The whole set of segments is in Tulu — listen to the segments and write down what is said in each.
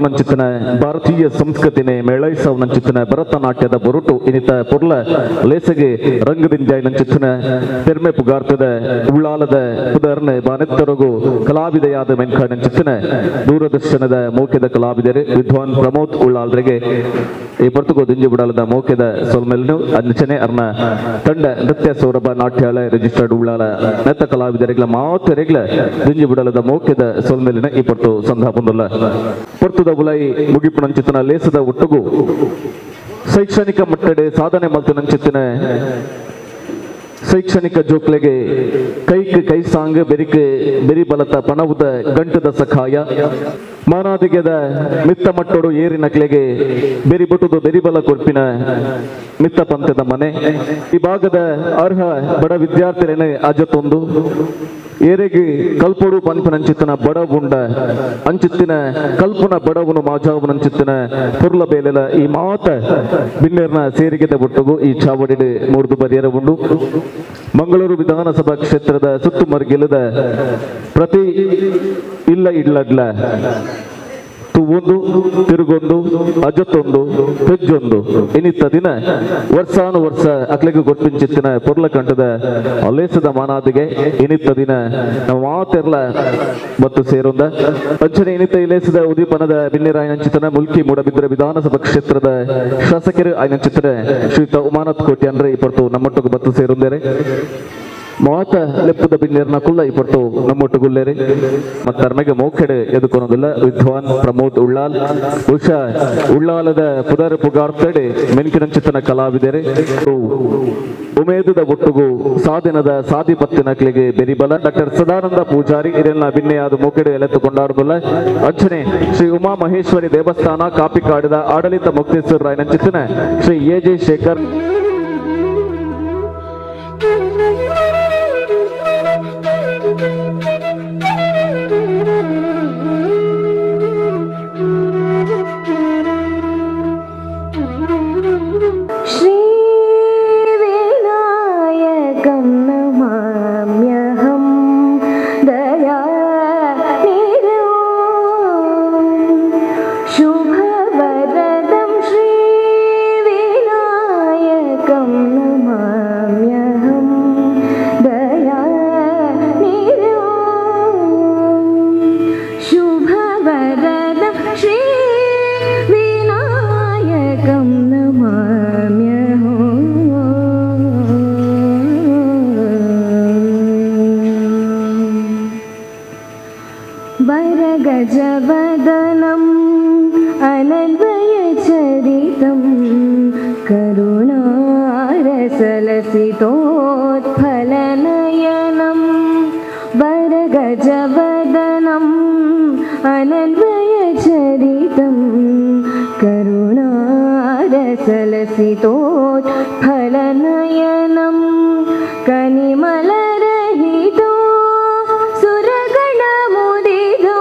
ನಂಚಿತ್ತನ ಭಾರತೀಯ ಸಂಸ್ಕೃತಿನೇ ಮೇಳೈಸವ್ ನಂಚಿತ್ತನ ಭರತನಾಟ್ಯದ ಬೊರುಟು ಇನಿತ ಪೊರ್ಲ ಲೇಸಗೆ ರಂಗದಿಂಜಾಯ್ ನಂಚಿತ್ತನ ಪೆರ್ಮೆ ಪುಗಾರ್ತದ ಉಳ್ಳಾಲದ ಪುದರ್ನೆ ಬಾನೆತ್ತರಗು ಕಲಾವಿದೆಯಾದ ಮೆನ್ಕ ನಂಚಿತ್ತನ ದೂರದರ್ಶನದ ಮೋಕೆದ ಕಲಾವಿದರು ವಿದ್ವಾನ್ ಪ್ರಮೋದ್ ಉಳ್ಳಾಲ್ರಿಗೆ ಈ ಪೊರ್ತುಗು ದಿಂಜಿ ಬುಡಾಲದ ಮೋಕೆದ ಸೊಲ್ಮೆಲ್ನು ಅಂಚನೆ ಅರ್ನ ತಂಡ ನೃತ್ಯ ಸೌರಭ ನಾಟ್ಯಾಲಯ ರಿಜಿಸ್ಟರ್ಡ್ ಉಳ್ಳಾಲ ನೆತ್ತ ಕಲಾವಿದರಿಗ್ಲ ಮಾತೆರೆಗ್ಲ ದಿಂಜಿ ಬುಡಾಲದ ಮೋಕೆದ ಸೊಲ್ಮೆಲಿನ ಈ ಪೊರ್ತು ಸಂಧಾಪುಂದುಲ್ಲ. ಪೊರ್ತುದ ಉಲೈ ಮುಗಿಪುನಂಚಿತನ ಲೇಸದ ಒಟ್ಟುಗು ಶೈಕ್ಷಣಿಕ ಮಟ್ಟಡೆ ಸಾಧನೆ ಮಲ್ತಿನಂಚಿತ್ತಿನ ಶೈಕ್ಷಣಿಕ ಜೋಕ್ಲೆಗೆ ಕೈಕ್ ಕೈ ಸಾಂಗ್ ಬೆರಿಕ್ ಬೆರಿ ಬಲತ ಪಣವುದ ಗಂಟದ ಸಖಾಯ ಮಾನಾದಿಗೆದ ಮಿತ್ತ ಮಟ್ಟೋಡು ಏರಿನಕ್ಲೆಗೆ ಬೆರಿ ಬಟುದು ಬೆರಿಬಲ ಕೊರ್ಪಿನ ಮಿತ್ತ ಪಂಥದ ಮನೆ ಈ ಭಾಗದ ಅರ್ಹ ಬಡ ವಿದ್ಯಾರ್ಥಿರೇನೆ ಅಜತೊಂದು ಏರೆಗೆ ಕಲ್ಪೊಡು ಪನ್ಪಿನಂಚಿತ್ತಿನ ಬಡವುಂಡ ಅಂಚಿತ್ತಿನ ಕಲ್ಪುನ ಬಡವುನು ಮಾಜಾವುನಂಚಿತ್ತಿನ ಪುರ್ಲ ಬೇಲೆಲ ಈ ಮಾತ ಬಿನ್ನೇರ್ನ ಸೇರಿಗೆದ ಒಟ್ಟುಗು ಈ ಚಾವಡಿಡ್ ಮೂರ್ದು ಬರಿಯರ ಉಂಡು. ಮಂಗಳೂರು ವಿಧಾನಸಭಾ ಕ್ಷೇತ್ರದ ಸುತ್ತುಮರ್ಗಿಲ್ಲದ ಪ್ರತಿ ಇಲ್ಲ ಇಡ್ಲಡ್ಲ ತೂವೊಂದು ತಿರುಗೊಂದು ಅಜತ್ತೊಂದು ಪೆಜ್ಜೊಂದು ಇನ್ನಿತ್ತ ದಿನ ವರ್ಷಾನು ವರ್ಷ ಅಕ್ಲೆಗು ಗೊಟ್ಟಿಂಚಿತ್ತಿನ ಪೊರ್ಲಕಂಠದ ಅಲೇಸದ ಮಾನಾದಿಗೆ ಇನ್ನಿತ್ತ ದಿನ ನಮ್ಮ ಮಾತೆರ್ಲ ಮತ್ತು ಸೇರುಂದ ಅಂಚನೆ ಇನ್ನಿತ್ತ ಇಲೇಸದ ಉದೀಪನದ ಬಿನ್ನಿರಾಯನಂಚಿತನ ಮುಲ್ಕಿ ಮೂಡಬಿದ್ರ ವಿಧಾನಸಭಾ ಕ್ಷೇತ್ರದ ಶಾಸಕರು ಆಯನಂಚಿತನ ಶ್ರೀಯುತ ಉಮಾನಾಥ್ ಕೋಟಿ ಅಂದ್ರೆ ಈ ಪೊರ್ತು ನಮ್ಮೊಟ್ಟಿಗೆ ಬತ್ತು ಸೇರುಂದೇರೆ. ಮಾತ ಲೆಪ್ಪದ ಬಿನ್ನೇರ್ನ ಕುಲ್ಲ ಈ ಪೊರ್ತು ನಮ್ಮೊಟ್ಟುಗುಲ್ಲೇರಿ ಮತ್ತರ್ಮೆಗೆ ಮೋಕೆಡೆ ಎದುಕೊನೋದಿಲ್ಲ ವಿದ್ವಾನ್ ಪ್ರಮೋದ್ ಉಳ್ಳಾಲ್ ಬಹುಶಃ ಉಳ್ಳಾಲದ ಪುದರ್ ಪುಗಾರ್ತಡೆ ಮೆನ್ಕಿನಂಚಿತನ ಕಲಾವಿದರೆ ಉಮೇದದ ಒಟ್ಟುಗು ಸಾಧನದ ಸಾಧಿಪತ್ತಿನಕ್ಲಿಗೆ ಬೆರಿಬಲ ಡಾಕ್ಟರ್ ಸದಾನಂದ ಪೂಜಾರಿ ಇದೆಲ್ಲ ಬಿನ್ನೆಯಾದ ಮೋಕೆಡೆ ಎಲೆತ್ತು ಕೊಂಡಾಡುದಿಲ್ಲ. ಅಂಚನೆ ಶ್ರೀ ಉಮಾ ಮಹೇಶ್ವರಿ ದೇವಸ್ಥಾನ ಕಾಪಿಕಾಡಿದ ಆಡಳಿತ ಮುಕ್ತೇಶ್ವರ ರಾಯನಂಚಿತನ ಶ್ರೀ ಎ ಜೆ ಶೇಖರ್. श्रीविनायकं नमाम्यहं दयानिधिं शुभवरदं श्रीविनायकं नमाम्यहं दयानिधिं शुभवरदं श्रीविनायकं नमाम्यहं. वरगजवदनम् अनन्वयचरितं करुणारसलसितोत्फलनयनं वरगजवदनम् अनन्वयचरितं करुणारसलसितोत्फलनयनं कनिमलरहितो सुरगणमुदितो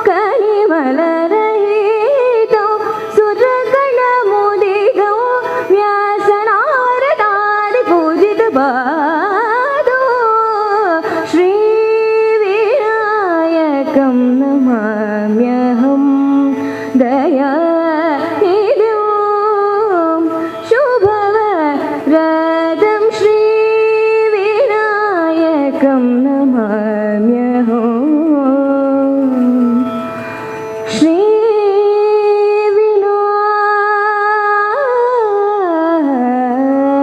कनिमलरहितो सुरगणमुदितो व्यासनारदादि पूजितपादो श्रीविनायकं नमाम्यहं दयानिधिं शुभवरदं श्रीविनायकं नमाम्यहं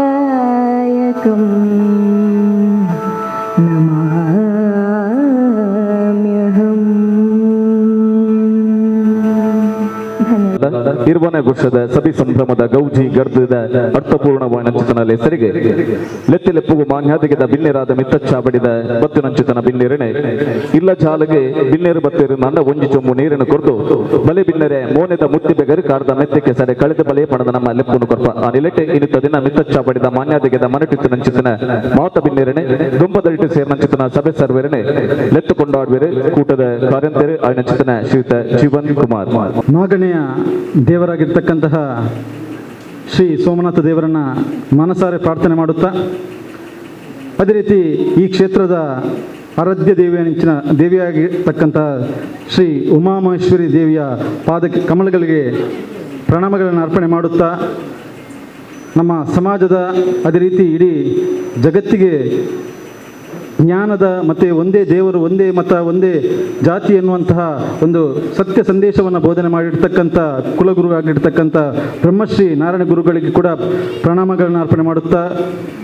श्रीविनायकं नमाम्यहम्. धन्यवाद. 20ನೇ ವರ್ಷದ ಸಭೆ ಸಂಭ್ರಮದ ಗೌಜಿ ಗರ್ದದ ಅರ್ಥಪೂರ್ಣವಾದ ಹೆಸರಿಗೆ ಲೆತ್ತಿಲೆಪ್ಪುಗು ಮಾನ್ಯಾದಿಗೆದ ಬಿನ್ನೆರಾದ ಮಿತ್ತಚ್ಚಾಬಡಿದ ಬತ್ತಿನಂಚಿತನ ಬಿನ್ನೆರನೆ ಇಲ್ಲ ಜಾಲಗೆ ಬಿನ್ನೇರು ಬತ್ತೇರು ನನ್ನ ಒಂಜಿ ಚೊಂಬು ನೀರನ್ನು ಕೊರ್ದು ಬಲೆ ಬಿನ್ನೆರೆ ಮೋನೆದ ಮುತ್ತಿ ಬೆಗರು ಕಾರದ ಮೆತ್ತಕ್ಕೆ ಸರೆ ಕಳೆದ ಬಲೆ ಪಣದ ನಮ್ಮ ಲೆಪ್ಪುನು ಕೊರ್ಪ ಆ ನಿಲೆಟೆ ಇನಿತ ದಿನ ಮಿತ್ತಚ್ಚಾಬಡಿದ ಮಾನ್ಯಾದಿಗೆದ ಮನಟಿತ್ತು ನಂಚಿತನ ಮಾತ ಬಿನ್ನೆರನೆ ದುಂಬದಳಿಟ್ಟು ಸೇರ್ನಂಚಿತನ ಸಭೆ ಸರ್ವೇರನೆ ಲೆತ್ತು ಕೊಂಡಾಡುವೆರು ಕೂಟದ ಕಾರ್ಯಂತರು ಆಯ್ನಂಚಿತನ ಶ್ರೀಯುತ ಜೀವನ್ ಕುಮಾರ್. ಮಾಗಣೆಯ ದೇವರಾಗಿರ್ತಕ್ಕಂತಹ ಶ್ರೀ ಸೋಮನಾಥ ದೇವರನ್ನು ಮನಸಾರೆ ಪ್ರಾರ್ಥನೆ ಮಾಡುತ್ತಾ, ಅದೇ ರೀತಿ ಈ ಕ್ಷೇತ್ರದ ಆರಾಧ್ಯ ದೇವಿಯ ನೆಂಚಿನ ದೇವಿಯಾಗಿರ್ತಕ್ಕಂತಹ ಶ್ರೀ ಉಮಾಮಹೇಶ್ವರಿ ದೇವಿಯ ಪಾದಕ್ಕೆ ಕಮಲಗಳಿಗೆ ಪ್ರಣಾಮಗಳನ್ನು ಅರ್ಪಣೆ ಮಾಡುತ್ತಾ, ನಮ್ಮ ಸಮಾಜದ ಅದೇ ರೀತಿ ಇಡೀ ಜಗತ್ತಿಗೆ ಜ್ಞಾನದ ಮತ್ತು ಒಂದೇ ದೇವರು, ಒಂದೇ ಮತ, ಒಂದೇ ಜಾತಿ ಎನ್ನುವಂತಹ ಒಂದು ಸತ್ಯ ಸಂದೇಶವನ್ನು ಬೋಧನೆ ಮಾಡಿರ್ತಕ್ಕಂಥ ಕುಲಗುರುವಾಗಿರ್ತಕ್ಕಂಥ ಬ್ರಹ್ಮಶ್ರೀ ನಾರಾಯಣ ಗುರುಗಳಿಗೆ ಕೂಡ ಪ್ರಣಾಮಗಳನ್ನು ಅರ್ಪಣೆ ಮಾಡುತ್ತಾ,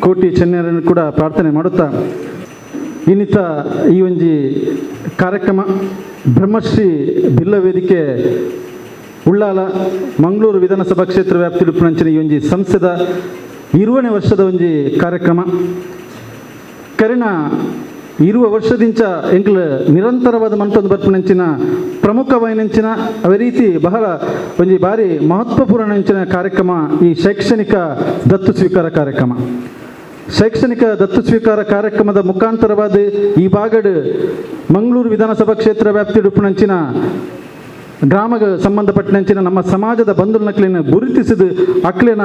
ಕೋಟಿ ಚೆನ್ನರನ್ನು ಕೂಡ ಪ್ರಾರ್ಥನೆ ಮಾಡುತ್ತಾ, ಇನ್ನಿತ ಈ ಒಂಜಿ ಕಾರ್ಯಕ್ರಮ ಬ್ರಹ್ಮಶ್ರೀ ಬಿಲ್ಲ ವೇದಿಕೆ ಉಳ್ಳಾಲ ಮಂಗಳೂರು ವಿಧಾನಸಭಾ ಕ್ಷೇತ್ರ ವ್ಯಾಪ್ತಿ ಉಪ್ಪುನಂಚಿನ ಈ ಒಂಜಿ ಸಂಸ್ಥೆದ 20ನೇ ವರ್ಷದ ಒಂಜಿ ಕಾರ್ಯಕ್ರಮ. ಕರಿನ 20 ವರ್ಷದಿಂಚ ಎಂಕ್ಲು ನಿರಂತರವಾದ ಮಂತೊಂದು ಬರ್ಪುನಂಚಿನ ಪ್ರಮುಖವಾಯಿನಂಚಿನ ಅದೇ ರೀತಿ ಬಹಳ ಒಂಜಿ ಬಾರಿ ಮಹತ್ವಪೂರ್ಣ ಕಾರ್ಯಕ್ರಮ ಈ ಶೈಕ್ಷಣಿಕ ದತ್ತು ಸ್ವೀಕಾರ ಕಾರ್ಯಕ್ರಮ. ಶೈಕ್ಷಣಿಕ ದತ್ತು ಸ್ವೀಕಾರ ಕಾರ್ಯಕ್ರಮದ ಮುಖಾಂತರವಾದ ಈ ಭಾಗಡ್ ಮಂಗಳೂರು ವಿಧಾನಸಭಾ ಕ್ಷೇತ್ರ ವ್ಯಾಪ್ತಿ ಉಪ್ಪುನಂಚಿನ ಗ್ರಾಮಕ್ಕೆ ಸಂಬಂಧಪಟ್ಟಂಚಿನ ನಮ್ಮ ಸಮಾಜದ ಬಂಧುನಕ್ಲಿನ ಗುರುತಿಸಿದ ಅಕ್ಲಿನ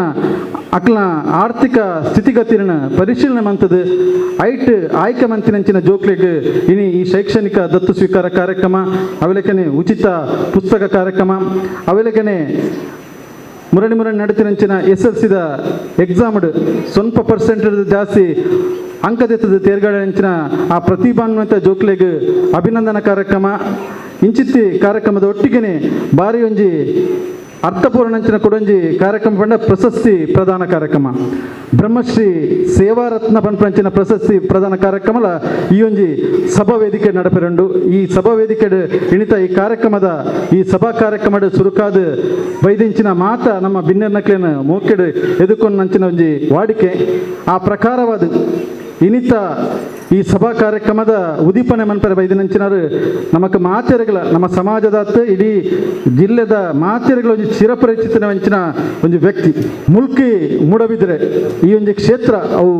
ಅಕ್ಲಿನ ಆರ್ಥಿಕ ಸ್ಥಿತಿಗತಿನ ಪರಿಶೀಲನೆ ಮಂತದ್ದು ಐಟ್ ಆಯ್ಕೆ ಮಂತಿನಂಚಿನ ಜೋಕ್ಲಿಗೆ ಇನಿ ಈ ಶೈಕ್ಷಣಿಕ ದತ್ತು ಸ್ವೀಕಾರ ಕಾರ್ಯಕ್ರಮ, ಅವೆಲಕನೆ ಉಚಿತ ಪುಸ್ತಕ ಕಾರ್ಯಕ್ರಮ, ಅವೆಲಕನೆ ಮುರಣಿ ಮುರಣಿ ನಡತಿನಂಚಿನ ಎಸ್ ಎಲ್ ಸಿದ ಎಕ್ಸಾಮ್ಡ್ ಸ್ವಲ್ಪ ಪರ್ಸೆಂಟ್ ಜಾಸ್ತಿ ಅಂಕದೆತ್ತದ ತೇರ್ಗಡೆ ಆ ಪ್ರತಿಭಾನ್ವಿತ ಜೋಕ್ಲೆಗ್ ಅಭಿನಂದನಾ ಕಾರ್ಯಕ್ರಮ. ಇಂಚಿತ್ತಿ ಕಾರ್ಯಕ್ರಮದ ಒಟ್ಟಿಗೆನೆ ಬಾರಿ ಒಂಜಿ ಅರ್ಥಪೂರ್ಣಂಚಿನ ಕೊಡೊಂಜಿ ಕಾರ್ಯಕ್ರಮ ಪಂಡ ಪ್ರಶಸ್ತಿ ಪ್ರದಾನ ಕಾರ್ಯಕ್ರಮ. ಬ್ರಹ್ಮಶ್ರೀ ಸೇವಾರತ್ನ ಪನ್ಪಂಚಿನ ಪ್ರಶಸ್ತಿ ಪ್ರದಾನ ಕಾರ್ಯಕ್ರಮಲ ಈ ಒಂಜಿ ಸಭಾ ವೇದಿಕೆ ನಡಪೆರಂಡು. ಈ ಸಭಾ ವೇದಿಕೆ ಇಣಿತ ಈ ಕಾರ್ಯಕ್ರಮದ ಈ ಸಭಾ ಕಾರ್ಯಕ್ರಮದ ಸುರುಕಾದ ವೈದಿಂಚಿನ ಮಾತ ನಮ್ಮ ಬಿನ್ನೆರ್ನಕ್ಲೇನ ಮೋಕೆಡು ಎದುಕೊಂಡಂಚಿನ ಒಂಜಿ ವಾಡಿಕೆ. ಆ ಪ್ರಕಾರವಾದ ಇನಿತ ಈ ಸಭಾ ಕಾರ್ಯಕ್ರಮದ ಉದೀಪನೆ ಮನ್ಪರೆ ಬೈದಿನಂಚಿನರು ನಮಕ್ ಮಾತೆರೆಗಳ ನಮ್ಮ ಸಮಾಜದ ಇಡೀ ಜಿಲ್ಲೆದ ಮಾತೆರೆಗಳ ಒಂಜಿ ಚಿರಪರಿಚಿತನ ಒಂಚಿನ ಒಂಜಿ ವ್ಯಕ್ತಿ. ಮುಲ್ಕಿ ಮೂಡಬಿದ್ರೆ ಈ ಒಂಜಿ ಕ್ಷೇತ್ರ ಅವು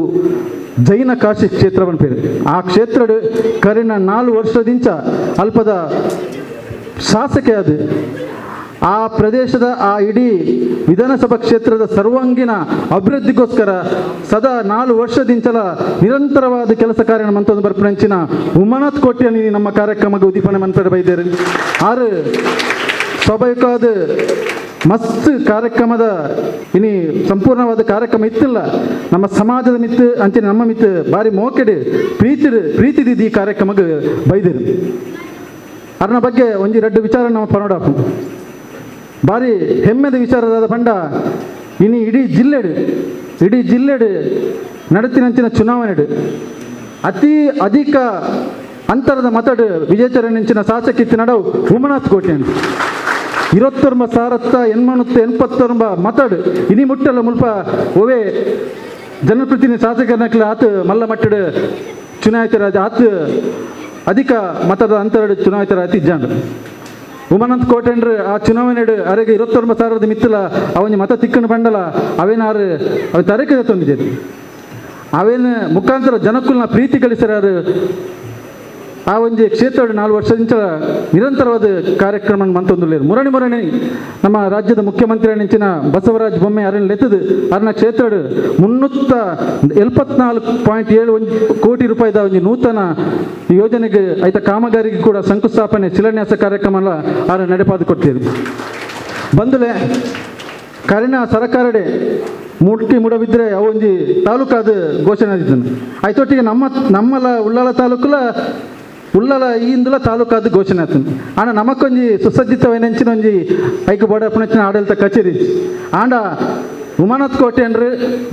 ಜೈನ ಕಾಶಿ ಕ್ಷೇತ್ರ ಪನ್ಪೇರು. ಆ ಕ್ಷೇತ್ರಡ್ ಕರಿನ 4 ವರ್ಷದಿಂಚ ಅಲ್ಪದ ಶಾಸಕೆ ಅದು ಆ ಪ್ರದೇಶದ ಆ ಇಡೀ ವಿಧಾನಸಭಾ ಕ್ಷೇತ್ರದ ಸರ್ವಾಂಗೀಣ ಅಭಿವೃದ್ಧಿಗೋಸ್ಕರ ಸದಾ 4 ವರ್ಷದಿಂಚಲ ನಿರಂತರವಾದ ಕೆಲಸ ಕಾರ್ಯ ಮಂತೊಂದು ಬರ್ಪುನಂಚಿನ ಉಮಾನಾಥ್ ಕೋಟ್ಯಾನ್ ನಮ್ಮ ಕಾರ್ಯಕ್ರಮಕ್ಕೆ ಉದ್ದೀಪನೆ ಮನ್ಪೆಡೆ ಬೈದೇರು. ಆರು ಸ್ವಾಭಾವಿಕವಾದ ಮಸ್ತ್ ಕಾರ್ಯಕ್ರಮದ ಇನಿ ಸಂಪೂರ್ಣವಾದ ಕಾರ್ಯಕ್ರಮ ಇತ್ತಿಲ್ಲ. ನಮ್ಮ ಸಮಾಜದ ಮಿತ್ತು ಅಂಚಿನ ನಮ್ಮ ಮಿತ್ತು ಬಾರಿ ಮೋಕೆಡು ಪ್ರೀತಿ ಪ್ರೀತಿದಿದ್ದು ಈ ಕಾರ್ಯಕ್ರಮಕ್ಕೆ ಬೈದಿರು. ಅದರ ಬಗ್ಗೆ ಒಂಜಿ ರಡ್ಡು ವಿಚಾರ ನಮ್ಮ ಪನೋಡಾಪು. ಬಾರಿ ಹೆಮ್ಮೆದ ವಿಚಾರದಾದ ಪಂಡ ಇನಿ ಇಡೀ ಜಿಲ್ಲೆಡು ಇಡೀ ಜಿಲ್ಲೆಡು ನಡತಿನಂಚಿನ ಚುನಾವಣೆಡು ಅತಿ ಅಧಿಕ ಅಂತರದ ಮತಡು ವಿಜಯಚರಣಂಚಿನ ಶಾಸಕಿತ್ತು ನಡವು ಉಮನಾಥ್ ಕೋಟ್ಯಾನ್. 29,889 ಮತಡು ಇನಿ ಮುಟ್ಟಲ್ಲ ಮುಲ್ಪ ಒವೇ ಜನಪ್ರತಿನಿಧಿ ಶಾಸಕರನಕ್ಲೆ ಆತ ಮಲ್ಲ ಮಟ್ಟಡು ಚುನಾಯಿತರಾದ ಆತ ಅಧಿಕ ಮತದ ಅಂತರಡು ಚುನಾಯಿತರಾದ ಇಜ್ಜಾಂಡ್. ಉಮಾನಂದ್ ಕೋಟೆಂಡ್ರು ಆ ಚುನಾವಣೆಡು ಅರೆಗೆ 29,000 ಮಿತ್ತಲ ಅವನ ಮತ ತಿಕ್ಕಣ ಬಂಡಲ ಅವೇನಾರು ಅವ ತರಕೆ ತಂದಿದೆ. ಅವೇನು ಮುಖಾಂತರ ಜನಕ್ಕುಲ್ನ ಪ್ರೀತಿ ಗಳಿಸರಾರು ಆ ಒಂಜಿ ಕ್ಷೇತ್ರ 4 ವರ್ಷದಿಂದ ನಿರಂತರವಾದ ಕಾರ್ಯಕ್ರಮ ಮಂತೊಂದುಲ್ಲೇರು. ಮುರಣಿ ಮುರಣಿ ನಮ್ಮ ರಾಜ್ಯದ ಮುಖ್ಯಮಂತ್ರಿ ನೆಂಚಿನ ಬಸವರಾಜ್ ಬೊಮ್ಮೆ ಅರಣ್ಯ ಲೆತ್ತದು ಅರಣ ಕ್ಷೇತ್ರಡು 374.7 ಒಂಜಿ ಕೋಟಿ ರೂಪಾಯಿದ ಒಂಜಿ ನೂತನ ಯೋಜನೆಗೆ ಐತ ಕಾಮಗಾರಿಗೆ ಕೂಡ ಶಂಕುಸ್ಥಾಪನೆ ಶಿಲಾನ್ಯಾಸ ಕಾರ್ಯಕ್ರಮ ಆರ ನಡೆಪಾದು ಕೊಡ್ತೀರಿ. ಬಂದುಲೆ ಕರಿನ ಸರಕಾರಡೆ ಮುಟ್ಟಿ ಮುಡಬಿದ್ರೆ ಅವು ಒಂಜಿ ತಾಲೂಕಾದ ಘೋಷಣೆ ಆಗಿದ್ದನು. ಆಯ್ತೊಟ್ಟಿಗೆ ನಮ್ಮ ನಮ್ಮಲ ಉಳ್ಳಾಲ ತಾಲೂಕುಲ ಉಳ್ಳಾಲ ಈ ಇಂದುಲ ತಾಲೂಕಾದ ಘೋಷಣೆ ಆತನು. ಆಂಡ ನಮಕ್ಕೊಂಜಿ ಸುಸಜ್ಜಿತವೈನಂಚಿನ ಒಂಜಿ ಐಕ್ ಬೋಡಪ್ಪನಂಚಿನ ಆಡಳಿತ ಕಚೇರಿ. ಆಂಡ ಉಮಾನಾಥ್ ಕೋಟೆ ಅಂದ್ರೆ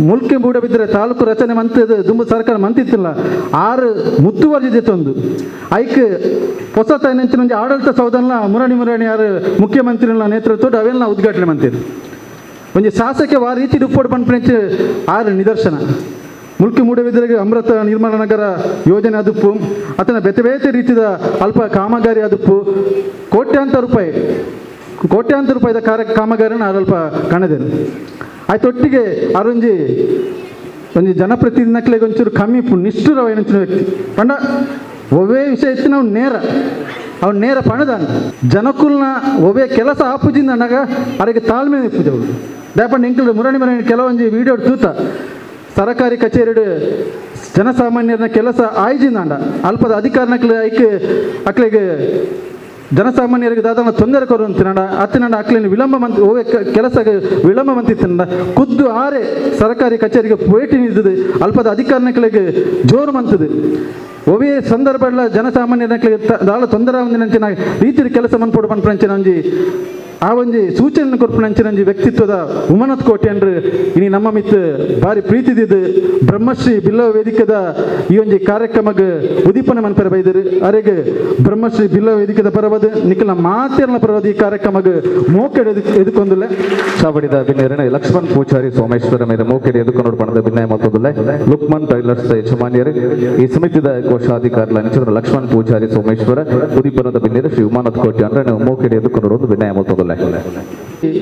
ಮುಲ್ಕಿ ಬೂಡಬಿದ್ರೆ ತಾಲೂಕು ರಚನೆ ಮಂತದ ದುಂಬು ಸರ್ಕಾರ ಮಂತಿತ್ತಿಲ್ಲ ಆರು ಮುತ್ತುವರ್ಜಿದೆ ತಂದು ಐಕ್ ಹೊಸ ತೈನಂಚಿನ ಒಂಜಿ ಆಡಳಿತ ಸೌಧನ್ಲ ಮುರಣಿ ಮುರಣಿ ಯಾರು ಮುಖ್ಯಮಂತ್ರಿನ ನೇತೃತ್ವದ ಅವೆಲ್ಲ ಉದ್ಘಾಟನೆ ಮಂತಿರು. ಒಂಜಿ ಶಾಸಕ ವಾ ರೀತಿ ಉಪ್ಪೋಡು ಪನ್ಪುನೆಂಚ ಆರು ನಿದರ್ಶನ. ಮುಲ್ಕಿ ಮೂಡಬಿದಿರೆಗೆ ಅಮೃತ ನಿರ್ಮಾಣ ನಗರ ಯೋಜನೆ ಅದುಪ್ಪು, ಅತನ ಬೇತೆ ಬೇತೆ ರೀತಿಯ ಅಲ್ಪ ಕಾಮಗಾರಿ ಅದುಪ್ಪು, ಕೋಟ್ಯಾಂತರ ರೂಪಾಯಿದ ಕಾಮಗಾರಿನ ಅಲ್ಪ ಕಾಣದೇನು. ಆಯ್ತೊಟ್ಟಿಗೆ ಅರೊಂಜಿ ಒಂಜಿ ಜನಪ್ರತಿನಿಧಿನಕ್ಲೆಗ್ ಒಂಚೂರು ಕಮ್ಮಿ ನಿಷ್ಠುರವಾಯಿನಂಚಿನ ವ್ಯಕ್ತಿ. ಪಂಡ ಒವ್ವೇ ವಿಷಯ ಇತ್ತು ನಾವು ನೇರ ಅವ್ನು ನೇರ ಪಣದಾನ ಜನಕುಲ್ನ ಒವ್ವೇ ಕೆಲಸ ಆಪುಜಿಂದ ಅನ್ನಾಗ ಅರೆಗೆ ತಾಳ್ಮೆ ಇಪ್ಪುಜವು. ದಾಪಂಡ ಎಂಕಲ್ ಮುರಣಿ ಮುರಣಿ ಕೆಲವೊಂಜಿ ವಿಡಿಯೋ ತೂತ ಸರಕಾರಿ ಕಚೇರಿ ಜನಸಾಮಾನ್ಯರನ್ನ ಕೆಲಸ ಆಯ್ಜಿಂದಾಂಡ ಅಲ್ಪದ ಅಧಿಕಾರನಕ್ಲೆ ಐಕ್ ಅಕ್ಲೆಗೆ ಜನಸಾಮಾನ್ಯರಿಗೆ ದಾದನ ತೊಂದರೆ ಕೊರುವಂತಿನಂಡ ಅತ್ತಿನಂಡ ಅಕ್ಲಿನ ವಿಳಂಬ ಮಂತ್ ಓವೆ ಕೆಲಸ ವಿಳಂಬ ಮಂತಿತ್ತಿನಂಡ ಖುದ್ದು ಆರೆ ಸರಕಾರಿ ಕಚೇರಿಗೆ ಭೇಟಿ ನಿಂತದೆ ಅಲ್ಪದ ಅಧಿಕಾರನಕ್ಲೆಗೆ ಜೋರು ಮಂತದೆ. ಒವೇ ಸಂದರ್ಭ ಜನಸಾಮಾನ್ಯರನಕ್ಲೆಗೆ ದಾಳ ತೊಂದರೆ ಒಂದಿನಂಚಿನ ರೀತಿಯ ಕೆಲಸ ಮನ್ಪೋಡು ಪನ್ಪಂಚಿನ ಒಂಜಿ ಆ ಒಂಜಿ ಸೂಚನೆ ಕೊರ್ಪುನಂಚಿನ ಒಂಜಿ ವ್ಯಕ್ತಿತ್ವದ ಉಮನತ್ ಕೋಟೆ ಅಂದ್ರೆ ಇನಿ ನಮ್ಮ ಮಿತ್ ಭಾರಿ ಪ್ರೀತಿದಿದ್ದು ಬ್ರಹ್ಮಶ್ರೀ ಬಿಲ್ಲವ ವೇದಿಕೆದ ಈ ಒಂಜಿ ಕಾರ್ಯಕ್ರಮಕ್ಕೆ ಉದೀಪನೆ ಮನ್ಪೆರೆ ಬೈದರು. ಅರೆಗೆ ಬ್ರಹ್ಮಶ್ರೀ ಬಿಲ್ಲವ ವೇದಿಕೆದ ಪರವದು ನಿಖಲ ಮಾತೇರ್ನ ಪರವದು ಈ ಕಾರ್ಯಕ್ರಮಕ್ಕೆ ಮೋಕೆಡೆ ಎದುಕೊಂದುಲ್ಲ. ಚಾವಡಿದ ಬಿನ್ನೇರನ ಲಕ್ಷ್ಮಣ್ ಪೂಜಾರಿ ಸೋಮೇಶ್ವರ ಮೇಲೆ ಮೋಕೆಡೆ ಎದುಕೊಂಡು ಪಣದ ಬಿನ್ನಯ ಮತ್ತೊಂದುಲ್ಲ ಲುಕ್ಮನ್ ಟೈಲರ್ಸ್ ಯಜಮಾನಿಯರು ಈ ಸಮಿತಿದ ಕೋಶಾಧಿಕಾರಿ ಲಂಚಂದ್ರ ಲಕ್ಷ್ಮಣ್ ಪೂಜಾರಿ ಸೋಮೇಶ್ವರ ಉದೀಪನದ ಬಿನ್ನೇರ ಶ್ರೀ ಉಮಾನಾಥ್ ಕೋಟೆ ಅಂದ್ರೆ ಮೋಕೆಡೆ ಎದುಕೊಂಡು ಬಿನ್ನಯ ಮತ್ತೊಂದುಲ್ಲ.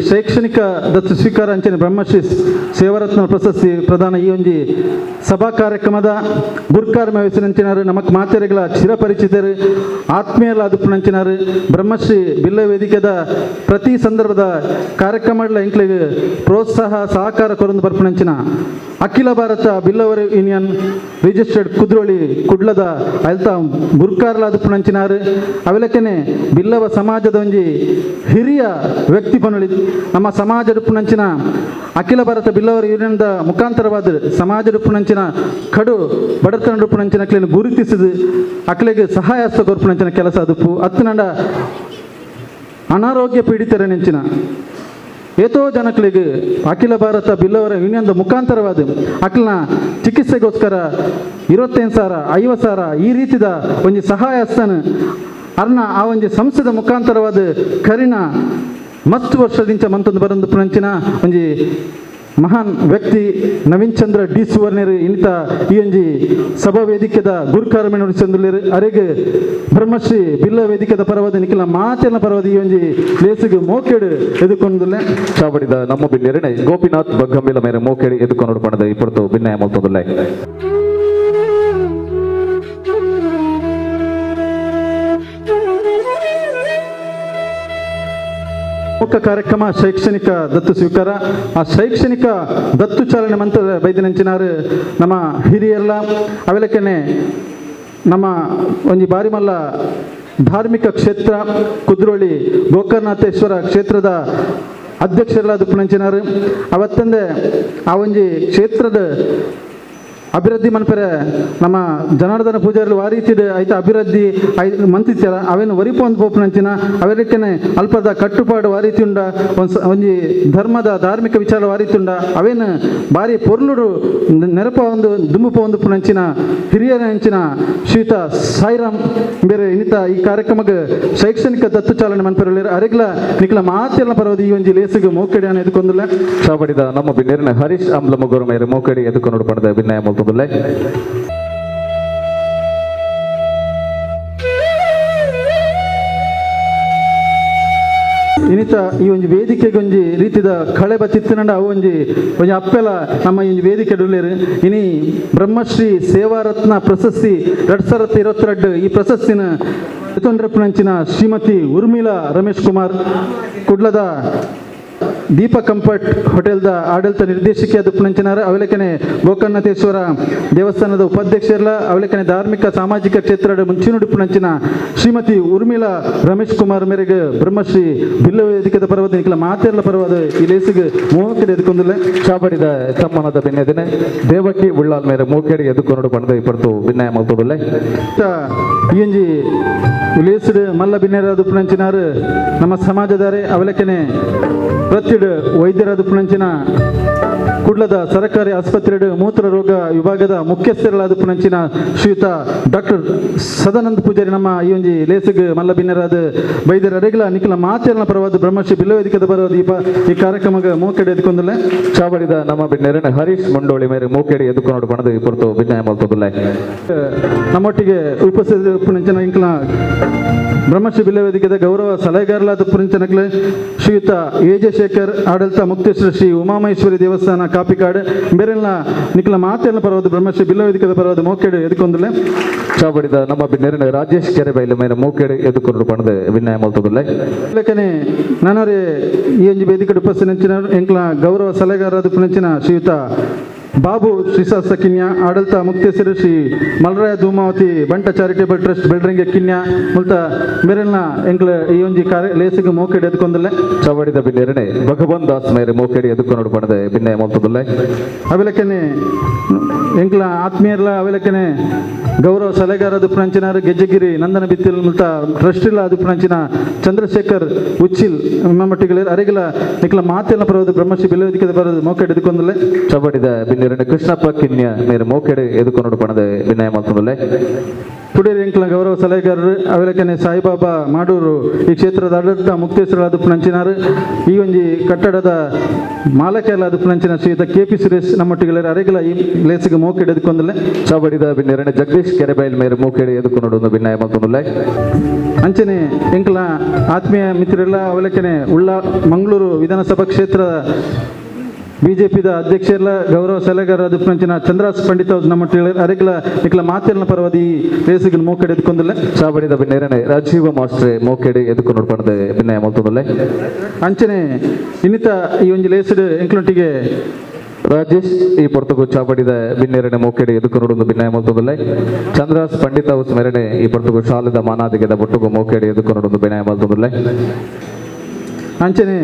ಶೈಕ್ಷಣಿಕ ದತ್ತು ಸ್ವೀಕಾರ ಅಂಚನೆ ಬ್ರಹ್ಮಶ್ರೀ ಸೇವಾರತ್ನ ಪ್ರಶಸ್ತಿ ಪ್ರದಾನ ಈ ಒಂಜಿ ಸಭಾ ಕಾರ್ಯಕ್ರಮದ ಗುರ್ಕಾರ್ಮ ವಹಿಸಿನಂಚಿನಾರು ನಮಕ್ ಮಾತೆರೆಗಳ ಚಿರಪರಿಚಿತರು ಆತ್ಮೀಯರ ಅದುಪ್ಪುನಂಚಿನಾರು ಬ್ರಹ್ಮಶ್ರೀ ಬಿಲ್ಲ ವೇದಿಕೆದ ಪ್ರತಿ ಸಂದರ್ಭದ ಕಾರ್ಯಕ್ರಮಗಳ ಎಂಕ್ಲೆಗ್ ಪ್ರೋತ್ಸಾಹ ಸಹಕಾರ ಕೊರೊಂದು ಬರ್ಪುನಂಚಿನ ಅಖಿಲ ಭಾರತ ಬಿಲ್ಲವರ ಯೂನಿಯನ್ ರಿಜಿಸ್ಟರ್ಡ್ ಕುದ್ರೋಳಿ ಕುಡ್ಲದ ಅಲ್ತ ಗುರ್ಕಾರ್ಲ ಅದುಪ್ಪುನಂಚಿನಾರು ಅವೆಲಕ್ಕನೆ ಬಿಲ್ಲವ ಸಮಾಜದ ಒಂಜಿ ಹಿರಿಯ ವ್ಯಕ್ತಿ ಪನುಳಿ ನಮ್ಮ ಸಮಾಜ ರೂಪುನಂಚಿನ ಅಖಿಲ ಭಾರತ ಬಿಲ್ಲವರ ಯೂನಿಯನ್ದ ಮುಖಾಂತರವಾದ ಸಮಾಜ ರೂಪುನಂಚಿನ ಕಡು ಬಡತನ ರೂಪುನಂಚಿನ ಅಕ್ಲೆನ್ ಗುರುತಿಸಿದ ಅಕ್ಲೆಗೆ ಸಹಾಯ ಕೊರ್ಪುನಂಚಿನ ಕೆಲಸ ಅದುಪ್ಪು. ಅತ್ತನಂಡ ಅನಾರೋಗ್ಯ ಪೀಡಿತರ ನೆಂಚಿನ ಏತೋ ಜನಕ್ಲೆಗ್ ಅಖಿಲ ಭಾರತ ಬಿಲ್ಲವರ ಯೂನಿಯನ್ದ ಮುಖಾಂತರವಾದ ಅಕ್ಲನ ಚಿಕಿತ್ಸೆಗೋಸ್ಕರ 25,000 50,000 ಈ ರೀತಿದ ಒಂಜಿ ಸಹಾಯ ಹಸ್ತನ ಅರ್ನ ಆ ಒಂಜಿ ಸಂಸ್ಥೆದ ಮುಖಾಂತರವಾದ ಕರಿನ ಮಸ್ತ್ ವರ್ಷದಿಂಚ ಮಂತೊಂದು ಬರಂದು ಪುನಂಚಿನ ಒಂಜಿ ಮಹಾನ್ ವ್ಯಕ್ತಿ ನವೀನ್ ಚಂದ್ರ ಡಿ ಸುವರ್ಣರು ಇಂತ ಈ ಒಂಜಿ ಸಭಾ ವೇದಿಕೆದ ಗುರುಕಾರಮೆ ನುಡಿಸಂದುಲ್ಲೇರು. ಅರೆಗೆ ಬ್ರಹ್ಮಶ್ರೀ ಬಿಲ್ಲ ವೇದಿಕೆದ ಪರವಾದ ನಿಖಿಲ ಮಾತೆಲ್ಲ ಪರವಾದ ಈ ಒಂಜಿ ಲೇಸಿಗೆ ಮೋಕೆಡು ಎದುಕೊಂದುಲ್ಲೆ. ಚಾವಡಿದ ನಮ್ಮ ಬಿನ್ನೇರನೆ ಗೋಪಿನಾಥ್ ಬಗ್ಗಂಬಿಲ ಮೇರೆ ಮೋಕೆಡು ಎದುಕೊಂಡು ಪಣದ ಇಪ್ಪತ್ತು ಬಿನ್ನಯ ಮಲ್ತೊಂದುಲ್ಲೆ. ಪ್ರಮುಖ ಕಾರ್ಯಕ್ರಮ ಶೈಕ್ಷಣಿಕ ದತ್ತು ಸ್ವೀಕಾರ. ಆ ಶೈಕ್ಷಣಿಕ ದತ್ತು ಚಾಲನೆ ಮಂತ್ರ ಬೈದಿನಂಚಿನಾರು ನಮ್ಮ ಹಿರಿಯರೆಲ್ಲ ಅವೆಲಕ್ಕನೆ ನಮ್ಮ ಒಂಜಿ ಬಾರಿಮಲ್ಲ ಧಾರ್ಮಿಕ ಕ್ಷೇತ್ರ ಕುದ್ರೋಳಿ ಗೋಕರ್ಣನಾಥೇಶ್ವರ ಕ್ಷೇತ್ರದ ಅಧ್ಯಕ್ಷರೆಲ್ಲ ದುಪ್ಪುನಂಚಿನಾರು. ಅವತ್ತಂದೆ ಆ ಒಂಜಿ ಕ್ಷೇತ್ರದ ಅಭಿವೃದ್ಧಿ ಮನ್ಪೆರೆ ನಮ್ಮ ಜನಾರ್ದನ ಪೂಜಾರಿ ಆ ರೀತಿ ಐತ ಅಭಿವೃದ್ಧಿ I ಮಂತಿತ್ಯಾರ ಅವೇನು ವರಿಪ ಒಂದು ಪೋಪುನಂಚಿನ ಅವೆಲ್ಲಕ್ಕನೆ ಅಲ್ಪದ ಕಟ್ಟುಪಾಡು ಆ ರೀತಿ ಉಂಡ ಒಂದು ಒಂಜಿ ಧರ್ಮದ ಧಾರ್ಮಿಕ ವಿಚಾರ ಆ ರೀತಿ ಉಂಡ ಅವೇನು ಭಾರಿ ಪೊರ್ಲುಡು ನೆನಪ ಒಂದು ದುಂಬುಪ ಒಂದು ಪುನಂಚಿನ ಹಿರಿಯರ ಅಂಚಿನ ಶ್ರೀತ ಸಾಯಿರಾಮ್ ಬೇರೆ ಇನ್ನಿತ ಈ ಕಾರ್ಯಕ್ರಮಕ್ಕೆ ಶೈಕ್ಷಣಿಕ ದತ್ತು ಚಾಲನೆ ಮನ್ಪೆರಲಿರ. ಅರೆಗ್ಲ ನಿಖಲ ಮಾತೆಲ್ಲ ಪರವದು ಈ ಒಂಜಿ ಲೇಸಿಗೆ ಮೋಕೆಡಿ ಅನ್ನೋ ಎದುಕೊಂದುಲ್ಲ. ಚಾವಡಿದ ನಮ್ಮ ಬಿನ್ನೇರನ ಹರೀಶ್ ಅಂಬ್ಲಮಗೋರು ಮೇರೆ ಮೋಕೆಡಿ ಎದುಕೊಂಡು ಪಣದ ಬಿನ್ನಯ ಮಲ್ತೊಂದುಲ್ಲೆ. ಇನ್ನಿತ ಈ ಒಂಜಿ ವೇದಿಕೆಗೆ ಒಂಜಿ ರೀತಿದ ಕಳೆ ಬತ್ತಿತ್ತಿನಂಡ ಅವು ಒಂಜಿ ಒಂಜಿ ಅಪ್ಪೆಲ ನಮ್ಮ ಈ ಒಂಜಿ ವೇದಿಕೆ ಡುಲ್ಲೇರು. ಇನಿ ಬ್ರಹ್ಮಶ್ರೀ ಸೇವಾರತ್ನ ಪ್ರಶಸ್ತಿ 2022 ಈ ಪ್ರಶಸ್ತಿನ ಎತ್ತೊಂಡ್ರಪ್ಪನಂಚಿನ ಶ್ರೀಮತಿ ಉರ್ಮಿಳಾ ರಮೇಶ್ ಕುಮಾರ್ ಕುಡ್ಲದ ದೀಪ ಕಂಫರ್ಟ್ ಹೋಟೆಲ್ದ ಆಡಳಿತ ನಿರ್ದೇಶಕಿ ದುಪ್ಪನಂಚಿನಾರು ಅವಲೇಖನೆ ಗೋಕರ್ಣನಾಥೇಶ್ವರ ದೇವಸ್ಥಾನದ ಉಪಾಧ್ಯಕ್ಷರಲ್ಲ ಅವಲೇಖನೆ ಧಾರ್ಮಿಕ ಸಾಮಾಜಿಕ ಕ್ಷೇತ್ರದ ಮುಂಚಿನುಡಿಪುನಂಚಿನ ಶ್ರೀಮತಿ ಉರ್ಮಿಳಾ ರಮೇಶ್ ಕುಮಾರ್ ಮೇರೆಗೆ ಬ್ರಹ್ಮಶ್ರೀ ಬಿಲ್ಲ ವೇದಿಕೆದ ಪರ್ವತ ನಿಖಿಲ ಮಾತೆಲ್ಲ ಪರ್ವದ ಈ ಲೇಸಿಗೆ ಮೋಕೆಡೆ ಎದುಕೊಂದಿಲ್ಲ. ಚಾವಡಿದ ತಮ್ಮನದ ಬಿನ್ನೆದಿನ ದೇವಕಿ ಉಳ್ಳಾಲ್ ಮೇರೆ ಮೋಕೆಡೆ ಎದುಕೊಂಡು ಪಣದ ಇಪ್ಪತ್ತು ಬಿನ್ನಯ ಮಲ್ತೊಂದುಲ್ಲೆ. ಈ ಒಂಜಿ ಲೇಸಿಡು ಮಲ್ಲ ಬಿನ್ನೆರ ದುಪ್ಪನಂಚಿನಾರು ನಮ್ಮ ಸಮಾಜದಾರೆ ಅವಲೇಖನೆ ಪ್ರತಿಡು ವೈದ್ಯರ ದುಪ್ಪನಂಚಿನ ಕುಡ್ಲದ ಸರಕಾರಿ ಆಸ್ಪತ್ರೆ ಮೂತ್ರ ರೋಗ ವಿಭಾಗದ ಮುಖ್ಯಸ್ಥರಾದ ಪುನಂಚಿನ ಶ್ರೀಯುತ ಡಾಕ್ಟರ್ ಸದಾನಂದ ಪೂಜಾರಿ ನಮ್ಮ ಈ ಒಂಜಿ ಲೇಸುಗ್ ಮಲ್ಲ ಬಿನ್ನರಾದ ಬೈದರ ಅರೆಗ್ಲ ನಿಖಿಲ ಮಾತೆರ್ನ ಪರವಾದ ಬ್ರಹ್ಮಶ್ರೀ ಬಿಲ್ಲವೇದಿಕದ ಪರವಾದ ಈ ಕಾರ್ಯಕ್ರಮಕ್ಕೆ ಮೋಕೆಡೆ ಎದ್ಕೊಂದಲ್ಲ. ಚಾವಡಿದ ನಮ್ಮ ಬಿನ್ನೆರನ ಹರೀಶ್ ಮುಂಡೋಳಿ ಮೇರೆ ಮೂಕೆಡಿ ಎದುಕೊನೋಡು ಪಣದು ಪೊರ್ತು ಬಿನ್ನಯ ಮಲ್ತೊಂದುಲ್ಲೆ. ನಮ್ಮೊಟ್ಟಿಗೆ ಉಪಸ್ಥಿತ ಪುನಂಚಿನ ಇಂಕ್ಲ ಬ್ರಹ್ಮಶ್ರೀ ಬಿಲ್ಲವೇದಿಕೆದ ಗೌರವ ಸಲಹೆಗಾರಲಾದ ಪುನಂಚನಕ್ಲೆ ಶ್ರೀಯುತ ಎ ಜೆ ಶೇಖರ್, ಆಡಳಿತ ಮುಕ್ತೇಶ್ವರ ಶ್ರೀ ಉಮಾಮಹೇಶ್ವರಿ ದೇವಸ್ಥಾನ ಕಾಪಿಕಾಡ್ ಬೇರೆಲ್ಲ ನಿಖಿಲ ಮಾತೆಲ್ಲ ಪರವಾದ ಬ್ರಹ್ಮಶ್ರೀ ಬಿಲ್ಲವೇದಿಕೆದ ಪರವಾದ ಮೋಕೆಡೆ ಎದ್ಕೊಂದಲ್ಲ. ಚಾವಡಿದ ನಮ್ಮ ಬಿನ್ನೆರನ ರಾಜೇಶ್ ಕೆರೆಬೈಲು ಮೇರೆ ಮೂಕೆಡಿ ಎದುಕೊನೋಡು ಪಣದು ಬಿನ್ನಯ ಮಲ್ತೊಂದುಲ್ಲೆ. ಲೆಕ್ಕನೆ ನಾನವರೇ ಈ ಒಂಜಿ ವೇದಿಕೆ ಉಪಸ್ಥಿತ ಎಂಕ್ಲ ಗೌರವ ಸಲಹೆಗಾರರಾದ ಪುನಂಚಿನ ಶ್ರೀಯುತ ಬಾಬು ಶ್ರೀಶಾಸ್ತ್ರ ಕಿನ್ಯಾ, ಆಡಳಿತ ಮುಕ್ತೇಶ್ವರ ಶ್ರೀ ಮಲರಾಯ ಧೂಮಾವತಿ ಬಂಟ ಚಾರಿಟೇಬಲ್ ಟ್ರಸ್ಟ್ ಬೆಳ್ರಂಗೆ ಕಿನ್ಯಾ ಮುಲ್ತ ಮೇರೆಲ್ನ ಎಂಕ್ಲ ಈ ಒಂಜಿ ಕಾರ್ಯ ಲೇಸಿಗೆ ಮೋಕೆಡೆ ಎದ್ಕೊಂದಲ್ಲ. ಚಾವಡಿದ ಬಿನ್ನೆರನೆ ಭಗವಾನ್ ದಾಸ್ ಮೇರೆ ಮೂಕೆಡಿ ಎದುಕೊನೋಡು ಪಣದು ಬಿನ್ನಯ ಮಲ್ತೊಂದುಲ್ಲೆ. ಅವೆಲಕ್ಕನೆ ಎಂಕ್ಲ ಆತ್ಮೀಯರ್ಲ ಅವೆಲಕ್ಕನೆ ಗೌರವ ಸಲಹೆಗಾರದ ಪುನಂಚಿನಾರು ಗೆಜ್ಜೆಗಿರಿ ನಂದನ ಬಿತ್ತಿಲ್ ಮುಲ್ತ ಟ್ರಸ್ಟ್ ಇಲ್ಲ ಅದು ಪುನಂಚಿನ ಚಂದ್ರಶೇಖರ್ ಉಚ್ಚಿಲ್ ಮಟ್ಟಿಗೆ ಅರೆಗಿಲ ನಿಕ್ಲ ಮಾತೆಲ್ಲ ಬರೋದು ಬ್ರಹ್ಮಶ್ರೀ ಬಿಲ್ಲವೇದಿಕೆದ ಬರೋದು ಮೋಕೆಡೆ ಎದ್ಕೊಂದಲ್ಲ. ಚಾವಡಿದ ಬಿನ್ನೆರನೆ ಕೃಷ್ಣಪ್ಪ ಕಿನ್ಯ ಮೇರೆ ಮೋಕೆಡೆ ಎದುಕೊನೋಡು ಪಣದು ಬಿನ್ನಯ ಮಲ್ತೊಂದುಲ್ಲೆ. ಪುಡೇರಿ ಎಂಕ್ಲ ಗೌರವ ಸಲಹೆಗಾರರು ಅವೆಲಕ್ಕನೆ ಸಾಯಿಬಾಬಾ ಮಾಡೂರು ಈ ಕ್ಷೇತ್ರದ ಆಡಳಿತ ಮುಕ್ತೇಶ್ವರ ಪುನಂಚಿನಾರು ಈ ಒಂಜಿ ಕಟ್ಟಡದ ಮಾಲಕೆಲ್ಲ ಅದು ಪುನಂಚಿನ ಶ್ರೀಯುತ ಕೆ ಪಿ ಸುರೇಶ್ ನಮ್ಮೊಟ್ಟಿಗೆ ಅರೆಗಿಲ ಈ ಲೇಸಿಗೆ ಮೋಕೆಡೆ ಎದ್ಕೊಂದಲ್ಲ. ಚಾವಡಿದ ಬಿನ್ನೆರನೆ ಜಗದೀಶ್ ಕೆರೆಬೈಲ್ ಮೇರೆ ಮೂಕೆಡಿ ಎದುಕೊನೋಡು ಬಿನ್ನಯ ಮಲ್ತೊಂದುಲ್ಲೆ. ಅಂಚನೆ ಎಂಕ್ಲ ಆತ್ಮೀಯ ಮಿತ್ರರೆಲ್ಲ ಅವಲಕ್ಕನೆ ಉಳ್ಳ ಮಂಗಳೂರು ವಿಧಾನಸಭಾ ಕ್ಷೇತ್ರ ಬಿಜೆಪಿದ ಅಧ್ಯಕ್ಷರೆಲ್ಲ ಗೌರವ ಸಲಹೆಗಾರ ಪುನಂಚಿನ ಚಂದ್ರಾಸ್ ಪಂಡಿತ್ ಅವ್ರು ನಮ್ಮ ಅರೆಗ್ಲ ನಿಕ್ಲ ಮಾತೆಲ್ಲ ಪರವಾದಿ ಲೇಸಿಗೆ ಮೋಕೆಡೆ ಎದ್ಕೊಂದಲ್ಲ. ಚಾವಡಿದ ಬಿನ್ನೆರನೆ ರಾಜೀವ ಮಾಸ್ಟ್ರೆ ಮೋಕೆಡಿ ಎದುಕೊನೋಡು ಪಣದು ಬಿನ್ನಯ ಮಲ್ತೊಂದುಲ್ಲೆ. ಅಂಚನೆ ಇನ್ನಿತ ಈ ಒಂಜಿ ಲೇಸಿಡ್ ಎಂಕ್ಲೊಟ್ಟಿಗೆ ರಾಜೇಶ್ ಈ ಪೊರ್ತುಗು ಚಾವಡಿದ ಬಿನ್ನೆರನೆ ಮೋಕೆಡಿ ಎದುಕೊನೋಡು ಬಿನ್ನಯ ಮಲ್ತೊಂದುಲ್ಲೆ. ಚಂದ್ರಾಸ್ ಪಂಡಿತ ಹೌಸ್ ಮೇರೆನೆ ಈ ಪೊರ್ತುಗು ಶಾಲೆದ ಮಾನಾದಿಗೆದ ಬೊಟ್ಟುಗು ಮೋಕೆಡಿ ಎದುಕೊನೋಡು ಬಿನ್ನಯ ಮಲ್ತೊಂದುಲ್ಲೆ. ಅಂಚನೆ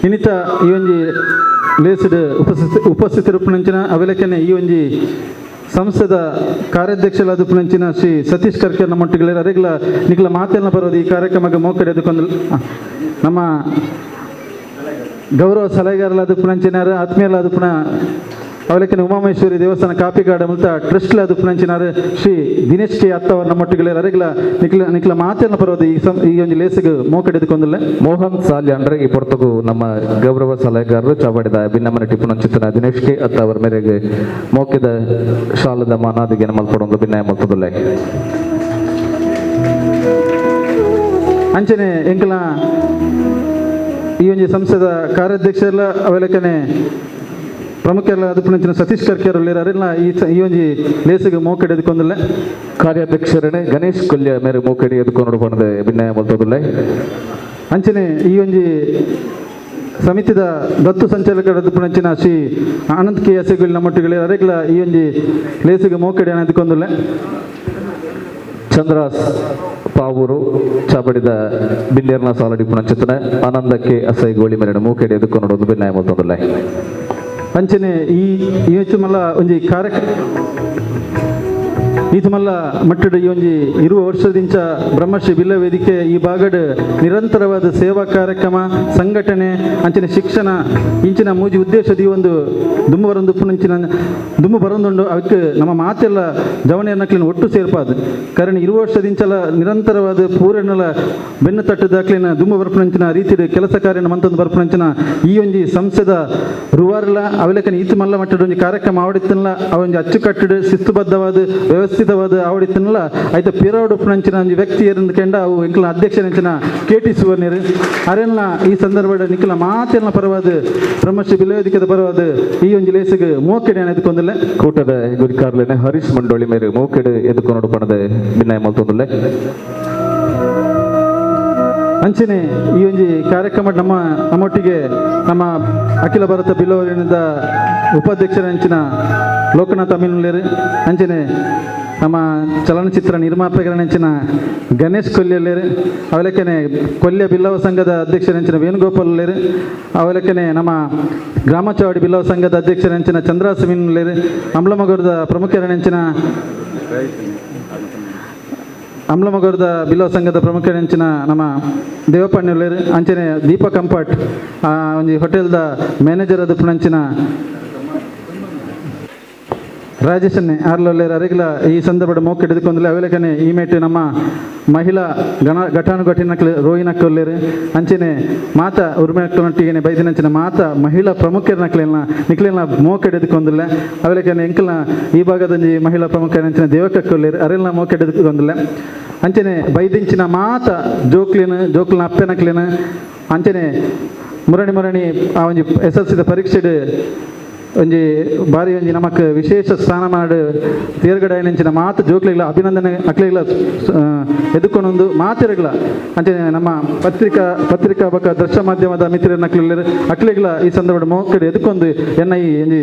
ಇನ್ನಿತ ಈ ಒಂಜಿ ಲೇಸಿಡ್ ಉಪಸ್ಥಿತರುಪುನಂಚಿನ ಅವೆಲಕ್ಕನೆ ಈ ಒಂಜಿ ಸಂಸ್ಥೆದ ಕಾರ್ಯಾಧ್ಯಕ್ಷರಾದ ಪುನಂಚಿನ ಶ್ರೀ ಸತೀಶ್ ಕರ್ಕೆ ನಮ್ಮೊಟ್ಟಿಗೆ ಅರೆಗ್ಲ ನಿಕ್ಲ ಮಾತೆಲ್ಲ ಬರೋದು ಈ ಕಾರ್ಯಕ್ರಮಕ್ಕೆ ಮೋಕೆಡೆ ಎದುಕೊಂದು ನಮ್ಮ ಗೌರವ ಸಲಹೆಗಾರಲಾದ ಪುನಂಚಿನಾರು ಆತ್ಮೀಯರಾದ ಪುನಃ ಅವಲಕ್ಕಿನ ಉಮಾಮಹೇಶ್ವರಿ ದೇವಸ್ಥಾನ ಕಾಪಿಕಾಡ ಮುಲ್ತ ಟ್ರಸ್ಟ್ಲಾದ ಪುನಂಚಿನಾರು ಶ್ರೀ ದಿನೇಶ್ ಕೆ ಅತ್ತವರ್ ನಮ್ಮೊಟ್ಟಿಗೆ ಅರೆಗ್ಲ ನಿಕ್ಲ ನಿಕ್ಲ ಮಾತೆಲ್ಲ ಬರೋದು ಈ ಈ ಒಂಜಿ ಲೇಸಿಗೆ ಮೋಕೆಡೆ ಎದುಕೊಂದಲ್ಲ. ಮೋಹನ್ ಸಾಲ್ಯಾಂಡ್ರೆ ಈ ಪೊರ್ತುಗು ನಮ್ಮ ಗೌರವ ಸಲಹೆಗಾರರು ಚಾವಡಿದ ಭಿನ್ನಮನ ಟಿಪ್ಪುನಂಚಿತನ ದಿನೇಶ್ ಕೆ ಅತ್ತವರ ಮೇರೆಗೆ ಮೋಕೆದ ಶಾಲದ ಮಾನಾದಿಗೆ ಮಲ್ಪಡೊಂದು ಬಿನ್ನಯ ಮಲ್ತೊಂದುಲ್ಲೆ. ಅಂಚನೆ ಎಂಕ್ಲ ಈ ಒಂಜಿ ಸಂಸ್ಥೆದ ಕಾರ್ಯಾಧ್ಯಕ್ಷರೆಲ್ಲ ಅವೆಲಕ್ಕನೆ ಪ್ರಮುಖರೆಲ್ಲ ಅದು ಪುನಂಚಿನ ಸತೀಶ್ ಕರ್ಕೆ ಅವರು ಅರೆಲ್ಲ ಈ ಈ ಒಂಜಿ ಲೇಸಿಗೆ ಮೋಕೆಡೆ ಎದುಕೊಂದಲ್ಲ. ಕಾರ್ಯಾಧ್ಯಕ್ಷರನೆ ಗಣೇಶ್ ಕೊಲ್ಯ ಮೇರೆ ಮೋಕೆಡಿ ಎದುಕೊನೋಡು ಪಣದು ಬಿನ್ನಯ ಮಲ್ತೊಂದುಲ್ಲೆ. ಅಂಚನೆ ಈ ಒಂಜಿ ಸಮಿತಿದ ದತ್ತು ಸಂಚಾಲಕರಾದ ಪುನಂಚಿನ ಶ್ರೀ ಆನಂದ್ ಕೆ ಅಸೆಗುಲ್ ನಮ್ಮೊಟ್ಟಿಗೆ ಅರೆಗ್ಲ ಈ ಒಂಜಿ ಲೇಸಿಗೆ ಮೋಕೆಡೆ ಎದುಕೊಂದಲ್ಲ. ಚಂದ್ರಾಸ್ ಪಾವೂರು ಚಾಬಡಿದ ಬಿನ್ನೇರ್ನ ಸಾಲಡಿ ಪುನಂಚಿತನ ಆನಂದಕ್ಕೆ ಅಸೈ ಗೋಳಿ ಮೇರೆ ಮೂಕೆಡಿ ಎದುಕೊನೋಡು ಬಿನ್ನಯ ಮಲ್ತೊಂದುಲ್ಲೆ. ಅಂಚನೆ ಈ ಮಲ್ಲ ಒಂಜಿ ಕಾರ್ಯ ಈತಮಲ್ಲ ಮಟ್ಟದ ಈ ಒಂಜಿ 20 ವರ್ಷದಿಂಚ ಬ್ರಹ್ಮಶ್ರೀ ಬಿಲ್ಲ ವೇದಿಕೆ ಈ ಭಾಗಡ್ ನಿರಂತರವಾದ ಸೇವಾ ಕಾರ್ಯಕ್ರಮ ಸಂಘಟನೆ ಅಂಚಿನ ಶಿಕ್ಷಣ ಇಂಚಿನ ಮೂಜಿ ಉದ್ದೇಶದ ಈ ಒಂದು ದುಮ್ಮು ಬರಂದು ಪುನಂಚಿನ ದುಮ್ಮು ಬರಂದುಂಡು. ಅದಕ್ಕೆ ನಮ್ಮ ಮಾತೆಲ್ಲ ಜವಣಿಯನ್ನಕ್ಲಿನ ಒಟ್ಟು ಸೇರ್ಪಾದು ಕಾರಣ 20 ವರ್ಷದಿಂಚಲ ನಿರಂತರವಾದ ಪೂರೆನ್ನೆಲ್ಲ ಬೆನ್ನು ತಟ್ಟದಾಕ್ಲಿನ ದುಮ್ಮು ಬರ್ಪುನಂಚಿನ ರೀತಿಯ ಕೆಲಸ ಕಾರ್ಯನ ಮಂತೊಂದು ಬರ್ಪುನಂಚಿನ ಈ ಒಂಜಿ ಸಂಸ್ಥೆದ ರುವಾರ್ಲ ಅವಲೇಖನ ಈತ ಮಲ್ಲ ಮಟ್ಟದ ಒಂಜಿ ಕಾರ್ಯಕ್ರಮ ಆವಡಿತ್ತಲ್ಲ ಅವೊಂಜಿ ಅಚ್ಚುಕಟ್ಟಡು ಶಿಸ್ತುಬದ್ಧವಾದ ವ್ಯವಸ್ಥಿತವಾದ ಆವಡಿತ್ತನಲ್ಲ ಆಯ್ತ ಪಿರೋಡು ಪುನಂಚಿನ ಒಂಜಿ ವ್ಯಕ್ತಿ ಏರಿಂದ ಕೆಂಡ ಅವು ಎಂಕ್ಲ ಅಧ್ಯಕ್ಷನೆಂಚಿನ ಕೆ ಟಿ ಸುವರ್ಣಿರು ಅರೆಲ್ಲ ಈ ಸಂದರ್ಭದ ನಿಖಲ ಮಾತೆಲ್ಲ ಪರವಾದ ಬ್ರಹ್ಮಶ್ರೀ ಬಿಲವೇದಿಕದ ಪರವಾದ ಈ ಒಂಜಿ ಲೇಸಿಗೆ ಮೋಕೆಡೆ ಎದ್ಕೊಂದಿಲ್ಲ. ಕೂಟದ ಗುರಿಕಾರ್ಲೇನೆ ಹರೀಶ್ ಮಂಡೋಳಿ ಮೇರೆ ಮೋಕೆಡೆ ಎದುಕೊನೋಡು ಪಣದ ಬಿನ್ನಯ ಮಲ್ತೊಂದುಲ್ಲೆ. ಅಂಚನೆ ಈ ಒಂಜಿ ಕಾರ್ಯಕ್ರಮ ನಮ್ಮ ನಮ್ಮೊಟ್ಟಿಗೆ ನಮ್ಮ ಅಖಿಲ ಭಾರತ ಬಿಲ್ಲವರಿನಿಂದ ಉಪಾಧ್ಯಕ್ಷರ ಅಂಚಿನ ಲೋಕನಾಥ್ ಅಮೀನುಲ್ಲೇರು, ಅಂಚನೆ ನಮ್ಮ ಚಲನಚಿತ್ರ ನಿರ್ಮಾಪಕರ ಗಣೇಶ್ ಕೊಲ್ಯಲ್ಲೇರು, ಅವಲಕ್ಕನೆ ಕೊಲ್ಯ ಬಿಲ್ಲವ ಸಂಘದ ಅಧ್ಯಕ್ಷರಂಚಿನ ವೇಣುಗೋಪಾಲ್ ಲೇರು, ಅವಲಕ್ಕನೆ ನಮ್ಮ ಗ್ರಾಮ ಚಾವಡಿ ಬಿಲ್ಲವ ಸಂಘದ ಅಧ್ಯಕ್ಷರಂಚಿನ ಚಂದ್ರಾಸ ಮೀನುಲ್ಲೇರು, ಅಂಬ್ಲಮಗೌರದ ಪ್ರಮುಖರನೆಂಚಿನ ಅಂಬ್ಲಮಗೌರದ ಬಿಲ್ಲವ ಸಂಘದ ಪ್ರಮುಖರೆಂಚಿನ ನಮ್ಮ ದೇವಪ್ಪಣ್ಣುಲ್ಲೇರು, ಅಂಚನೆ ದೀಪಕ್ ಕಂಪಾಟ್ ಒಂಜಿ ಹೋಟೆಲ್ದ ಮ್ಯಾನೇಜರ್ ಅದು ಪುಣಂಚಿನ ರಾಜೇಶನ್ನೇ ಆರ್ಲೊಲ್ಲೇರು ಅರೆಗ್ಲ ಈ ಸಂದರ್ಭದ ಮೋಕೆ ಹಿಡಿದುಕೊಂಡಲೆ ಅವೆಲಕನೆ ಈ ಮೇಟ್ ನಮ್ಮ ಮಹಿಳಾ ಗಣ ಘಟಾನುಘಟಿನಕ್ಲೆ ರೋಹಿನಕ್ಕೊಲ್ಲೇರು ಅಂಚನೆ ಮಾತ ಉರ್ಮೆಕ್ಲೊಟ್ಟಿಗೆ ಬೈದಿನಂಚಿನ ಮಾತ ಮಹಿಳಾ ಪ್ರಮುಖರನಕ್ಲೆನ ನಿಕ್ಲೆನ ಮೋಕೆ ಹಿಡಿದುಕೊಂಡಲೆ ಅವೆಲಕನೆ ಎಂಕಲ್ನ ಈ ಭಾಗದಂಜಿ ಮಹಿಳಾ ಪ್ರಮುಖರಂಚಿನ ದೇವಕಕ್ಕೊಲ್ಲೇರು ಅರೆಲ್ನ ಮೋಕೆ ಹಿಡಿದುಕೊಂಡಲೆ ಅಂಚನೆ ಬೈದಿಂಚಿನ ಮಾತ ಜೋಕ್ಲಿನ ಜೋಕ್ಲಿನ ಅಪ್ಪೆನಕ್ಲಿನ ಅಂಚನೆ ಮುರಣಿ ಮುರಣಿ ಆ ಒಂಜಿ ಎಸ್ ಎಲ್ ಸಿದ ಪರೀಕ್ಷೆಡ್ ಒಂಜಿ ಬಾರಿ ಒಂಜಿ ನಮಕ್ ವಿಶೇಷ ಸ್ಥಾನಮಾನ ತೇರ್ಗಡೆ ನೆಂಚಿನ ಮಾತು ಜೋಕ್ಲಿಗ್ಲ ಅಭಿನಂದನೆ ಅಕ್ಲಿಗ್ಲ ಎದುಕೊಂಡೊಂದು ಮಾತಿರಗ್ಲ ಅಂಚನೆ ನಮ್ಮ ಪತ್ರಿಕಾ ಪತ್ರಿಕಾ ಬೊಕ ದೃಶ್ಯ ಮಾಧ್ಯಮದ ಮಿತ್ರರನ್ನ ಅಕ್ಲಿಗ್ಲ ಈ ಸಂದರ್ಭ ಮೋಕಡೆ ಎದುಕೊಂದು ಎನ್ನ ಈ ಒಂಜಿ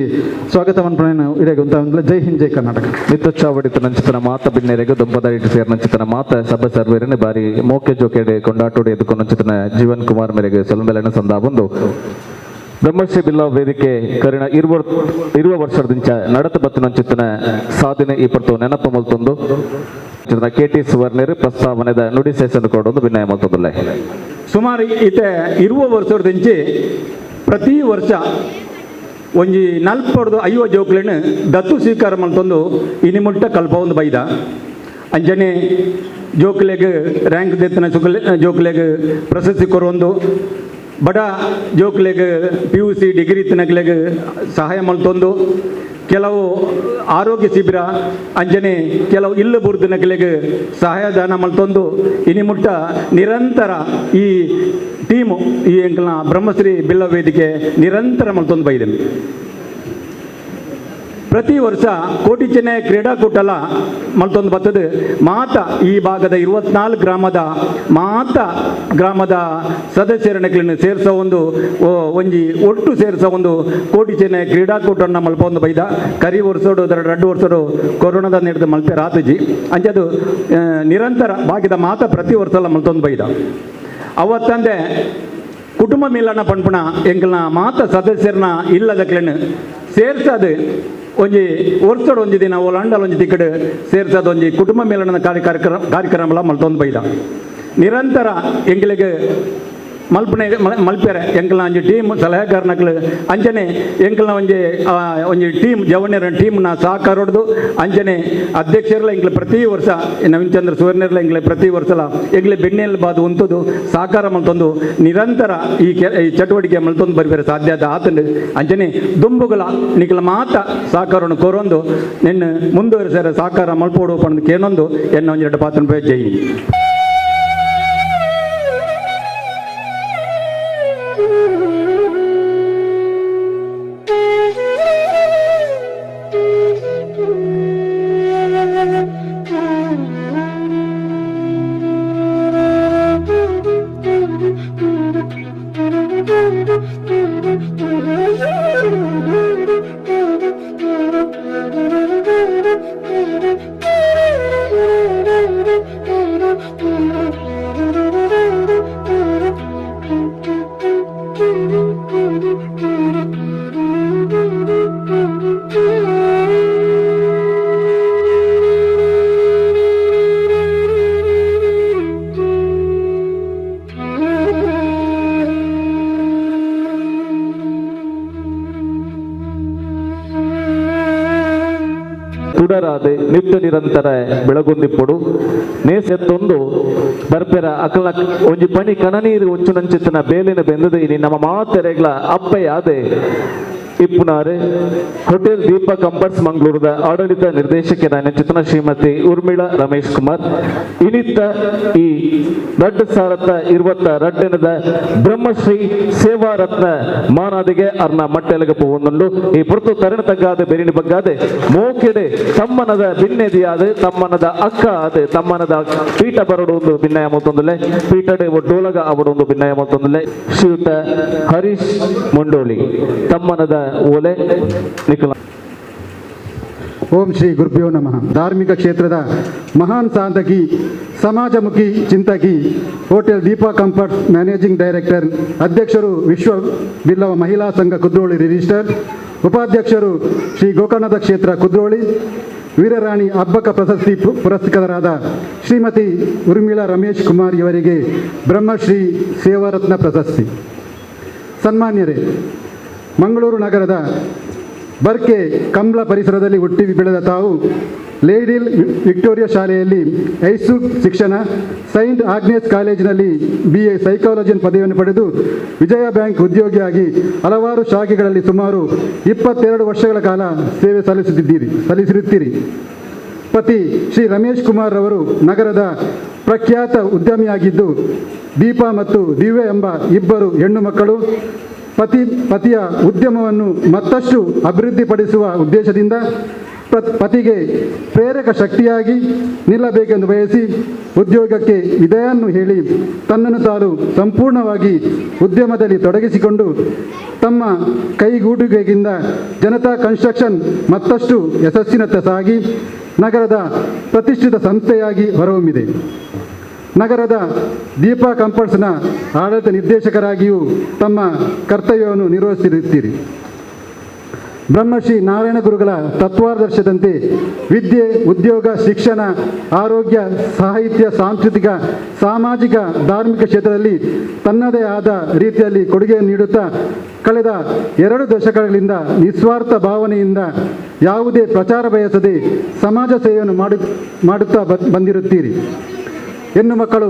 ಸ್ವಾಗತ ಮನ್ಪುನ ಇಡೆಗ್ ಉಂತಾವಂದ್ಲ. ಜೈ ಹಿಂದ್, ಜೈ ಕರ್ನಾಟಕ. ಮಿತ್ತಚಾವಡಿತ ನಂಚಿತನ ಮಾತ ಬಿನ್ನೆರೆಗು ದುಂಬದ ಇಟ್ಟು ಸೇರ್ ನಂಚಿತನ ಮಾತ ಸಭೆ ಸರ್ವೇರನೆ ಬಾರಿ ಮೋಕೆ ಜೋಕೆಡೆ ಕೊಂಡಾಟೋಡಿ ಎದುಕೊಂಡು ನಂಚಿತನ ಜೀವನ್ ಕುಮಾರ್ ಮೇರೆಗೆ ಸೊಲ್ಮೆಲೆನ ಸಂದಾಬಂದು ಬ್ರಹ್ಮಶ್ರೀ ಬಿಲ್ಲ ವೇದಿಕೆ ಕರಿಣ ಇರುವ ಇರುವ ವರ್ಷದಿಂಚ ನಡತ ಬತ್ತಿನಂಚಿತನ ಸಾಧನೆ ಈ ಪರ್ತು ನೆನಪು ಮಲ್ತೊಂದು ಕೆ ಟಿ ಸುವರ್ಣರು ಪ್ರಸ್ತಾವನೆದ ನುಡಿ ಸೇಸನ್ನು ಕೊಡೊಂದು ವಿನಯ ಮಲ್ತೊಂದುಲ್ಲೆ. ಸುಮಾರು ಇತ್ತೆ ಇರುವ ವರ್ಷದಿಂಚಿ ಪ್ರತಿ ವರ್ಷ ಒಂಜಿ ನಲ್ಪಡ್ದು ಐವ ಜೋಕ್ಲೆನ್ ದತ್ತು ಸ್ವೀಕಾರ ಮಲ್ತೊಂದು ಇನಿ ಮುಟ್ಟ ಕಲ್ಪ ಒಂದು ಬೈದ. ಅಂಚನೆ ಜೋಕ್ಲೆಗ್ ರ್ಯಾಂಕ್ ದೆತ್ತನ ಸುಕಲೆ ಜೋಕ್ಲೆಗ್ ಪ್ರಶಸ್ತಿ ಕೊರೊಂದು, ಬಡ ಜೋಕ್ಲೆಗ್ P U C degree ತಿನ್ನಕ್ಲೆಗ್ ಸಹಾಯ ಮಲ್ತೊಂದು, ಕೆಲವು ಆರೋಗ್ಯ ಶಿಬಿರ ಅಂಚನೆ ಕೆಲವು ಇಲ್ಲು ಬುರ್ದಿನಕ್ಲೆಗ್ ಸಹಾಯಧನ ಮಲ್ತೊಂದು ಇನಿ ಮುಟ್ಟ ನಿರಂತರ ಈ ಟೀಮು ಈ ಎಂಕಲ್ನ ಬ್ರಹ್ಮಶ್ರೀ ಬಿಲ್ಲ ವೇದಿಕೆ ನಿರಂತರ ಮಲ್ತೊಂದು ಬೈದೆನು. ಪ್ರತಿ ವರ್ಷ ಕೋಟಿ ಚೆನ್ನೈ ಕ್ರೀಡಾಕೂಟಲ ಮಲ್ತೊಂದು ಬರ್ತದೆ. ಮಾತ ಈ ಭಾಗದ 24 ಗ್ರಾಮದ ಮಾತ ಗ್ರಾಮದ ಸದಸ್ಯರನ್ನ ಸೇರಿಸೋ ಒಂದು ಒಂಜಿ ಒಟ್ಟು ಸೇರಿಸೋ ಒಂದು ಕೋಟಿ ಚೆನ್ನೈ ಕ್ರೀಡಾಕೂಟವನ್ನು ಮಲ್ಪೊಂದು ಬೈದ. ಕರಿ ವರ್ಷೋಡು ರಡ್ಡು ವರ್ಷೋಡು ಕೊರೋನಾದ ನಡೆದು ಮಲ್ಪೆ ರಾತಜಿ ಅಂಚದು ನಿರಂತರ ಬಾಕಿದ ಮಾತ ಪ್ರತಿ ವರ್ಷಲ ಮಲ್ತೊಂದು ಬೈದ. ಅವತ್ತಂದೆ ಕುಟುಂಬ ಮಿಲನ ಪನ್ಪುಣ ಎಂಕಲ್ನ ಮಾತ ಸದಸ್ಯರನ್ನ ಇಲ್ಲದಕ್ಲೆನ್ ಸೇರ್ಸದು ಒಂಜಿ ವರ್ಷಡ್ ಒಂಜಿ ದಿನ ಓಲ ಅಂಡಲ್ ಒಂಜಿ ತಿಕ್ಕಡ್ ಸೇರ್ಸದು ಒಂಜಿ ಕುಟುಂಬ ಮೇಳನ ಕಾರ್ಯಕ್ರಮಲ ಮಲ್ತೊಂದು ಬೈದ. ನಿರಂತರ ಎಂಕಲೆಗ್ ಮಲ್ಪನೆ ಮಲ್ಪೆರೆ ಎಂಕಲ್ನ ಒಂಜಿ ಟೀಮ್ ಸಲಹೆಗಾರನಕ್ಲು ಅಂಚನೆ ಎಂಕಲ್ನ ಒಂಜಿ ಒಂಜಿ ಟೀಮ್ ಜವಣ್ಯರ ಟೀಮ್ನ ಸಹಕಾರ ಹೊಡೆದು ಅಂಚನೆ ಅಧ್ಯಕ್ಷರ್ಲ ಎಂಕ್ಲೆ ಪ್ರತಿ ವರ್ಷ ನವೀನ್ ಚಂದ್ರ ಸುವರ್ಣರ್ಲ ಎಂಕ್ಲೆ ಪ್ರತಿ ವರ್ಷಲ ಎಂಕ್ಲೆ ಬೆನ್ನೆಲ್ ಬಾದು ಉಂತದು ಸಹಕಾರ ಮಲ್ತೊಂದು ನಿರಂತರ ಈ ಈ ಚಟುವಟಿಕೆ ಮಲ್ತೊಂದು ಬರ್ಬೇರೆ ಸಾಧ್ಯ ಆತಂಡು. ಅಂಚನೆ ದುಂಬುಗಳ ನಿಕಲ ಮಾತ ಸಹಕಾರವನ್ನು ಕೋರೊಂದು ನಿನ್ನ ಮುಂದುವರಿಸರ ಸಹಕಾರ ಮಲ್ಪೋಡು ಪಂದು ಕೇನೊಂದು ಎನ್ನ ಒಂಜೆರಡು ಪಾತ್ರ. ಜೈ. ತುಡರಾದೆ ನಿತ್ಯ ನಿರಂತರ ಬೆಳಗುಂದಿಪ್ಪೊಡು ನೇಸೆತ್ತೊಂದು ಬರ್ಪೆರ ಅಕಲ ಒಂಜಿ ಪಣಿ ಕಣನೀರು ಒಚ್ಚುನಂಚಿತ್ತನ ಬೇಲಿನ ಬೆಂದದೆ ಇನಿ ನಮ್ಮ ಮಾತೆರೆಗ್ಲ ಅಪ್ಪೆಯಾದೆ ಇಪ್ಪುನಾರೆ ಹೋಟೆಲ್ ದೀಪ ಕಂಪರ್ಸ್ ಮಂಗಳೂರದ ಆಡಳಿತ ನಿರ್ದೇಶಕರಾದ ಚಿತನ ಶ್ರೀಮತಿ ಉರ್ಮಿಳಾ ರಮೇಶ್ ಕುಮಾರ್ ಇನಿತ್ತ ಈ ರಡ್ಡು ಸಾರತ್ತ ಇರುವತ್ತ ರಡ್ಡನದ ಬ್ರಹ್ಮಶ್ರೀ ಸೇವಾ ರತ್ನ ಮಾನಾದಿಗೆ ಅರ್ನ ಮಟ್ಟೆಲಗ ಪೋವೊಂದುಂಡು. ಈ ಪುರ್ತು ತರಣ ತಗ್ಗಾದೆ ಬೆರಿಣಿ ಬಗ್ಗಾದೆ ಮೋಕೆಡೆ ತಮ್ಮನದ ಬಿನ್ನೆದಿಯಾದ ತಮ್ಮನದ ಅಕ್ಕ ಆದ ತಮ್ಮನದ ಪೀಠ ಬರಡು ಒಂದು ಭಿನ್ನಯ ಮತ್ತೊಂದುಲೆ ಪೀಠಡೆ ಒಡ್ಡೋಲಗ ಅವಡು ಒಂದು ಭಿನ್ನಯ ಮತ್ತೊಂದುಲೆ ಶ್ರೀಯುತ ಹರೀಶ್ ಮುಂಡೋಳಿ ತಮ್ಮನದ ಓಲೆ ನಿಖಲ. ಓಂ ಶ್ರೀ ಗುರುಭ್ಯೋ ನಮಃ. ಧಾರ್ಮಿಕ ಕ್ಷೇತ್ರದ ಮಹಾನ್ ಸಾಧಕಿ, ಸಮಾಜಮುಖಿ ಚಿಂತಕಿ, hotel Deepa comfort managing director, ಅಧ್ಯಕ್ಷರು ವಿಶ್ವ ಬಿಲ್ಲವ ಮಹಿಳಾ ಸಂಘ ಕುದ್ರೋಳಿ ರಿಜಿಸ್ಟರ್, ಉಪಾಧ್ಯಕ್ಷರು ಶ್ರೀ ಗೋಕರ್ಣದ ಕ್ಷೇತ್ರ ಕುದ್ರೋಳಿ, ವೀರರಾಣಿ ಹಬ್ಬಕ ಪ್ರಶಸ್ತಿ ಪುರಸ್ಕೃತರಾದ ಶ್ರೀಮತಿ ಉರ್ಮಿಳಾ ರಮೇಶ್ ಕುಮಾರ್ ಇವರಿಗೆ ಬ್ರಹ್ಮಶ್ರೀ ಸೇವಾರತ್ನ ಪ್ರಶಸ್ತಿ. ಸನ್ಮಾನ್ಯರೇ, ಮಂಗಳೂರು ನಗರದ Barke Kambala ಪರಿಸರದಲ್ಲಿ ಹುಟ್ಟಿ ಬೆಳೆದ ತಾವು ಲೇಡಿಲ್ ವಿಕ್ಟೋರಿಯಾ ಶಾಲೆಯಲ್ಲಿ ಹೈಸ್ಕೂಲ್ ಶಿಕ್ಷಣ, ಸೈಂಟ್ ಆಗ್ನೇಸ್ ಕಾಲೇಜಿನಲ್ಲಿ BA psychology ಪದವಿಯನ್ನು ಪಡೆದು ವಿಜಯ ಬ್ಯಾಂಕ್ ಉದ್ಯೋಗಿಯಾಗಿ ಹಲವಾರು ಶಾಖೆಗಳಲ್ಲಿ ಸುಮಾರು 22 ವರ್ಷಗಳ ಕಾಲ ಸೇವೆ ಸಲ್ಲಿಸಿರುತ್ತೀರಿ. ಪತಿ ಶ್ರೀ ರಮೇಶ್ ಕುಮಾರ್ ಅವರು ನಗರದ ಪ್ರಖ್ಯಾತ ಉದ್ಯಮಿಯಾಗಿದ್ದು, ದೀಪಾ ಮತ್ತು ದಿವ್ಯ ಎಂಬ ಇಬ್ಬರು ಹೆಣ್ಣು ಮಕ್ಕಳು. ಪತಿಯ ಉದ್ಯಮವನ್ನು ಮತ್ತಷ್ಟು ಅಭಿವೃದ್ಧಿಪಡಿಸುವ ಉದ್ದೇಶದಿಂದ ಪತಿಗೆ ಪ್ರೇರಕ ಶಕ್ತಿಯಾಗಿ ನಿಲ್ಲಬೇಕೆಂದು ಬಯಸಿ ಉದ್ಯೋಗಕ್ಕೆ ವಿದಾಯವನ್ನು ಹೇಳಿ ತನ್ನನ್ನು ತಾನು ಸಂಪೂರ್ಣವಾಗಿ ಉದ್ಯಮದಲ್ಲಿ ತೊಡಗಿಸಿಕೊಂಡು ತಮ್ಮ ಕೈಗೂಡುಗೆಯಿಂದ ಜನತಾ ಕನ್ಸ್ಟ್ರಕ್ಷನ್ ಮತ್ತಷ್ಟು ಯಶಸ್ಸಿನತ್ತ ಸಾಗಿ ನಗರದ ಪ್ರತಿಷ್ಠಿತ ಸಂಸ್ಥೆಯಾಗಿ ಹೊರಹೊಮ್ಮಿದೆ. ನಗರದ ದೀಪಾ ಕಂಫರ್ಟ್ಸ್ನ ಆಡಳಿತ ನಿರ್ದೇಶಕರಾಗಿಯೂ ತಮ್ಮ ಕರ್ತವ್ಯವನ್ನು ನಿರ್ವಹಿಸಿರುತ್ತೀರಿ. ಬ್ರಹ್ಮಶ್ರೀ ನಾರಾಯಣ ಗುರುಗಳ ತತ್ವಾದರ್ಶದಂತೆ ವಿದ್ಯೆ, ಉದ್ಯೋಗ, ಶಿಕ್ಷಣ, ಆರೋಗ್ಯ, ಸಾಹಿತ್ಯ, ಸಾಂಸ್ಕೃತಿಕ, ಸಾಮಾಜಿಕ, ಧಾರ್ಮಿಕ ಕ್ಷೇತ್ರದಲ್ಲಿ ತನ್ನದೇ ಆದ ರೀತಿಯಲ್ಲಿ ಕೊಡುಗೆಯನ್ನು ನೀಡುತ್ತಾ ಕಳೆದ 2 ದಶಕಗಳಿಂದ ನಿಸ್ವಾರ್ಥ ಭಾವನೆಯಿಂದ ಯಾವುದೇ ಪ್ರಚಾರ ಬಯಸದೆ ಸಮಾಜ ಸೇವೆಯನ್ನು ಮಾಡುತ್ತಾ ಬಂದಿರುತ್ತೀರಿ. ಹೆಣ್ಣು ಮಕ್ಕಳು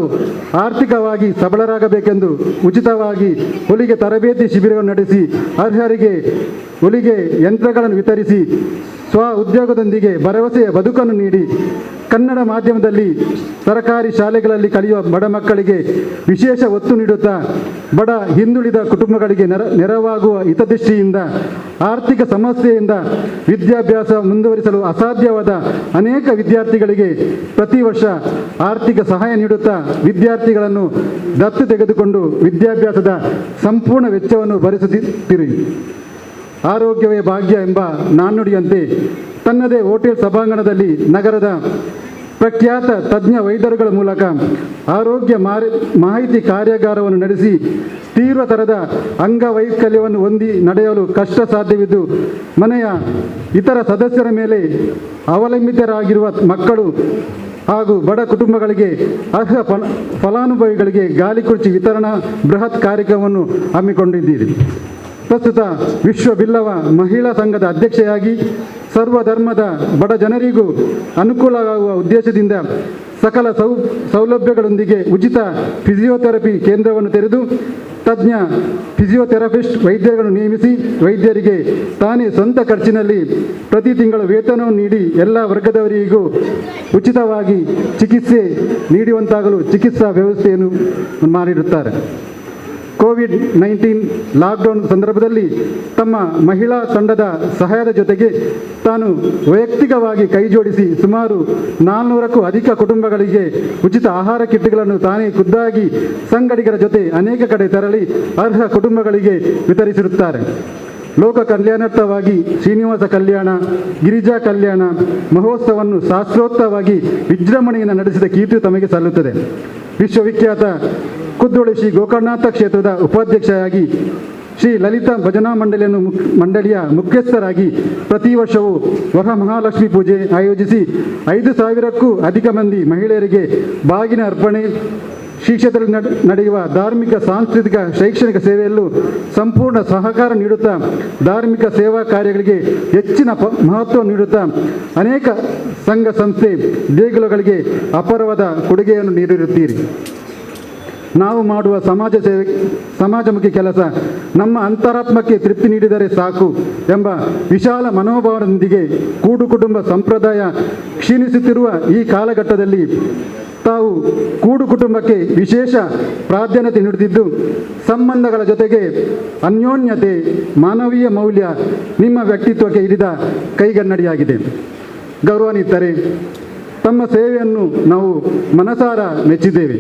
ಆರ್ಥಿಕವಾಗಿ ಸಬಲರಾಗಬೇಕೆಂದು ಉಚಿತವಾಗಿ ಹೊಲಿಗೆ ತರಬೇತಿ ಶಿಬಿರವನ್ನು ನಡೆಸಿ ಅರ್ಹರಿಗೆ ಹೊಲಿಗೆ ಯಂತ್ರಗಳನ್ನು ವಿತರಿಸಿ ಸ್ವ ಉದ್ಯೋಗದೊಂದಿಗೆ ಭರವಸೆಯ ಬದುಕನ್ನು ನೀಡಿ ಕನ್ನಡ ಮಾಧ್ಯಮದಲ್ಲಿ ಸರ್ಕಾರಿ ಶಾಲೆಗಳಲ್ಲಿ ಕಲಿಯುವ ಬಡ ಮಕ್ಕಳಿಗೆ ವಿಶೇಷ ಒತ್ತು ನೀಡುತ್ತಾ ಬಡ ಹಿಂದುಳಿದ ಕುಟುಂಬಗಳಿಗೆ ನೆರವಾಗುವ ಹಿತದೃಷ್ಟಿಯಿಂದ ಆರ್ಥಿಕ ಸಮಸ್ಯೆಯಿಂದ ವಿದ್ಯಾಭ್ಯಾಸ ಮುಂದುವರಿಸಲು ಅಸಾಧ್ಯವಾದ ಅನೇಕ ವಿದ್ಯಾರ್ಥಿಗಳಿಗೆ ಪ್ರತಿ ವರ್ಷ ಆರ್ಥಿಕ ಸಹಾಯ ನೀಡುತ್ತಾ ವಿದ್ಯಾರ್ಥಿಗಳನ್ನು ದತ್ತು ತೆಗೆದುಕೊಂಡು ವಿದ್ಯಾಭ್ಯಾಸದ ಸಂಪೂರ್ಣ ವೆಚ್ಚವನ್ನು ಭರಿಸುತ್ತೀರಿ. ಆರೋಗ್ಯವೇ ಭಾಗ್ಯ ಎಂಬ ನಾಣ್ಣುಡಿಯಂತೆ ತನ್ನದೇ ಹೋಟೆಲ್ ಸಭಾಂಗಣದಲ್ಲಿ ನಗರದ ಪ್ರಖ್ಯಾತ ತಜ್ಞ ವೈದ್ಯರುಗಳ ಮೂಲಕ ಆರೋಗ್ಯ ಮಾಹಿತಿ ಕಾರ್ಯಾಗಾರವನ್ನು ನಡೆಸಿ ತೀವ್ರ ಥರದ ಅಂಗವೈಕಲ್ಯವನ್ನು ಹೊಂದಿ ನಡೆಯಲು ಕಷ್ಟ ಸಾಧ್ಯವಿದ್ದು ಮನೆಯ ಇತರ ಸದಸ್ಯರ ಮೇಲೆ ಅವಲಂಬಿತರಾಗಿರುವ ಮಕ್ಕಳು ಹಾಗೂ ಬಡ ಕುಟುಂಬಗಳಿಗೆ ಅರ್ಹ ಫಲಾನುಭವಿಗಳಿಗೆ ಗಾಲಿಕುರ್ಚಿ ವಿತರಣಾ ಬೃಹತ್ ಕಾರ್ಯಕ್ರಮವನ್ನು ಹಮ್ಮಿಕೊಂಡಿದ್ದೀರಿ. ಪ್ರಸ್ತುತ ವಿಶ್ವ ಬಿಲ್ಲವ ಮಹಿಳಾ ಸಂಘದ ಅಧ್ಯಕ್ಷೆಯಾಗಿ ಸರ್ವಧರ್ಮದ ಬಡ ಜನರಿಗೂ ಅನುಕೂಲವಾಗುವ ಉದ್ದೇಶದಿಂದ ಸಕಲ ಸೌಲಭ್ಯಗಳೊಂದಿಗೆ ಉಚಿತ ಫಿಸಿಯೋಥೆರಪಿ ಕೇಂದ್ರವನ್ನು ತೆರೆದು ತಜ್ಞ ಫಿಸಿಯೋಥೆರಪಿಸ್ಟ್ ವೈದ್ಯರುಗಳನ್ನು ನೇಮಿಸಿ ವೈದ್ಯರಿಗೆ ತಾನೇ ಸ್ವಂತ ಖರ್ಚಿನಲ್ಲಿ ಪ್ರತಿ ತಿಂಗಳು ವೇತನವನ್ನು ನೀಡಿ ಎಲ್ಲ ವರ್ಗದವರಿಗೂ ಉಚಿತವಾಗಿ ಚಿಕಿತ್ಸೆ ನೀಡುವಂತಾಗಲು ಚಿಕಿತ್ಸಾ ವ್ಯವಸ್ಥೆಯನ್ನು ಮಾಡಿರುತ್ತಾರೆ. ಕೋವಿಡ್-19 ಲಾಕ್ಡೌನ್ ಸಂದರ್ಭದಲ್ಲಿ ತಮ್ಮ ಮಹಿಳಾ ತಂಡದ ಸಹಾಯದ ಜೊತೆಗೆ ತಾನು ವೈಯಕ್ತಿಕವಾಗಿ ಕೈಜೋಡಿಸಿ ಸುಮಾರು 400ಕ್ಕೂ ಅಧಿಕ ಕುಟುಂಬಗಳಿಗೆ ಉಚಿತ ಆಹಾರ ಕಿಟ್ಗಳನ್ನು ತಾನೇ ಖುದ್ದಾಗಿ ಸಂಗಡಿಗರ ಜೊತೆ ಅನೇಕ ಕಡೆ ತೆರಳಿ ಅರ್ಹ ಕುಟುಂಬಗಳಿಗೆ ವಿತರಿಸಿರುತ್ತಾರೆ. ಲೋಕ ಕಲ್ಯಾಣಾರ್ಥವಾಗಿ ಶ್ರೀನಿವಾಸ ಕಲ್ಯಾಣ, ಗಿರಿಜಾ ಕಲ್ಯಾಣ ಮಹೋತ್ಸವವನ್ನು ಶಾಸ್ತ್ರೋಕ್ತವಾಗಿ ವಿಜೃಂಭಣೆಯಿಂದ ನಡೆಸಿದ ಕೀರ್ತಿ ತಮಗೆ ಸಲ್ಲುತ್ತದೆ. ವಿಶ್ವವಿಖ್ಯಾತ ಕುದ್ರೋಳಿ ಶ್ರೀ ಗೋಕರ್ಣನಾಥ ಕ್ಷೇತ್ರದ ಉಪಾಧ್ಯಕ್ಷರಾಗಿ ಶ್ರೀ ಲಲಿತಾ ಭಜನಾ ಮಂಡಳಿಯನ್ನು ಮಂಡಳಿಯ ಮುಖ್ಯಸ್ಥರಾಗಿ ಪ್ರತಿ ವರ್ಷವೂ ವರಮಹಾಲಕ್ಷ್ಮಿ ಪೂಜೆ ಆಯೋಜಿಸಿ 5,000ಕ್ಕೂ ಅಧಿಕ ಮಂದಿ ಮಹಿಳೆಯರಿಗೆ ಬಾಗಿನ ಅರ್ಪಣೆ, ಶ್ರೀ ಕ್ಷೇತ್ರದಲ್ಲಿ ನಡೆಯುವ ಧಾರ್ಮಿಕ, ಸಾಂಸ್ಕೃತಿಕ, ಶೈಕ್ಷಣಿಕ ಸೇವೆಯಲ್ಲೂ ಸಂಪೂರ್ಣ ಸಹಕಾರ ನೀಡುತ್ತಾ ಧಾರ್ಮಿಕ ಸೇವಾ ಕಾರ್ಯಗಳಿಗೆ ಹೆಚ್ಚಿನ ಮಹತ್ವ ನೀಡುತ್ತಾ ಅನೇಕ ಸಂಘ ಸಂಸ್ಥೆ ದೇಗುಲಗಳಿಗೆ ಅಪಾರವಾದ ಕೊಡುಗೆಯನ್ನು ನೀಡಿರುತ್ತೀರಿ. ನಾವು ಮಾಡುವ ಸಮಾಜ ಸೇವೆ, ಸಮಾಜಮುಖಿ ಕೆಲಸ ನಮ್ಮ ಅಂತರಾತ್ಮಕ್ಕೆ ತೃಪ್ತಿ ನೀಡಿದರೆ ಸಾಕು ಎಂಬ ವಿಶಾಲ ಮನೋಭಾವದೊಂದಿಗೆ ಕೂಡು ಕುಟುಂಬ ಸಂಪ್ರದಾಯ ಕ್ಷೀಣಿಸುತ್ತಿರುವ ಈ ಕಾಲಘಟ್ಟದಲ್ಲಿ ತಾವು ಕೂಡು ಕುಟುಂಬಕ್ಕೆ ವಿಶೇಷ ಪ್ರಾಧಾನ್ಯತೆ ನೀಡುತ್ತಿದ್ದು, ಸಂಬಂಧಗಳ ಜೊತೆಗೆ ಅನ್ಯೋನ್ಯತೆ, ಮಾನವೀಯ ಮೌಲ್ಯ ನಿಮ್ಮ ವ್ಯಕ್ತಿತ್ವಕ್ಕೆ ಹಿಡಿದ ಕೈಗನ್ನಡಿಯಾಗಿದೆ. ಗೌರವಾನ್ವಿತರೇ, ತಮ್ಮ ಸೇವೆಯನ್ನು ನಾವು ಮನಸಾರ ಮೆಚ್ಚಿದ್ದೇವೆ.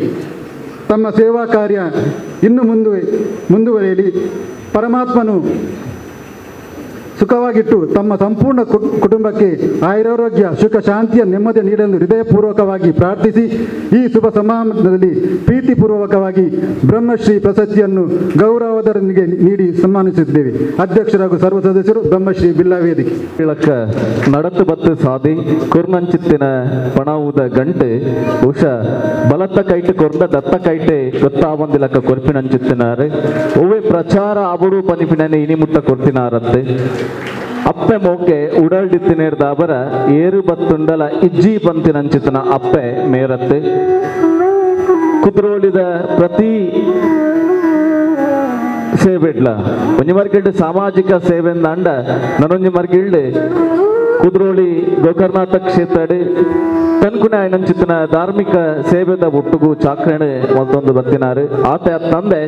ತಮ್ಮ ಸೇವಾ ಕಾರ್ಯ ಇನ್ನು ಮುಂದುವರಿಯಲಿ. ಪರಮಾತ್ಮನು ಸುಖವಾಗಿಟ್ಟು ತಮ್ಮ ಸಂಪೂರ್ಣ ಕುಟುಂಬಕ್ಕೆ ಆಯುರಾರೋಗ್ಯ, ಸುಖ, ಶಾಂತಿಯ ನೆಮ್ಮದಿ ನೀಡಲು ಹೃದಯಪೂರ್ವಕವಾಗಿ ಪ್ರಾರ್ಥಿಸಿ ಈ ಶುಭ ಸಮಾರಂಭದಲ್ಲಿ ಪ್ರೀತಿಪೂರ್ವಕವಾಗಿ ಬ್ರಹ್ಮಶ್ರೀ ಪ್ರಶಸ್ತಿಯನ್ನು ಗೌರವದೊಂದಿಗೆ ನೀಡಿ ಸನ್ಮಾನಿಸುತ್ತಿದ್ದೇವೆ. ಅಧ್ಯಕ್ಷರು ಹಾಗೂ ಸರ್ವ ಸದಸ್ಯರು, ಬ್ರಹ್ಮಶ್ರೀ ಬಿಲ್ಲವ ವೇದಿಕೆ. ಇಳಕ್ಕ ನಡತು ಬತ್ತು ಸಾದಿ ಕುರ್ನಂಚಿತ್ತಿನ ಪಣವುದ ಗಂಟೆ ಬಹುಶಃ ಬಲತ್ತ ಕೈಟು ಕೊರ್ದ ದತ್ತ ಕೈಟೆ ಗೊತ್ತಾವಂದಿಲಕ್ಕ ಕೊರ್ಪಿನಂಚಿತ್ತಿನಾರೆ ಒವ್ವೆ ಪ್ರಚಾರ ಅವಡು ಪನಿಪಿನನೆ ಇನಿ ಮುಟ್ಟ ಕೊರ್ತಿನಾರತ್ತೆ. ಅಪ್ಪೆ ಮೋಕೆ ಉಡಲ್ಡಿತ್ತಿನೇರ್ದಾಬರ ಏರು ಬತ್ತುಂಡಲ ಇಜ್ಜಿ ಪಂತಿನಂಚಿತನ ಅಪ್ಪೆ ಮೇರತ್ತೆ ಕುದ್ರೋಳಿದ ಪ್ರತಿ ಸೇವೆಡ್ಲ ಒಂಜಿ ಮಾರ್ಕೆಟ್ ಸಾಮಾಜಿಕ ಸೇವೆ ಅಂಡ ನನೊಂಜಿ ಮಾರ್ಕೆಟ್ ಕುದ್ರೋಳಿ ಗೋಕರ್ಣಾಥ ಕ್ಷೇತ್ರಡ್ ತನ್ಕುನೆ ಆಯ್ನಂಚಿತನ ಧಾರ್ಮಿಕ ಸೇವೆದ ಒಟ್ಟುಗು ಚಾಕ್ರಣೆ ಒಂದೊಂದು ಬತ್ತಿನಾರು ಆತ ತಂದೆ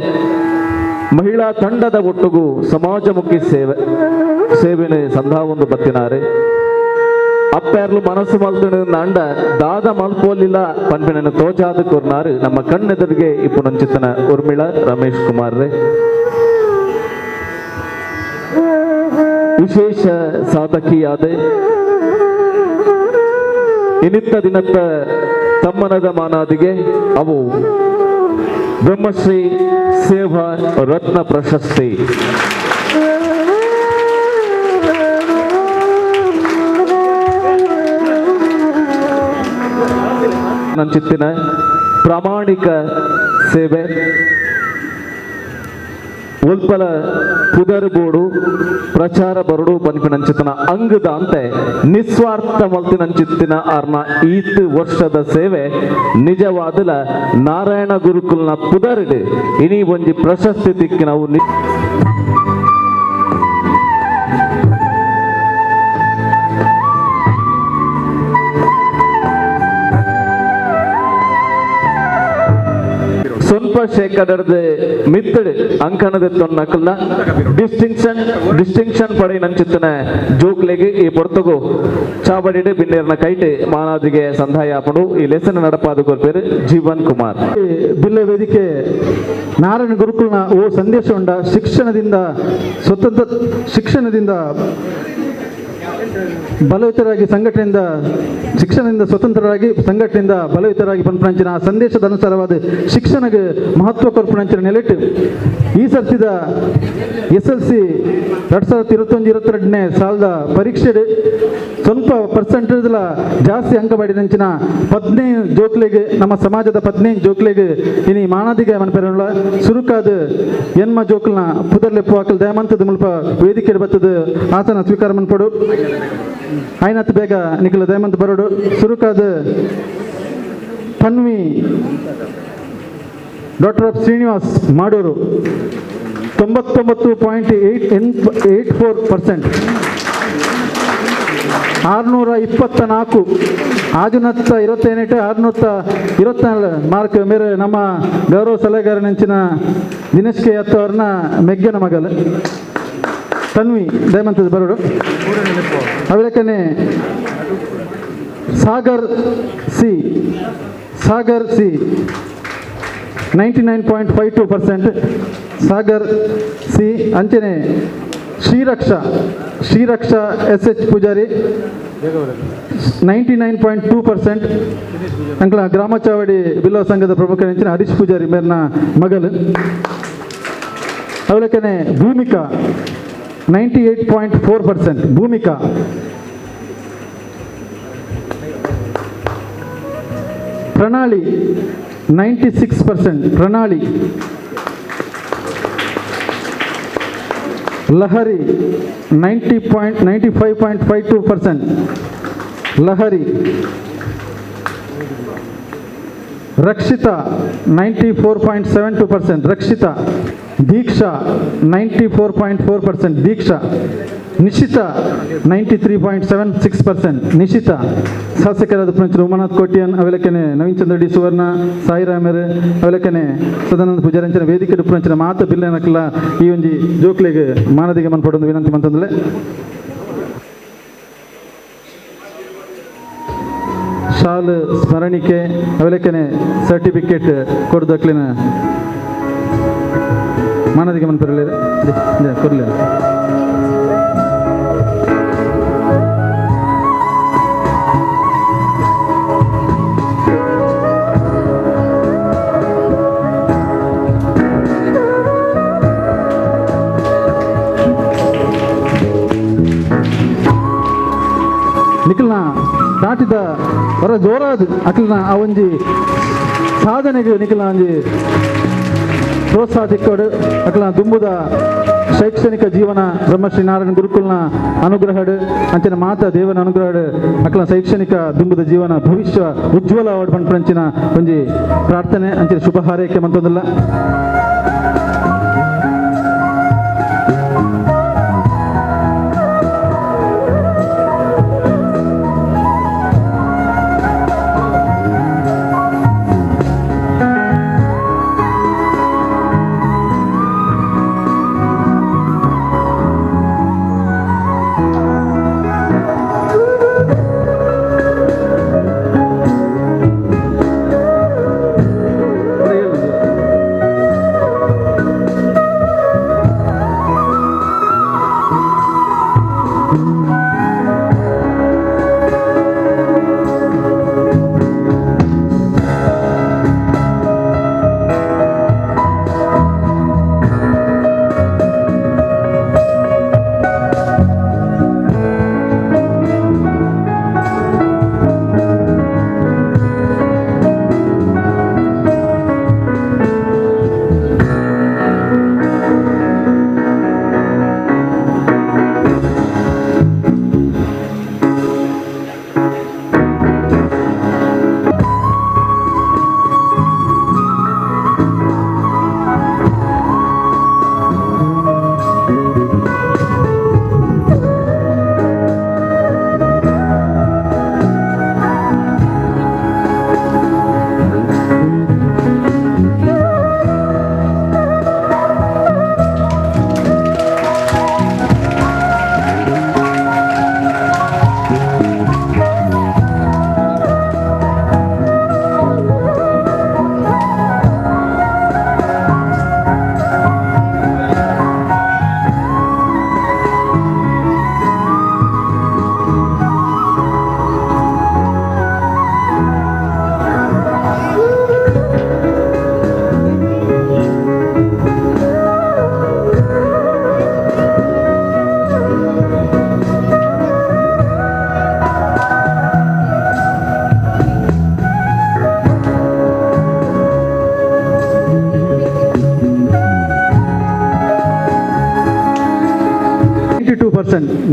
ಮಹಿಳಾ ತಂಡದ ಒಟ್ಟುಗು ಸಮಾಜಮುಖಿ ಸೇವೆ ಸೇವೆನೆ ಸಂಧಾವೊಂದು ಬತ್ತಿನಾರು ಅಪ್ಪೆರ್ಲು ಮನಸ್ಸು ಮಲ್ತುಂಡ ಅಂಡ ದಾದ ಮಲ್ಪೋಲಿಲ್ಲ ಪನ್ಪಿನ ತೋಜಾದ ಕೊರ್ನಾರು ನಮ್ಮ ಕಣ್ಣೆದುರಿಗೆ ಇಪ್ಪುನಂಚಿತನ ಉರ್ಮಿಳ ರಮೇಶ್ ಕುಮಾರ್ ರೇ. ವಿಶೇಷ ಸಾಧಕಿಯಾದ ಇನಿತ್ತ ದಿನತ್ತ ತಮ್ಮನದ ಮಾನಾದಿಗೆ ಅವು ಬ್ರಹ್ಮಶ್ರೀ ಸೇವಾ ರತ್ನ ಪ್ರಶಸ್ತಿ. ನಂಚಿತ್ತಿನ ಪ್ರಾಮಾಣಿಕ ಸೇವೆ ಉಲ್ಪಲ ಪುದರ್ ಬೋಡು ಪ್ರಚಾರ ಬರಡು ಪನ್ಪಿನಂಚಿತನ ಅಂಗದ ಅಂತೆ ನಿಸ್ವಾರ್ಥ ಮಲ್ತಿನಂಚಿತ್ತಿನ ಆರ್ನ ಈತ್ ವರ್ಷದ ಸೇವೆ ನಿಜವಾದಲ ನಾರಾಯಣ ಗುರುಕುಲ್ನ ಪುದರ್ಡ್ ಇನಿ ಒಂಜಿ ಪ್ರಶಸ್ತಿ ತಿಕ್ಕಿನವು. ಸ್ವಲ್ಪ ಶೇಕಡದ ಮಿತ್ತಡು ಅಂಕಣದ ತೊನ್ನಕಲ್ನ ಡಿಸ್ಟಿಂಕ್ಷನ್ ಪಡೆಯಿನಂಚಿತ್ತನ ಜೋಕ್ಲೆಗೆ ಈ ಪೊರ್ತಗು ಚಾಬಡಿಡು ಬಿನ್ನೇರ್ನ ಕೈಟು ಮಾನಾದಿಗೆ ಸಂಧಾಯ ಆಪುಂಡು. ಈ ಲೆಸನ್ ನಡಪಾದ ಕೊರ್ಪೇರು ಜೀವನ್ ಕುಮಾರ್. ಬಿಲ್ಲೆ ವೇದಿಕೆ ನಾರಾಯಣ ಗುರುಕುಲ್ನ ಓ ಸಂದೇಶ ಉಂಡ ಶಿಕ್ಷಣದಿಂದ ಸ್ವತಂತ್ರ ಶಿಕ್ಷಣದಿಂದ ಬಲಯುತರಾಗಿ ಸಂಘಟನೆಯಿಂದ ಶಿಕ್ಷಣದಿಂದ ಸ್ವತಂತ್ರರಾಗಿ ಸಂಘಟನೆಯಿಂದ ಬಲಯುತರಾಗಿ ಪನ್ಪುನಂಚಿನ ಆ ಸಂದೇಶದ ಅನುಸಾರವಾದ ಶಿಕ್ಷಣಕ್ಕೆ ಮಹತ್ವ ಕೊರ್ಪುನಂಚಿನ ನೆಲೆಟ್ಟು ಈ ಸರ್ತಿದ SLC 2021-22ನೇ ಸಾಲದ ಪರೀಕ್ಷೆ ಸ್ವಲ್ಪ ಪರ್ಸೆಂಟೇಜ್ಲ ಜಾಸ್ತಿ ಅಂಕ ಪಡೆದಂಚಿನ 15 ಜೋಕ್ಲೆಗೆ ನಮ್ಮ ಸಮಾಜದ 15 ಜೋಕ್ಲೆಗೆ ಇನಿ ಮಾನಾದಿಗೆ ಮನ್ಪೆರನುಲ ಸುರುಕಾದ ಎನ್ಮ ಜೋಕ್ಲನ ಪುದರ್ಲೆಪ್ಪು ಹಾಕಲ್ ದಯಮಂತದ ಮುಲ್ಪ ವೇದಿಕೆ ಬತ್ತದ ಆಸನ ಸ್ವೀಕಾರ ಮನ್ಪಡು ಆಯ್ನತ್ ಬೇಗ ನಿಖಿಲ ದಯಮಂತ ಬರೋಡು. ಸುರುಕಾದ ತನ್ವಿ ಡಾಕ್ಟರ್ ಆಫ್ ಶ್ರೀನಿವಾಸ್ ಮಾಡೋರು 99.84%, 624 ಆಜುನತ್ತ 28 624 ಮಾರ್ಕ್ ಮೇರೆ ನಮ್ಮ ಗೌರವ ಸಲಹೆಗಾರ ನೆಂಚಿನ ದಿನೇಶ್ ಕೆ ಅತ್ತ ಅವ್ರನ್ನ ಮೆಗ್ಗನ ಮಗಲ್ Tanvi ದಯಮಂತದ ಬರೋಡು. ಅವಿಲಕ್ಕನೆ Sagar C 99.52% Sagar C. ಅಂಚನೆ ಶ್ರೀರಕ್ಷಾ SH Poojary 99.2%. ಅಂಕಲ ಗ್ರಾಮ ಚಾವಡಿ ಬಿಲ್ಲವ ಸಂಘದ ಪ್ರಮುಖ ನೆಂಚಿನ Harish Poojary ಮೇರ್ನ ಮಗಲು. ಅವಲಕ್ಕನೆ Bhoomika 98.4% Bhoomika. Pranali 96% Pranali. Lahari 95.52% Lahari. Rakshita 94.72% Rakshita. Deeksha 94.4% Deeksha. Nishita 93.76% Nishita. ಶಾಸಕರಾದ ಪಂಚರು ಉಮಾನಾಥ್ ಕೋಟ್ಯಾನ್ ಅವೆಲಕ್ಕನೆ ನವೀನ್ ಚಂದ್ರ ಡಿ ಸುವರ್ಣ ಸಾಯಿರಾಮರ್ ಅವೆಲಕ್ಕನೆ ಸದಾನಂದ ಪೂಜಾರಂಚನ ವೇದಿಕೆ ಪಂಚನ ಮಾತ ಬಿಲ್ಲೆನಕಲ್ಲ ಈ ಒಂಜಿ ಜೋಕ್ಲೆಗ್ ಮಾನದಿಗೆ ಮನ್ಪಡೊಂದು ವಿನಂತಿ ಮಂತಂದಲೆ. ಶಾಲು ಸ್ಮರಣಿಕೆ ಅವೆಲಕ್ಕನೆ ಸರ್ಟಿಫಿಕೇಟ್ ಕೊಡ್ದಕ್ಲಿನ ಮಾನದಿಗೆ ಮನ್ಪರಲಿಲ್ಲ ಕೊಡಲಿಲ್ಲ. ನಿಖಲ್ನ ದಾಟಿದ ಹೊರ ಜೋರಾದ ಅಖಿಲ್ನ ಆ ಒಂಜಿ ಸಾಧನೆಗೆ ನಿಖಲ್ನ ಒಂಜಿ ಪ್ರೋತ್ಸಾಹ ತಿಕ್ಕೋಡು ಅಖಿಲ್ನ ದುಂಬುದ ಶೈಕ್ಷಣಿಕ ಜೀವನ ಬ್ರಹ್ಮಶ್ರೀ ನಾರಾಯಣ ಗುರುಕುಲ್ನ ಅನುಗ್ರಹಡ್ ಅಂಚಿನ ಮಾತಾ ದೇವನ ಅನುಗ್ರಹಡ್ ಅಕ್ಲ ಶೈಕ್ಷಣಿಕ ದುಂಬುದ ಜೀವನ ಭವಿಷ್ಯ ಉಜ್ವಲ ಅವಾರ್ಡ್ ಪನ್ಪಂಚಿನ ಒಂಜಿ ಪ್ರಾರ್ಥನೆ ಅಂಚಿನ ಶುಭ ಹಾರೈಕೆ ಮಂತೊಂದುಲ್ಲ.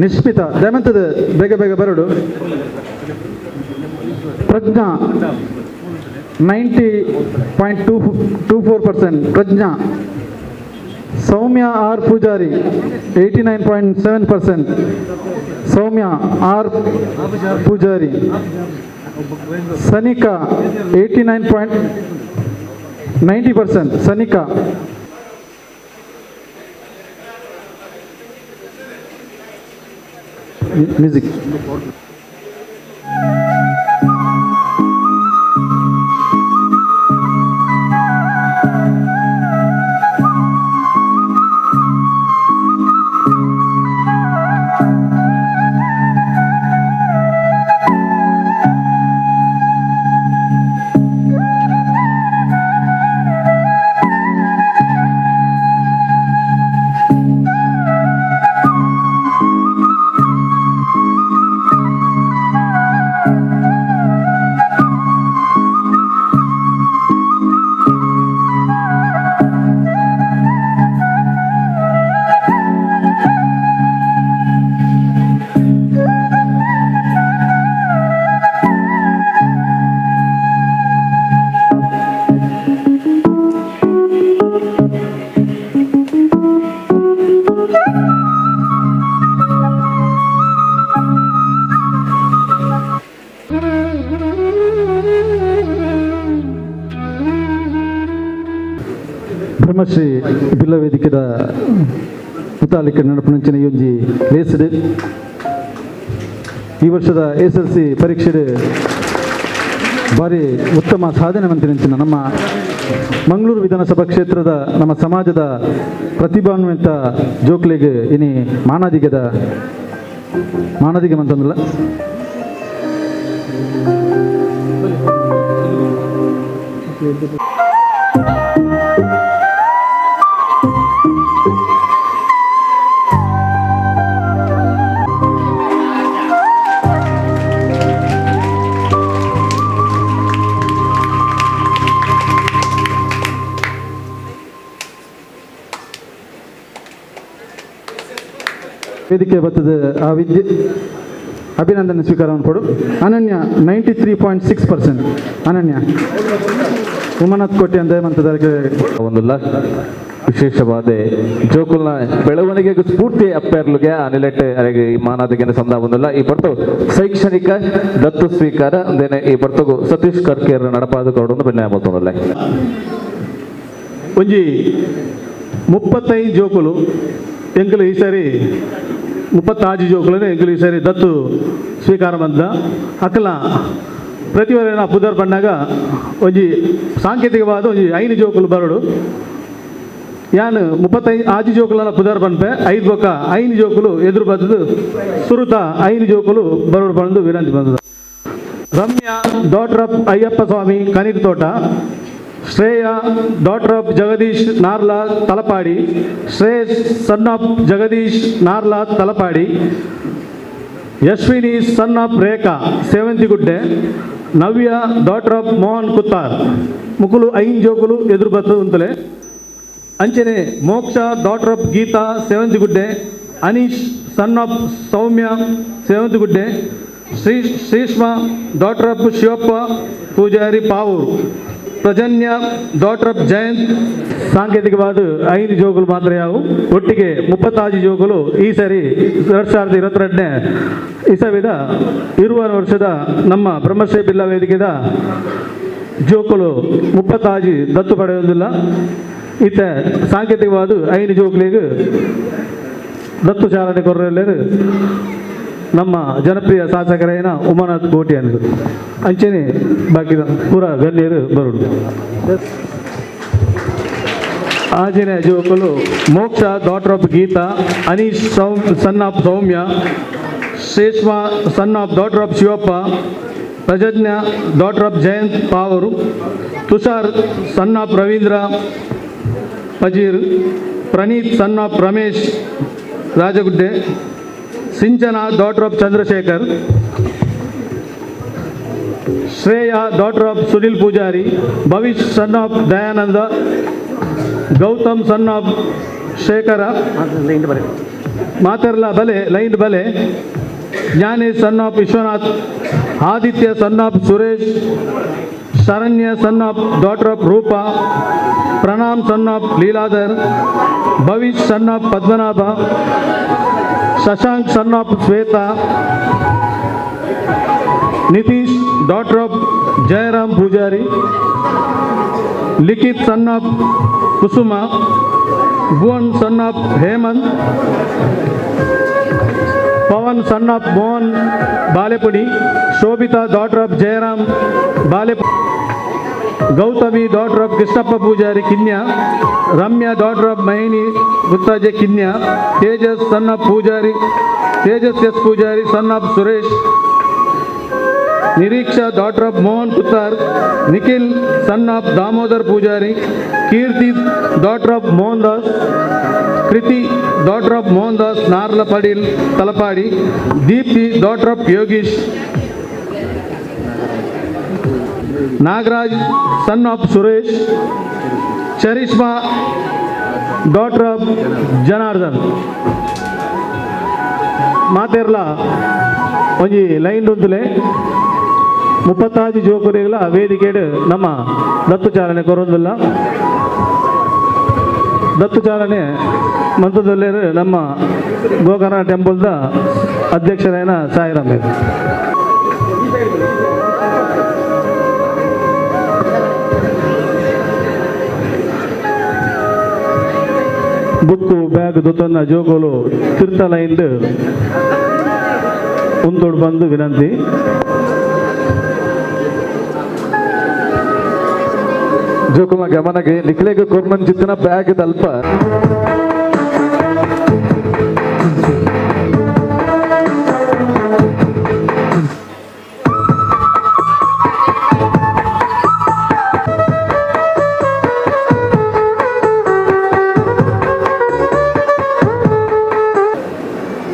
ನಿಶ್ಮಿತ ದಯಮಂತದ ಬೇಗ ಬೇಗ ಬರಡು. Prajna 90.24%. Prajna. Soumya R Pujari 89.7%. Soumya R Pujari. Sanika 89.90%. Sanika. Music. Brahmashri ಬಿಲ್ಲವೇದಿಕೆದ Muthalik ನಡಪುನಂಚಿನ ಒಂಜಿ ಲೇಸ್ಡ್ ಈ ವರ್ಷದ S L C ಪರೀಕ್ಷೆ ಭಾರಿ ಉತ್ತಮ ಸಾಧನೆ ಮಂತಿನಂಚಿನ ನಮ್ಮ ಮಂಗಳೂರು ವಿಧಾನಸಭಾ ಕ್ಷೇತ್ರದ ನಮ್ಮ ಸಮಾಜದ ಪ್ರತಿಭಾನ್ವಿತ ಜೋಕ್ಲಿಗೆ ಇನಿ ಮಾನಾದಿಗೆದ ಮಾನಾದಿಗೆ ಮಂತಂದಿಲ್ಲ. ವೇದಿಕೆ ಬತ್ತದ ಆ ವಿದ್ಯೆ ಅಭಿನಂದನೆ ಸ್ವೀಕಾರ ಕೊಡು. ಅನನ್ಯ 93.6%. ಅನನ್ಯ ಉಮನಾಥ್ ಕೋಟೆ ಅಂತ ಮಂತದಕ್ಕೆ ಒಂದುಲ್ಲ ವಿಶೇಷವಾದ ಜೋಕುಲ್ನ ಬೆಳವಣಿಗೆಗೆ ಸ್ಫೂರ್ತಿ ಅಪ್ಪೆರ್ಲುಗೆ ಆ ನಿಲೆಟ್ ಅರೆಗೆ ಈ ಮಾನಾದಿಗೆ ಸಂದ ಒಂದಿಲ್ಲ. ಈ ಪರ್ತು ಶೈಕ್ಷಣಿಕ ದತ್ತು ಸ್ವೀಕಾರ ಅಂದೇನೆ ಈ ಪರ್ತಗು ಸತೀಶ್ ಕರ್ಕೇರ್ ನಡಪಾದ ಕೊಡೊಂದು ಬೆನ್ನೆ ಮಲ್ತೊಂದುಲ್ಲೆ. ಒಂಜಿ 35 ಜೋಕುಲು ಎಂಕಲು ಈ ಸಾರಿ 36 ಜೋಕುలను ಎಂಕಲು ಈ ಸಾರಿ ದತ್ತು ಸ್ವೀಕಾರ ಬಂದ ಅಕಲ ಪ್ರತಿವರನ ಪುದರ್ ಪಣ್ಣಾಗ ಒಂಜಿ ಸಾಂಕೇತಿಕವಾದ ಒಂಜಿ 5 ಜೋಕುಲು ಬರಡು ಯಾನು 35 ಆಜಿ ಜೋಕುಲನ ಪುದರ್ ಪನ್ಪೆ 5 ಬೊಕ್ಕ 5 ಜೋಕುಲು ಎದುರು ಬತ್ತದು ಸುರುತ 5 ಜೋಕುಲು ಬರಡು ಬಂದು ವಿನಂತಿ ಬಂದದ. Ramya daughter of Ayyappa Swamy Kaneer Thota, Shreya daughter of Jagadish Narla Talapady, Shreyas son of Jagadish Narla Talapady, Yashwini son of Rekha Sevanthigudde, Navya daughter of Mohan Kuttar. ಮುಕುಲು 5 ಜೋಕುಲು ಎದುರು ಬತ್ತು ಉಂತಲೆ. ಅಂಚನೆ Moksha daughter of Geetha Sevanthigudde, Anish son of Soumya Sevanthigudde, Sreeshma daughter of Shivappa Poojary Pavoor, Prajanya daughter of Jayanth. ಸಾಂಕೇತಿಕವಾದ 5 ಜೋಕುಲು ಮಾತ್ರ ಯಾವು ಒಟ್ಟಿಗೆ 36 ಜೋಕುಲು ಈ ಸರಿ 2022ನೇ ಇಸವಿದ 20 ವರ್ಷದ ನಮ್ಮ ಬ್ರಹ್ಮಶ್ರೀ ಬಿಲ್ಲ ವೇದಿಕೆದ ಜೋಕುಲು 36 ದತ್ತು ಪಡೆಯುವುದಿಲ್ಲ. ಈತ ಸಾಂಕೇತಿಕವಾದ 5 ಜೋಕುಲಿಗೆ ದತ್ತು ಚಾಲನೆ ಕೊರಲೇರು ನಮ್ಮ ಜನಪ್ರಿಯ ಶಾಸಕರೇನ ಉಮಾನಾಥ್ ಕೋಟಿ ಅನ್ನೋದು. ಅಂಚನೆ ಬಾಕಿ ಪೂರ ಗಣ್ಯರು ಬರೋಡು. ಆಜನೆ ಜೋಕುಲು Moksha daughter of Geetha, Anish son of Soumya, Shreshma son of daughter of Shivappa, Prajna daughter of Jayanth Pavoor, Tushar son of Ravindra Pajir, Praneeth son of Ramesh Rajagudde, Sinchana daughter of Chandrashekar, Shreya daughter of Sunil Poojary, Bhavish son of Dayananda, Gautam son of Shekhara, ಮಾತರ್ಲ ಬಲೆ line ಬಲೆ, Jnanesh son of Vishwanath, Aditya son of Suresh, Sharanya son of daughter of Roopa, Pranam son of Leeladhar, Bhavish son of Padmanabha, Shashank son of Shweta, Nitish daughter of Jayaram Poojary, Likhith son of Kusuma, Bhuvan son of Hemanth, Pavan son of Mohan Balepudi, Shobhita daughter of Jayaram Bale, Gautami daughter of Krishnappa Poojary Kinya, Ramya daughter of Mahini Guttaje Kinya, Tejas son of Poojary, Tejas S Poojary son of Suresh, Nireeksha daughter of Mohan Puttar, Nikhil son of Damodar Poojary, Keerthi daughter of Mohan Das, Kriti daughter of Mohan Das Narla Padil Talapady, Deepti daughter of Yogish, Nagaraj son of Suresh, Charishma daughter of Janardhan. ಮಾತೇರ್ಲ ಒಂಜಿ line ಉಂತುಲೆ 36 ಜೋಕುಲೆಗಳ ವೇದಿಕೆಡ್ ನಮ್ಮ ದತ್ತು ಚಾಲನೆ ಕೊರೊಂದುಲ್ಲ. ದತ್ತು ಚಾಲನೆ ಮಂತದಲ್ಲೇರು ನಮ್ಮ ಗೋಕರ್ಣ ಟೆಂಪಲ್ದ ಅಧ್ಯಕ್ಷರಾಯನ ಸಾಯಿರಾಮ್. ಬುಕ್ಕು ಬ್ಯಾಗ್ ದುತನ್ನ ಜೋಗೋಲು ತೀರ್ಥ ಲೈನ್ ಉಂದೋಡು ಬಂದು ವಿನಂತಿ. ಜೋಕುಲ್ನ ಗಮನಗೆ ನಿಕ್ಲೆಗ್ ಕೊರ್ನನ್ ಜಿತ್ತಿನ ಬ್ಯಾಗ್ ದಲ್ಪ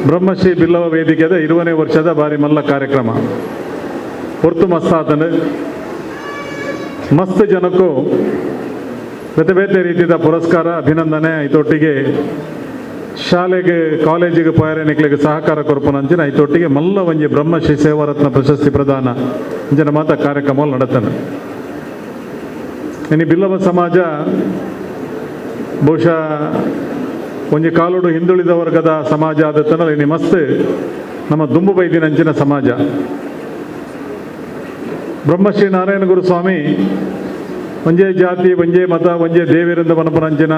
ಬ್ರಹ್ಮಶ್ರೀ ಬಿಲ್ಲವ ವೇದಿಕೆದ 20ನೇ ವರ್ಷದ ಬಾರಿ ಮಲ್ಲ ಕಾರ್ಯಕ್ರಮ ಹೊರ್ತು ಮಸ್ತಾತನು ಮಸ್ತ್ ಜನಕ್ಕೂ ಬೇತೆ ಬೇತೆ ರೀತಿಯ ಪುರಸ್ಕಾರ ಅಭಿನಂದನೆ ಇದೊಟ್ಟಿಗೆ ಶಾಲೆಗೆ ಕಾಲೇಜಿಗೆ ಪೋಯರೆ ನಿಕ್ಲೆಗ್ ಸಹಕಾರ ಕೊರ್ಪುನಂಚಿನ ಐತೊಟ್ಟಿಗೆ ಮಲ್ಲ ಒಂಜಿ ಬ್ರಹ್ಮಶ್ರೀ ಸೇವಾರತ್ನ ಪ್ರಶಸ್ತಿ ಪ್ರದಾನ ಇಂಚಿನ ಮಾತ ಕಾರ್ಯಕ್ರಮ ನಡತನ. ಇನಿ ಬಿಲ್ಲವ ಸಮಾಜ ಬಹುಶಃ ಒಂಜಿ ಕಾಲೋಡು ಹಿಂದುಳಿದ ವರ್ಗದ ಸಮಾಜ ಆದತ್ತನ ಇನಿ ಮಸ್ತ್ ನಮ್ಮ ದುಂಬು ಬೈದಿನಂಚಿನ ಸಮಾಜ. ಬ್ರಹ್ಮಶ್ರೀ ನಾರಾಯಣ ಗುರು ಸ್ವಾಮಿ ಒಂಜೇ ಜಾತಿ ಒಂಜೇ ಮತ ಒಂಜೇ ದೇವಿರಿಂದ ಮನಪನಂಚಿನ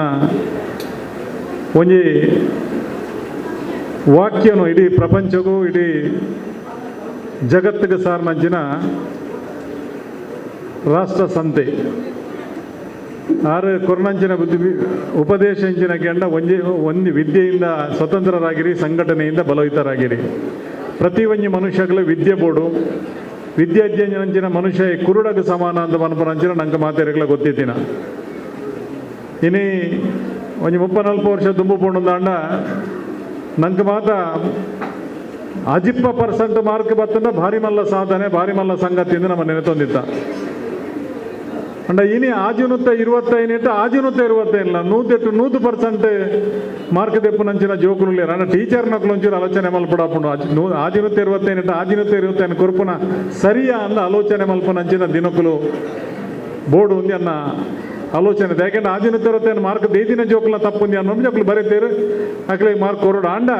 ಒಂಜಿ ವಾಕ್ಯನು ಇಡೀ ಪ್ರಪಂಚಗೂ ಇಡೀ ಜಗತ್ತಿಗೆ ಸಾರ್ನಂಚಿನ ರಾಷ್ಟ್ರ ಸಂತೆ ಆರು ಕೊರ್ನಂಚಿನ ಬುದ್ಧಿ ಉಪದೇಶಂಚಿನ ಕೆಂಡ ಒಂಜಿ ಒಂದು ವಿದ್ಯೆಯಿಂದ ಸ್ವತಂತ್ರರಾಗಿರಿ, ಸಂಘಟನೆಯಿಂದ ಬಲಯುತರಾಗಿರಿ. ಪ್ರತಿ ಒಂಜಿ ಮನುಷ್ಯಗಳು ವಿದ್ಯೆ ಬೋಡು, ವಿದ್ಯಾಧ್ಯಯನಂಚಿನ ಮನುಷ್ಯ ಕುರುಡಗ ಸಮಾನ ಅಂತ ಮನಪನಂಚಿನ ನಂಗೆ ಮಾತೆರೆಗಳ ಗೊತ್ತಿದ್ದೀನ. ಇನಿ ಒಂಜಿ 34 ವರ್ಷ ದುಂಬು ಪೋಂಡೊಂದಾಂಡ ನಂಗೆ ಮಾತ 50% ಮಾರ್ಕ್ ಬತ್ತಂಡ ಭಾರಿ ಮಲ್ಲ ಸಾಧನೆ, ಭಾರಿ ಮಲ್ಲ ಸಂಗತಿಯಿಂದ ನಮ್ಮ ನೆನೆತೊಂದಿತ್ತ. ಅಂಡ ಇನಿ 625 625 100% ಮಾರ್ಕ್ ತೆಪ್ಪುನಂಚಿನ ಜೋಕುಲು ಲೇರು. ಅಂಡ ಟೀಚರ್ ನಕಲು ಒಂಚೂರು ಆಲೋಚನೆ ಮಲ್ಪಡಾಪುಂಡು. 625 625 ಕೊರ್ಪುನ ಸರಿಯಾ ಅಂದ ಆಲೋಚನೆ ಮಲ್ಪುನಂಚಿನ ದಿನಕುಲು ಬೋರ್ಡು ఉంది ಅನ್ನ ಆಲೋಚನೆ. ಯಾಕೆಂದ್ರೆ 625 ಮಾರ್ಕ್ ದೇದಿನ ಜೋಕುಲ ತಪ್ಪುಂದಿ ಅನ್ನೋ ಜೋಕುಲು ಬರೀತೇರು ಅಕ್ಲೆ ಮಾರ್ಕ್ ಕೊರಡು. ಅಂಡ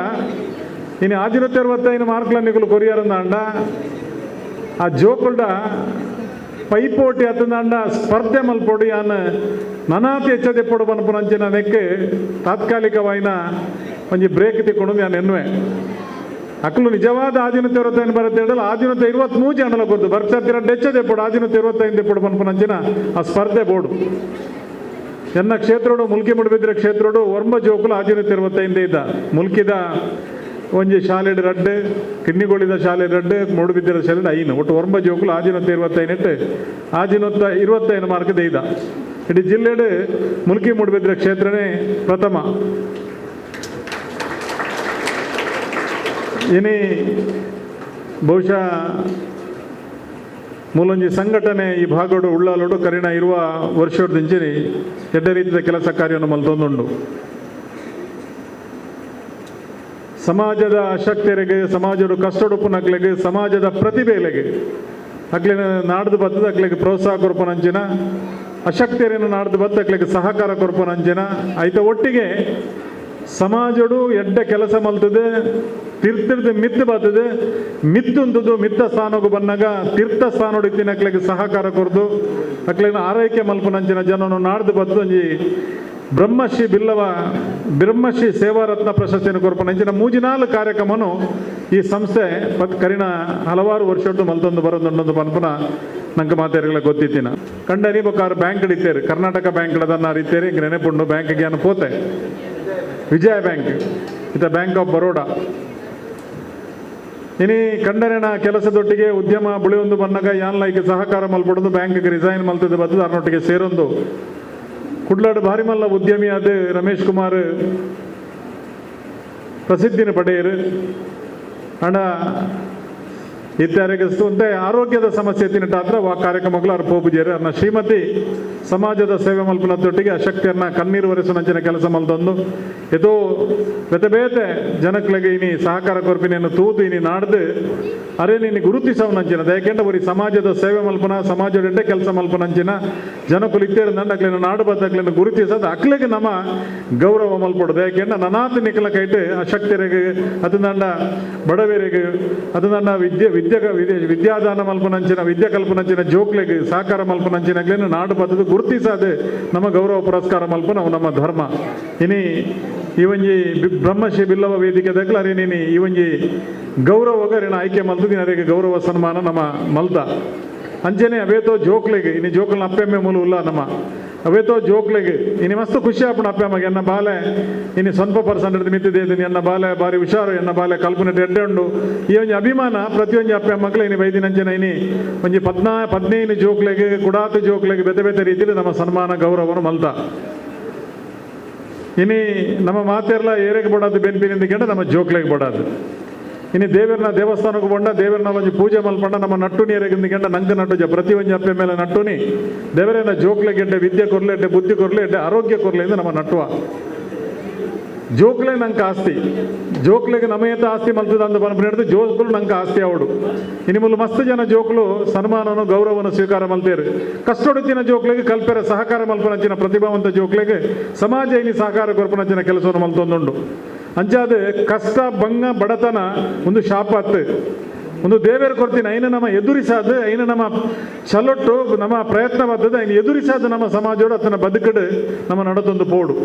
ಇನ್ನು 625 ಮಾರ್ಕ್ಲ ನಿಕುಲು ಕೊರಿಯಾರಂದ ಅಂಡ ಆ ಜೋಕುಲ್ಡ ಪೈಪೋಟಿ ಅತ್ತಂಡ ಸ್ಪರ್ಧೆ ಮಲ್ಪೊಡಿ ಅನ್ನ ನನಾತಿ ಹೆಚ್ಚದೆಪ್ಪೊಡು ಪನ್ಪುನಂಚಿನ ನೆಕ್ ತಾತ್ಕಾಲಿಕವಾಯಿನ ಒಂಜಿ ಬ್ರೇಕ್ ತಿಕ್ಕೊಂಡು ನಾನು ಎನ್ನುವೆ. ಅಕ್ಲು ನಿಜವಾದ 625 ಬರುತ್ತೆ ಹೇಳಲ್ಲ, 623 ಅಂಡಲ ಕೊರ್ದು ಬರ್ಸತ್ತಿರ ಹೆಚ್ಚದೆಪ್ಪೊಡು 625 ದೆಪ್ಪೊಡು ಪನ್ಪುನಂಚಿನ ಆ ಸ್ಪರ್ಧೆ ಬೋರ್ಡು. ಎನ್ನ ಕ್ಷೇತ್ರೋಡು ಮುಲ್ಕಿ ಮುಡುಬಿದ್ರೆ ಕ್ಷೇತ್ರೋಡು ಒರ್ಂಬ ಜೋಕುಲು 625 ಇದ್ದ. ಮುಲ್ಕಿದ ಒಂಜಿ ಶಾಲೆಡ್ ರಡ್ಡು, ಕಿನ್ನಿಗೋಳಿದ ಶಾಲೆ ರಡ್ಡು, ಮೂಡುಬಿದ್ದಿರ ಶಾಲೆ 5, ಒಟ್ಟು ಒರ್ಂಬ ಜೋಕುಲು 625 625 ಮಾರ್ಕ್ ದೇಯ್ದ. ಇಡೀ ಜಿಲ್ಲೆಡು ಮುಲ್ಕಿ ಮೂಡುಬಿದ್ರೆ ಕ್ಷೇತ್ರನೇ ಪ್ರಥಮ. ಇನಿ ಬಹುಶಃ ಮೂಲೊಂಜಿ ಸಂಘಟನೆ ಈ ಭಾಗಡು ಉಳ್ಳಾಲೋಡು ಕರಿಣ ಇರುವ ವರ್ಷದಿಂಚಿನಿ ಎಡ್ಡ ರೀತಿಯ ಕೆಲಸ ಕಾರ್ಯವನ್ನು ಮಲ್ತೊಂದುಂಡು. ಸಮಾಜದ ಅಶಕ್ತರಿಗೆ, ಸಮಾಜದ ಕಷ್ಟಡುಪ್ಪುನಕ್ಲೆಗೆ, ಸಮಾಜದ ಪ್ರತಿಭೆಲೆಗೆ ಅಕ್ಲಿನ ನಾಡ್ದು ಬತ್ತದ ಅಕ್ಲಿಗೆ ಪ್ರೋತ್ಸಾಹ ಕೊರ್ಪುನಂಚಿನ, ಅಶಕ್ತರೇನು ನಾಡ್ದು ಬತ್ತ ಅಕ್ಲಿಗೆ ಸಹಕಾರ ಕೊರ್ಪುನಂಚಿನ ಐತ ಒಟ್ಟಿಗೆ ಸಮಾಜಡು ಎಡ್ಡ ಕೆಲಸ ಮಲ್ತದೆ, ತೀರ್ಥದ ಮಿತ್ತು ಬರ್ತದೆ, ಮಿತ್ತುಂತದ್ದು ಮಿತ್ತ ಸ್ಥಾನಕ್ಕೂ ಬಂದಾಗ ತೀರ್ಥ ಸ್ಥಾನೋಡು ಇತ್ತಿನ ಅಕ್ಲಿಗೆ ಸಹಕಾರ ಕೊರ್ದು ಅಕ್ಲಿನ ಆರೈಕೆ ಮಲ್ಪುನಂಚಿನ ಜನನು ನಾಡ್ದು ಬತ್ತದ ಒಂಜಿ ಬ್ರಹ್ಮಶ್ರೀ ಬಿಲ್ಲವ ಬ್ರಹ್ಮಶ್ರೀ ಸೇವಾರತ್ನ ಪ್ರಶಸ್ತಿಯನ್ನು ಕೊರ್ಪುನಂಚಿನ 3-4 ಕಾರ್ಯಕ್ರಮನು ಈ ಸಂಸ್ಥೆ ಕರಿಣ ಹಲವಾರು ವರ್ಷದ್ದು ಮಲ್ತೊಂದು ಬರೋದುಂಡೊಂದು ಪನ್ಪುನ ನಂಗೆ ಮಾತಾಡಿಗಳ ಗೊತ್ತಿತ್ತಿನ. ಕಂಡನಿ ಬೊಕ್ಕಾರು ಬ್ಯಾಂಕ್ ಇತ್ತೇರು, ಕರ್ನಾಟಕ ಬ್ಯಾಂಕ್ ಅದನ್ನ ಇತ್ತೇರಿ ಹಿಂಗೆ ನೆನಪುಂಡು. ಬ್ಯಾಂಕ್ಗೆ ಅನ್ನು ಪೋತೆ ವಿಜಯ ಬ್ಯಾಂಕ್ ಇತ್ತ ಬ್ಯಾಂಕ್ ಆಫ್ ಬರೋಡಾ. ಇನಿ ಕಂಡರಿನ ಕೆಲಸದೊಟ್ಟಿಗೆ ಉದ್ಯಮ ಬುಳಿಯೊಂದು ಬನ್ನಾಗ ಯಾನ್ಲೈಕ್ ಸಹಕಾರ ಮಲ್ಪಡೋದು ಬ್ಯಾಂಕ್ಗೆ ರಿಸೈನ್ ಮಲ್ತದೆ ಬರ್ತದೆ ಅದನ್ನೊಟ್ಟಿಗೆ ಸೇರೊಂದು ಕುಡ್ಲಾಡು ಭಾರಿ ಮಲ್ಲ ಉದ್ಯಮಿ ಆದ ರಮೇಶ್ ಕುಮಾರ್ ಪ್ರಸಿದ್ಧಿನ ಪಡೆಯರು. ಅಂಡ ಇತ್ಯಾರಿಗೆ ಅಂತೆ ಆರೋಗ್ಯದ ಸಮಸ್ಯೆ ತಿನ್ನಟಾತ್ರ ಆ ಕಾರ್ಯಕ್ರಮಗಳು ಅವ್ರು ಪೋಪುಜೇರು. ಅನ್ನ ಶ್ರೀಮತಿ ಸಮಾಜದ ಸೇವೆ ಮಲ್ಪನದೊಟ್ಟಿಗೆ ಅಶಕ್ತಿಯನ್ನ ಕಣ್ಣೀರು ಒರೆಸುವಂಚಿನ ಕೆಲಸ ಮಲ್ತೊಂದು ಎದೋ ಬೇತೆ ಬೇತೆ ಜನಕ್ಲೆಗೆ ಇನಿ ಸಹಕಾರ ಕೊರ್ಪಿನೇನು ತೂದು ಇನಿ ನಾಡ್ದು ಅರೆ ನೀನು ಗುರುತಿಸವನಂಚಿನ. ಯಾಕೆಂದ್ರೆ ಬರೀ ಸಮಾಜದ ಸೇವೆ ಮಲ್ಪನ ಸಮಾಜದ ಕೆಲಸ ಮಲ್ಪನಂಚಿನ ಜನಕುಲು ಇತ್ತೇರಂದಂಡ ಅಕ್ಲೇನು ನಾಡು ಬದ್ದಕ್ಲೇನು ಗುರುತಿಸೋದು ಅಕ್ಲೆಗೆ ನಮ್ಮ ಗೌರವ ಮಲ್ಪಡೋದು. ಯಾಕೆಂದ್ರೆ ನನಾತ ನಿಖಲ ಕೈಟ್ ಅಶಕ್ತರಿಗೆ ಅದನ್ನ ಬಡವರಿಗೆ ಅದನ್ನ ವಿದ್ಯೆ ವಿದ್ಯೆ ವಿದ್ಯಾದಾನ ಮಲ್ಪನಂಚಿನ ವಿದ್ಯೆ ಕಲ್ಪನಂಚಿನ ಜೋಕ್ಲೆಗೆ ಸಹಕಾರ ಮಲ್ಪನಂಚಿನ ನಾಡು ಬದ್ದದು ಗುರುತಿಸದೆ ನಮ್ಮ ಗೌರವ ಪುರಸ್ಕಾರ ಮಲ್ಪನ ಅವು ನಮ್ಮ ಧರ್ಮ. ಇನಿ ಈ ಒಂಜಿ ಬ್ರಹ್ಮಶ್ರೀ ಬಿಲ್ಲವ ವೇದಿಕೆ ದಕ್ಲ ಅರೆ ನೀನಿ ಈ ಒಂಜಿ ಗೌರವಗ ರೇಣ ಆಯ್ಕೆ ಮಲ್ತದ ಅರೆಗೆ ಗೌರವ ಸನ್ಮಾನ ನಮ್ಮ ಮಲ್ತ. ಅಂಚನೆ ಅವೇತೋ ಜೋಕ್ಲೆಗೆ ಇನಿ ಜೋಕ್ಲನ ಅಪ್ಪೆಮ್ಮೆ ಮೂಲ ಉಲ್ಲ ನಮ್ಮ ಅವೇತೋ ಜೋಕ್ಲೆಗೆ ಇನಿ ಮಸ್ತ್ ಖುಷಿ ಆಪಣ ಅಪ್ಪೆಮ್ಮಗೆ ಎನ್ನ ಬಾಲೆ ಇನಿ ಸ್ವಲ್ಪ ಪರ್ಸೆಂಟ್ ಮಿತ್ತಿದೆ ಎನ್ನ ಬಾಲೆ ಬಾರಿ ಹುಷಾರು ಎನ್ನ ಬಾಲೆ ಕಲ್ಪನೆ ಎಡ್ಡೆ ಉಂಡು ಈ ಒಂಜಿ ಅಭಿಮಾನ ಪ್ರತಿಯೊಂಜಿ ಅಪ್ಪೆ ಮಕ್ಕಳು ಇನಿ ಬೈದಿನಂಚನೆ ಇನಿ ಒಂಜಿ 15 ಜೋಕ್ಲೆಗೆ ಕುಡಾತು ಜೋಕ್ಲೆಗೆ ಬೇತೆ ಬೇತೆ ರೀತಿಯಲ್ಲಿ ನಮ್ಮ ಸನ್ಮಾನ ಗೌರವವನ್ನು ಮಲ್ತ. ಇನಿ ನಮ್ಮ ಮಾತೆಲ್ಲ ಏರೆಗೆ ಬೋಡಾದು ಬೆನ್ಪಿನಿಂದ ಕೇಂದ್ರ ನಮ್ಮ ಜೋಕ್ಲೆಗೆ ಬೋಡಾದು. ಇನ್ನು ದೇವರನ್ನ ದೇವಸ್ಥಾನಕ್ಕೆ ಬಂಡ ದೇವರನ್ನ ಒಂಜಿ ಪೂಜೆ ಮಲ್ಪಂಡ ನಮ್ಮ ನಟ್ಟು ನೀರೆಗಿಂದ ಗಂಡ ನಂಗೆ ನಟ್ಟು ಜ ಪ್ರತಿ ಒಂಜಿ ಅಪ್ಪೆ ಮೇಲೆ ನಟ್ಟುನಿ ದೇವರೇನ ಜೋಕ್ಲೆ ಗೆಡ್ಡೆ ವಿದ್ಯೆ ಕೊರ್ಲೆ ಎಡ್ಡೆ ಬುದ್ಧಿ ಕೊರ್ಲೆ ಎಡ್ಡೆ ಆರೋಗ್ಯ ಕೊರ್ಲೆ ಎಂದು ನಮ್ಮ ನಟ್ಟುವ. ಜೋಕ್ಲೆ ನಂಗೆ ಆಸ್ತಿ, ಜೋಕ್ಲೆಗೆ ನಮಯತ ಆಸ್ತಿ ಮಲ್ತದ ಅಂದ ಪನ್ಪಿನ ಜೋಕ್ಲು ನಂಗೆ ಆಸ್ತಿ ಅವಡು. ಇನಿ ಮುಲ್ಲು ಮಸ್ತ್ ಜನ ಜೋಕ್ಲು ಸನ್ಮಾನನು ಗೌರವನು ಸ್ವೀಕಾರ ಮಲ್ತೇರು. ಕಷ್ಟೊಡುತ್ತಿನ ಜೋಕ್ಲೆಗೆ ಕಲ್ಪೆರ ಸಹಕಾರ ಮಲ್ಪನಂಚಿನ ಪ್ರತಿಭಾವಂತ ಜೋಕ್ಲೆಗೆ ಸಮಾಜ ಇನಿ ಸಹಕಾರ ಕೊರ್ಪನಂಚಿನ ಕೆಲಸವನ್ನು ಮಲ್ತೊಂದುಂಡು. ಅಂಚಾದ ಕಷ್ಟ ಬಂಗ ಬಡತನ ಒಂದು ಶಾಪತ್ತು, ಒಂದು ದೇವೇರು ಕೊಡ್ತೀನಿ ಐನ ನಮ್ಮ ಎದುರಿಸಾದ, ಐನ ನಮ್ಮ ಚಲೊಟ್ಟು ನಮ್ಮ ಪ್ರಯತ್ನ ಬರ್ತದೆ ಐನ ಎದುರಿಸಾದ ನಮ್ಮ ಸಮಾಜೋಡು ಅತನ ಬದುಕಡು ನಮ್ಮ ನಡತೊಂದು ಪೋಡು.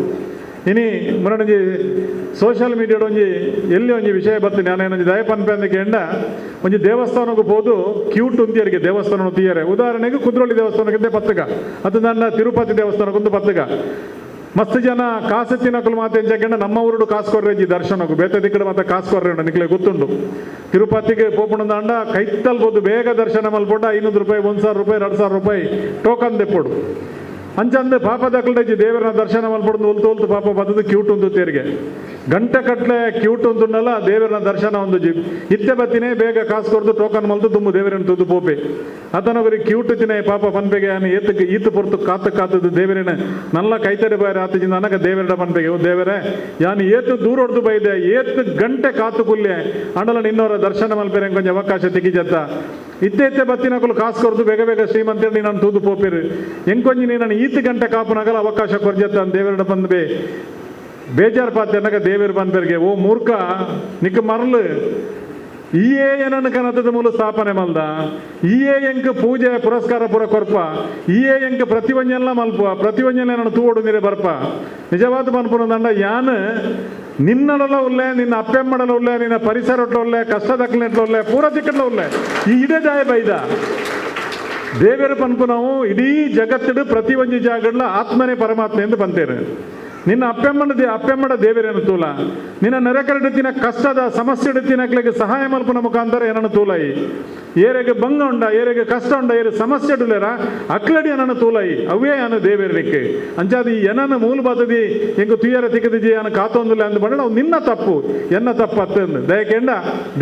ಇನಿ ಮೊನ್ನೊಂಜಿ ಸೋಷಿಯಲ್ ಮೀಡಿಯಾಡ್ ಒಂಜಿ ಎಲ್ಲಿ ಒಂಜಿ ವಿಷಯ ಬತ್ತು ನಾನೇನೊಂಜಿ ದಯ ಪನ್ಪೆ ಅಂದ ಕೇಂಡ ಒಂಜಿ ದೇವಸ್ಥಾನಕ್ಕೆ ಪೋದು ಕ್ಯೂಟ್ ಉಂತಿಯರಿಗೆ ದೇವಸ್ಥಾನ ತೀಯರೆ. ಉದಾಹರಣೆಗೆ ಕುದ್ರೋಳಿ ದೇವಸ್ಥಾನಕ್ಕಿಂತ ಪತ್ತಗ, ಅದು ನನ್ನ ತಿರುಪತಿ ದೇವಸ್ಥಾನಕ್ಕೊಂದು ಪತ್ತಗ. ಮಸ್ತ್ ಜನ ಕಾಸು ತಿನ್ನಕಲು ಮಾತೆ ಎಂಚ ನಮ್ಮ ಊರುಡು ಕಾಸು ಕೊರ್ರೆಂಜಿ ದರ್ಶನಕ್ಕೂ ಬೇತೆ ದಿಕ್ಕಡು ಮಾತ ಕಾಸು ಕೊರ್ರೆ ಉಂಡು ನಿಕ್ಲೆ ಗೊತ್ತುಂಡು. ತಿರುಪತಿಗೆ ಪೋಪುಣದಾಂಡ ಕೈತಲ್ಬೋದು ಬೇಗ ದರ್ಶನ ಮಲ್ಪೊಂಡ 500 ರೂಪಾಯಿ 1000 ರೂಪಾಯಿ 2000 ರೂಪಾಯಿ ಟೋಕನ್ ದೆಪ್ಪೊಡು. ಅಂಚಂದು ಪಾಪ ದಕ್ಕಲ್ಡೆಜ್ಜಿ ದೇವರನ ದರ್ಶನ ಮಲ್ಪೊಡು ಒಲ್ತು ಒಲ್ತು ಪಾಪ ಬತ್ತದು ಕ್ಯೂಟ್ ಉಂದು ತೇರಿಗೆ ಗಂಟೆ ಕಟ್ಲೆ ಕ್ಯೂಟ್ ಉಂದುಂಡಲ್ಲ ದೇವರನ ದರ್ಶನ ಒಂದು ಜಿ ಇತ್ತೆ ಬತ್ತಿನೇ ಬೇಗ ಕಾಸು ಕೊರ್ದು ಟೋಕನ್ ಮಲ್ತು ತುಂಬು ದೇವರನ್ನ ತುದು ಪೋಪೆ. ಅತನೊಗರಿ ಕ್ಯೂಟ್ ತಿನೇ ಪಾಪ ಪನ್ಪೆಗೆ ಆನೆ ಏತಕ್ಕೆ ಈತು ಪೊರ್ತು ಕಾತು ಕಾತದು ದೇವರನ್ನ ನಲ್ಲ ಕೈತಡೆ ಬಾರಿ ಆತಜಿಂದ ಅನಗ ದೇವರಡ ಪನ್ಪೆಗೆ ಓ ದೇವರೇ ಯಾನು ಏತು ದೂರ ಹೊಡೆದು ಬೈದೆ ಏತು ಗಂಟೆ ಕಾತು ಕುಲ್ಲೆ ಅಂಡಲ ನಿನ್ನವರ ದರ್ಶನ ಮಲ್ಪೆರೆ ಕೊಂಚ ಅವಕಾಶ ತೆಗಿಜತ್ತ. ಇತ್ತೆ ಇತ್ತೆ ಬತ್ತಿನಕಲು ಕಾಸು ಕೊರ್ದು ಬೇಗ ಬೇಗ ಶ್ರೀಮಂತರು ನೀನು ತೂದು ಪೋಪಿರು ಎಂಕೊಂಜಿ ನೀನು ಈತು ಗಂಟೆ ಕಾಪುನಾಗಲ ಅವಕಾಶ ಕೊರ್ಜತ್ತ ದೇವರಡ ಬಂದ್ಬೆ ಬೇಜಾರು ಪಾತೆ ಅನ್ನಕ ದೇವರು ಬಂದ್ಬೆರ್ಗೆ ಓ ಮೂರ್ಖ ನಿಕ್ಕ ಮರಳು ಈಯೇ ಏನನ್ನು ಕನತದ ಮೂಲ ಸ್ಥಾಪನೆ ಮಲ್ದ, ಈಯೇ ಎಂಕ್ ಪೂಜೆ ಪುರಸ್ಕಾರ ಪೂರ ಕೊರ್ಪ, ಈಯೇ ಎಂಕ್ ಪ್ರತಿವಂಜನೆಲ್ಲ ಮಲ್ಪ, ಪ್ರತಿವಂಜನೆ ನನ್ನ ತೂವಡು ನೀರೆ ಬರ್ಪ. ನಿಜವಾದ ಪನ್ಪುನದಂಡ ಯಾನ್ ನಿನ್ನಡಲ ಉಲ್ಲೆ, ನಿನ್ನ ಅಪ್ಪೆಮ್ಮಡಲ ಉಲ್ಲೆ, ನಿನ್ನ ಪರಿಸರಟ್ಲ ಉಲ್ಲೆ, ಕಷ್ಟದಕ್ಕಲೆಟ್ಲ ಉಲ್ಲೆ, ಪೂರ ದಿಕ್ಕಟ್ಲ ಉಲ್ಲೆ, ಈ ಇಡೇ ಜಾಯ ಬೈದ ದೇವರು ಪನ್ಪು ನಾವು ಇಡೀ ಜಗತ್ತಿಡು ಪ್ರತಿ ಒಂಜಿ ಜಾಗಡ್ಲ ಆತ್ಮನೇ ಪರಮಾತ್ಮ ಎಂದು ಬಂತೇನೆ. ನಿನ್ನ ಅಪ್ಪೆಮ್ಮಡ ದೇವರೇನು ತೂಲ, ನಿನ್ನ ನೆರೆಕರಡುತ್ತಿನ ಕಷ್ಟದ ಸಮಸ್ಯೆ ಇಡುತ್ತಿನಕ್ಲೆಗೆ ಸಹಾಯ ಮಲ್ಪುನ ಮುಖಾಂತರ ಏನನ್ನು ತೂಲಾಯಿ, ಏರೆಗೆ ಬಂಗ ಉಂಡ, ಏರೆಗೆ ಕಷ್ಟ ಉಂಡ, ಏರೆ ಸಮಸ್ಯೆ ಇಡಲೇರ ಅಕ್ಲಡಿ ಏನನ್ನು ತೂಲಾಯಿ ಅವೇ ಅನು ದೇವೇರಲಿಕ್ಕೆ. ಅಂಚಾದ ಈ ಏನನ್ನು ಮೂಲ ಬಾತದಿ ಎಂಕು ತುಯ್ಯರ ತಿಕ್ಕದಿಜಿ ಅನ್ನು ಕಾತೊಂದಿಲ್ಲ ಅಂದ್ ಬಂಡ ನಾವು ನಿನ್ನ ತಪ್ಪು ಎನ್ನ ತಪ್ಪು ಅತ್ತಂದು ದಯಕೆಂಡ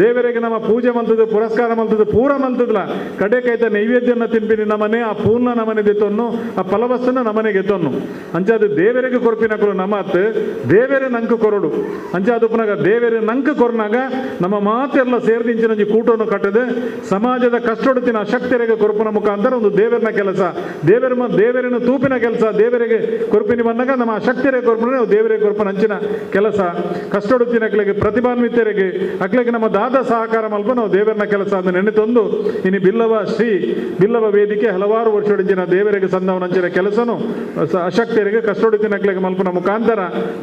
ದೇವರಿಗೆ ನಮ್ಮ ಪೂಜೆ ಮಲ್ತದ್ದು ಪುರಸ್ಕಾರ ಮಲ್ತದ್ದು ಪೂರ ಮಲ್ತದಲ್ಲ ಕಡೆ ಕೈತ ನೈವೇದ್ಯನ ತಿನ್ಪಿ ನಮ್ಮನೆ ಆ ಪೂರ್ಣ ನಮನೆಗೆ ತೊನ್ನು ಆ ಫಲವಸ್ತನ ನಮನೆಗೆ ತೊನ್ನು. ಅಂಚಾದ ದೇವರಿಗೆ ಕೊರ್ಪಿನಕಲು ನಮ್ಮತ್ ದೇವರೇ ನಂಕು ಕೊರಡು. ಅಂಚಾದ ಉಪನಾಗ ದೇವರೇ ನಂಕು ಕೊರ್ನಾಗ ನಮ್ಮ ಮಾತೆಲ್ಲ ಸೇರ್ದಿಂಚಿನಂಜಿ ಕೂಟವನ್ನು ಕಟ್ಟದೆ ಸಮಾಜದ ಕಷ್ಟೊಡುತ್ತಿನ ಅಶಕ್ತರಿಗೆ ಕೊರಪಿನ ಮುಖಾಂತರ ಒಂದು ದೇವರನ ಕೆಲಸ, ದೇವರನ್ನು ತೂಪಿನ ಕೆಲಸ, ದೇವರಿಗೆ ಕೊರಪಿನ ಬಂದಾಗ ನಮ್ಮ ಅಶಕ್ತರಿಗೆ ಕೊರಪಿನ ನಾವು ದೇವರಿಗೆ ಕೊರಪಿನ ಅಂಚಿನ ಕೆಲಸ, ಕಷ್ಟೊಡುತ್ತಿನ ಅಕ್ಲೆಗೆ ಪ್ರತಿಭಾನ್ವಿತರಿಗೆ ಅಕ್ಲೆಗೆ ನಮ್ಮ ದಾದ ಸಹಕಾರ ಮಲ್ಪ ನಾವು ದೇವರನ ಕೆಲಸ ಅಂತ ನೆನೆತೊಂದು ಇನ್ನು ಬಿಲ್ಲವ ಶ್ರೀ ಬಿಲ್ಲವ ವೇದಿಕೆ ಹಲವಾರು ವರ್ಷೊಡಿಂಚಿನ ದೇವರಿಗೆ ಸಂದವನ ಅಂಚಿನ ಕೆಲಸನು ಅಶಕ್ತರಿಗೆ ಕಷ್ಟೊಡುತ್ತಿನ ಅಕ್ಲೆಗೆ ಮಲ್ಪನ ಮುಖಾಂತರ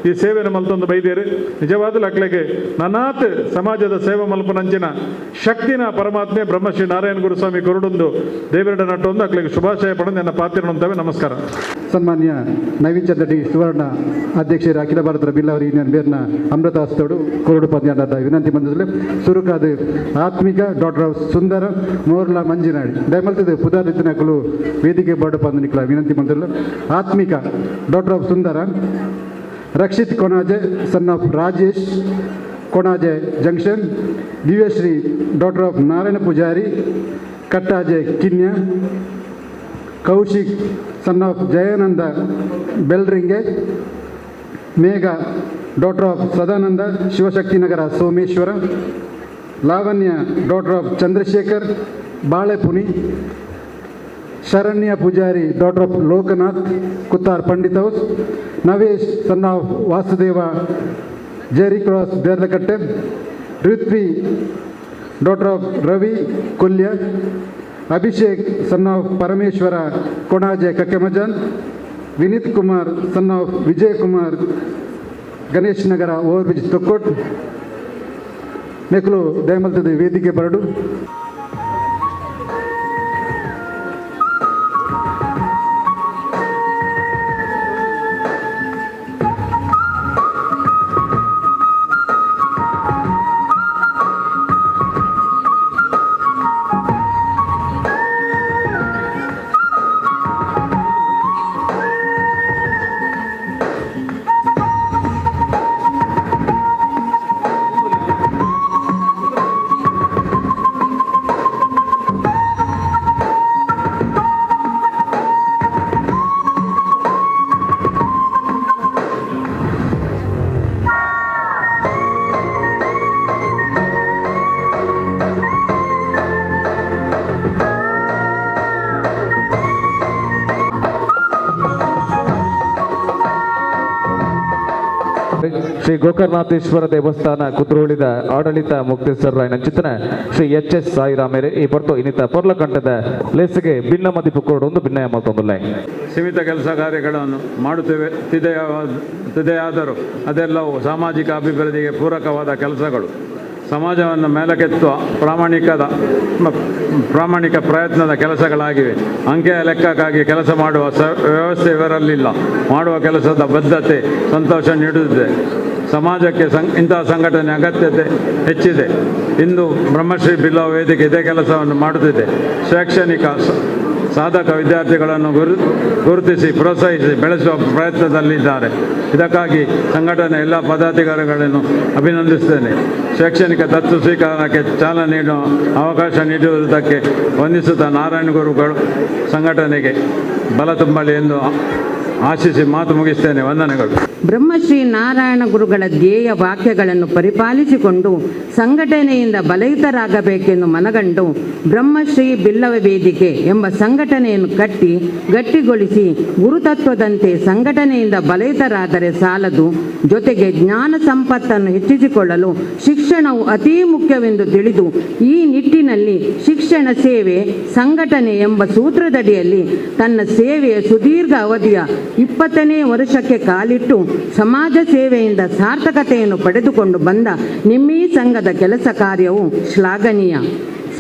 ಈ ಸೇವೆಯನ್ನು ಮಲ್ತೊಂದು ಬೈದೇರು. ನಿಜವಾದ ಅಕ್ಲೆಗೆ ನನಾತ್ ಸಮಾಜದ ಸೇವೆ ಮಲ್ಪನಂಚಿನ ಶಕ್ತಿನ ಪರಮಾತ್ಮೆ ಬ್ರಹ್ಮಶ್ರೀ ನಾರಾಯಣ ಗುರುಸ್ವಾಮಿ ಕೊರಡೊಂದು ದೇವರಡ ನಟ್ಟೊಂದು ಅಕ್ಲೆಗೆ ಶುಭಾಶಯ ಪಡೆದು ನನ್ನ ಪಾತ್ರ. ನಮಸ್ಕಾರ. ಸನ್ಮಾನ್ಯ ನವೀನ್ ಚಂದ್ರ ಡಿ ಸುವರ್ಣ ಅಧ್ಯಕ್ಷರು ಅಖಿಲ ಭಾರತ ಬಿಲ್ಲವರ ಯೂನಿಯನ್ ಬೇರ್ನ ಅಮೃತಾಸ್ತೋಡು ಕೊರಡು ಪದ್ಯಾದ ವಿನಂತಿ ಬಂದದಲ್ಲಿ ಸುರುಕಾದ ಆತ್ಮಿಕ ಡಾಕ್ಟರ್ ಸುಂದರ ಮೋರ್ಲಾ ಮಂಜಿನಾಡಿ ದಯಮಲ್ತದೆ ಪುದಾರಿತ್ತಿನಕಲು ವೇದಿಕೆ ಬೋರ್ಡ್ ಪಂದ ನಿಕ್ಲ ವಿನಂತಿ ಬಂದಿಲ್ಲ. Atmika doctor of Sundara, Rakshit Konaje son of Rajesh Konaje junction, Divyashree doctor of Narayana Pujari Kattaje Kinya, Kaushik son of Jayananda Belringe, Megha doctor of Sadananda Shivashakti Nagar Someshwara, Lavanya doctor of Chandrashekar Balepuni, Sharanya Pujari doctor of Lokanath Kuttar Pandit house, Navesh son of Vasudeva Jerry cross Derlakatte, Ruthvi doctor of Ravi Kolya, Abhishek son of Parameshwara Konaje Kakkemajan, Vineeth Kumar son of Vijay Kumar Ganesh Nagar over bridge Thokkottu. ನೆಕ್ಲು ದಯಮಲ್ತದೆ ವೇದಿಕೆ ಬರಡು. Gokarnatheshwara ದೇವಸ್ಥಾನ ಕುದ್ರೋಳಿದ ಆಡಳಿತ ಮುಕ್ತೇಶ್ವರ ಚಿತ್ತನ ಶ್ರೀ ಎಚ್ ಎಸ್ ಸಾಯಿರಾಮೇರೆ ಈ ಪೊರ್ತು ಇನ್ನಿತ ಪೊರ್ಲಕಂಠದ ಲೇಸಿಗೆ ಭಿನ್ನ ಮದಿಪು ಕೊಡೊಂದು ಭಿನ್ನಯ ಮಲ್ತೊಂದುಲ್ಲೆ. ಸೀಮಿತ ಕೆಲಸ ಕಾರ್ಯಗಳನ್ನು ಮಾಡುತ್ತೇವೆ ತಿದೆಯಾದರೂ ಅದೆಲ್ಲವೂ ಸಾಮಾಜಿಕ ಅಭಿವೃದ್ಧಿಗೆ ಪೂರಕವಾದ ಕೆಲಸಗಳು. ಸಮಾಜವನ್ನು ಮೇಲಕ್ಕೆತ್ತುವ ಪ್ರಾಮಾಣಿಕ ಪ್ರಯತ್ನದ ಕೆಲಸಗಳಾಗಿವೆ. ಅಂಕೆಯ ಲೆಕ್ಕಕ್ಕಾಗಿ ಕೆಲಸ ಮಾಡುವ ವ್ಯವಸ್ಥೆ ಇವರಲ್ಲಿಲ್ಲ. ಮಾಡುವ ಕೆಲಸದ ಬದ್ಧತೆ ಸಂತೋಷ ನೀಡುತ್ತಿದೆ. ಸಮಾಜಕ್ಕೆ ಇಂತಹ ಸಂಘಟನೆ ಅಗತ್ಯತೆ ಹೆಚ್ಚಿದೆ. ಇಂದು ಬ್ರಹ್ಮಶ್ರೀ ಬಿಲ್ಲವ ವೇದಿಕೆ ಇದೇ ಕೆಲಸವನ್ನು ಮಾಡುತ್ತಿದೆ. ಶೈಕ್ಷಣಿಕ ಸಾಧಕ ವಿದ್ಯಾರ್ಥಿಗಳನ್ನು ಗುರುತಿಸಿ ಪ್ರೋತ್ಸಾಹಿಸಿ ಬೆಳೆಸುವ ಪ್ರಯತ್ನದಲ್ಲಿದ್ದಾರೆ. ಇದಕ್ಕಾಗಿ ಸಂಘಟನೆ ಎಲ್ಲ ಪದಾಧಿಕಾರಿಗಳನ್ನು ಅಭಿನಂದಿಸುತ್ತೇನೆ. ಶೈಕ್ಷಣಿಕ ದತ್ತು ಸ್ವೀಕಾರಕ್ಕೆ ಚಾಲನೆ ನೀಡುವ ಅವಕಾಶ ನೀಡುವುದಕ್ಕೆ ವಂದಿಸುತ್ತಾ ನಾರಾಯಣ ಗುರುಗಳು ಸಂಘಟನೆಗೆ ಬಲ ತುಂಬಲಿ ಎಂದು ಆಶಿಸಿ ಮಾತು ಮುಗಿಸ್ತೇನೆ. ವಂದನೆಗಳು. ಬ್ರಹ್ಮಶ್ರೀ ನಾರಾಯಣ ಗುರುಗಳ ಧ್ಯೇಯ ವಾಕ್ಯಗಳನ್ನು ಪರಿಪಾಲಿಸಿಕೊಂಡು ಸಂಘಟನೆಯಿಂದ ಬಲಯುತರಾಗಬೇಕೆಂದು ಮನಗಂಡು ಬ್ರಹ್ಮಶ್ರೀ ಬಿಲ್ಲವ ವೇದಿಕೆ ಎಂಬ ಸಂಘಟನೆಯನ್ನು ಕಟ್ಟಿ ಗಟ್ಟಿಗೊಳಿಸಿ ಗುರುತತ್ವದಂತೆ ಸಂಘಟನೆಯಿಂದ ಬಲಯುತರಾದರೆ ಸಾಲದು, ಜೊತೆಗೆ ಜ್ಞಾನ ಸಂಪತ್ತನ್ನು ಹೆಚ್ಚಿಸಿಕೊಳ್ಳಲು ಶಿಕ್ಷಣವು ಅತೀ ಮುಖ್ಯವೆಂದು ತಿಳಿದು ಈ ನಿಟ್ಟಿನಲ್ಲಿ ಶಿಕ್ಷಣ ಸೇವೆ ಸಂಘಟನೆ ಎಂಬ ಸೂತ್ರದಡಿಯಲ್ಲಿ ತನ್ನ ಸೇವೆಯ ಸುದೀರ್ಘ ಅವಧಿಯ 20ನೇ ವರ್ಷಕ್ಕೆ ಕಾಲಿಟ್ಟು ಸಮಾಜ ಸೇವೆಯಿಂದ ಸಾರ್ಥಕತೆಯನ್ನು ಪಡೆದುಕೊಂಡು ಬಂದ ನಿಮ್ಮೀ ಸಂಘದ ಕೆಲಸ ಕಾರ್ಯವು ಶ್ಲಾಘನೀಯ.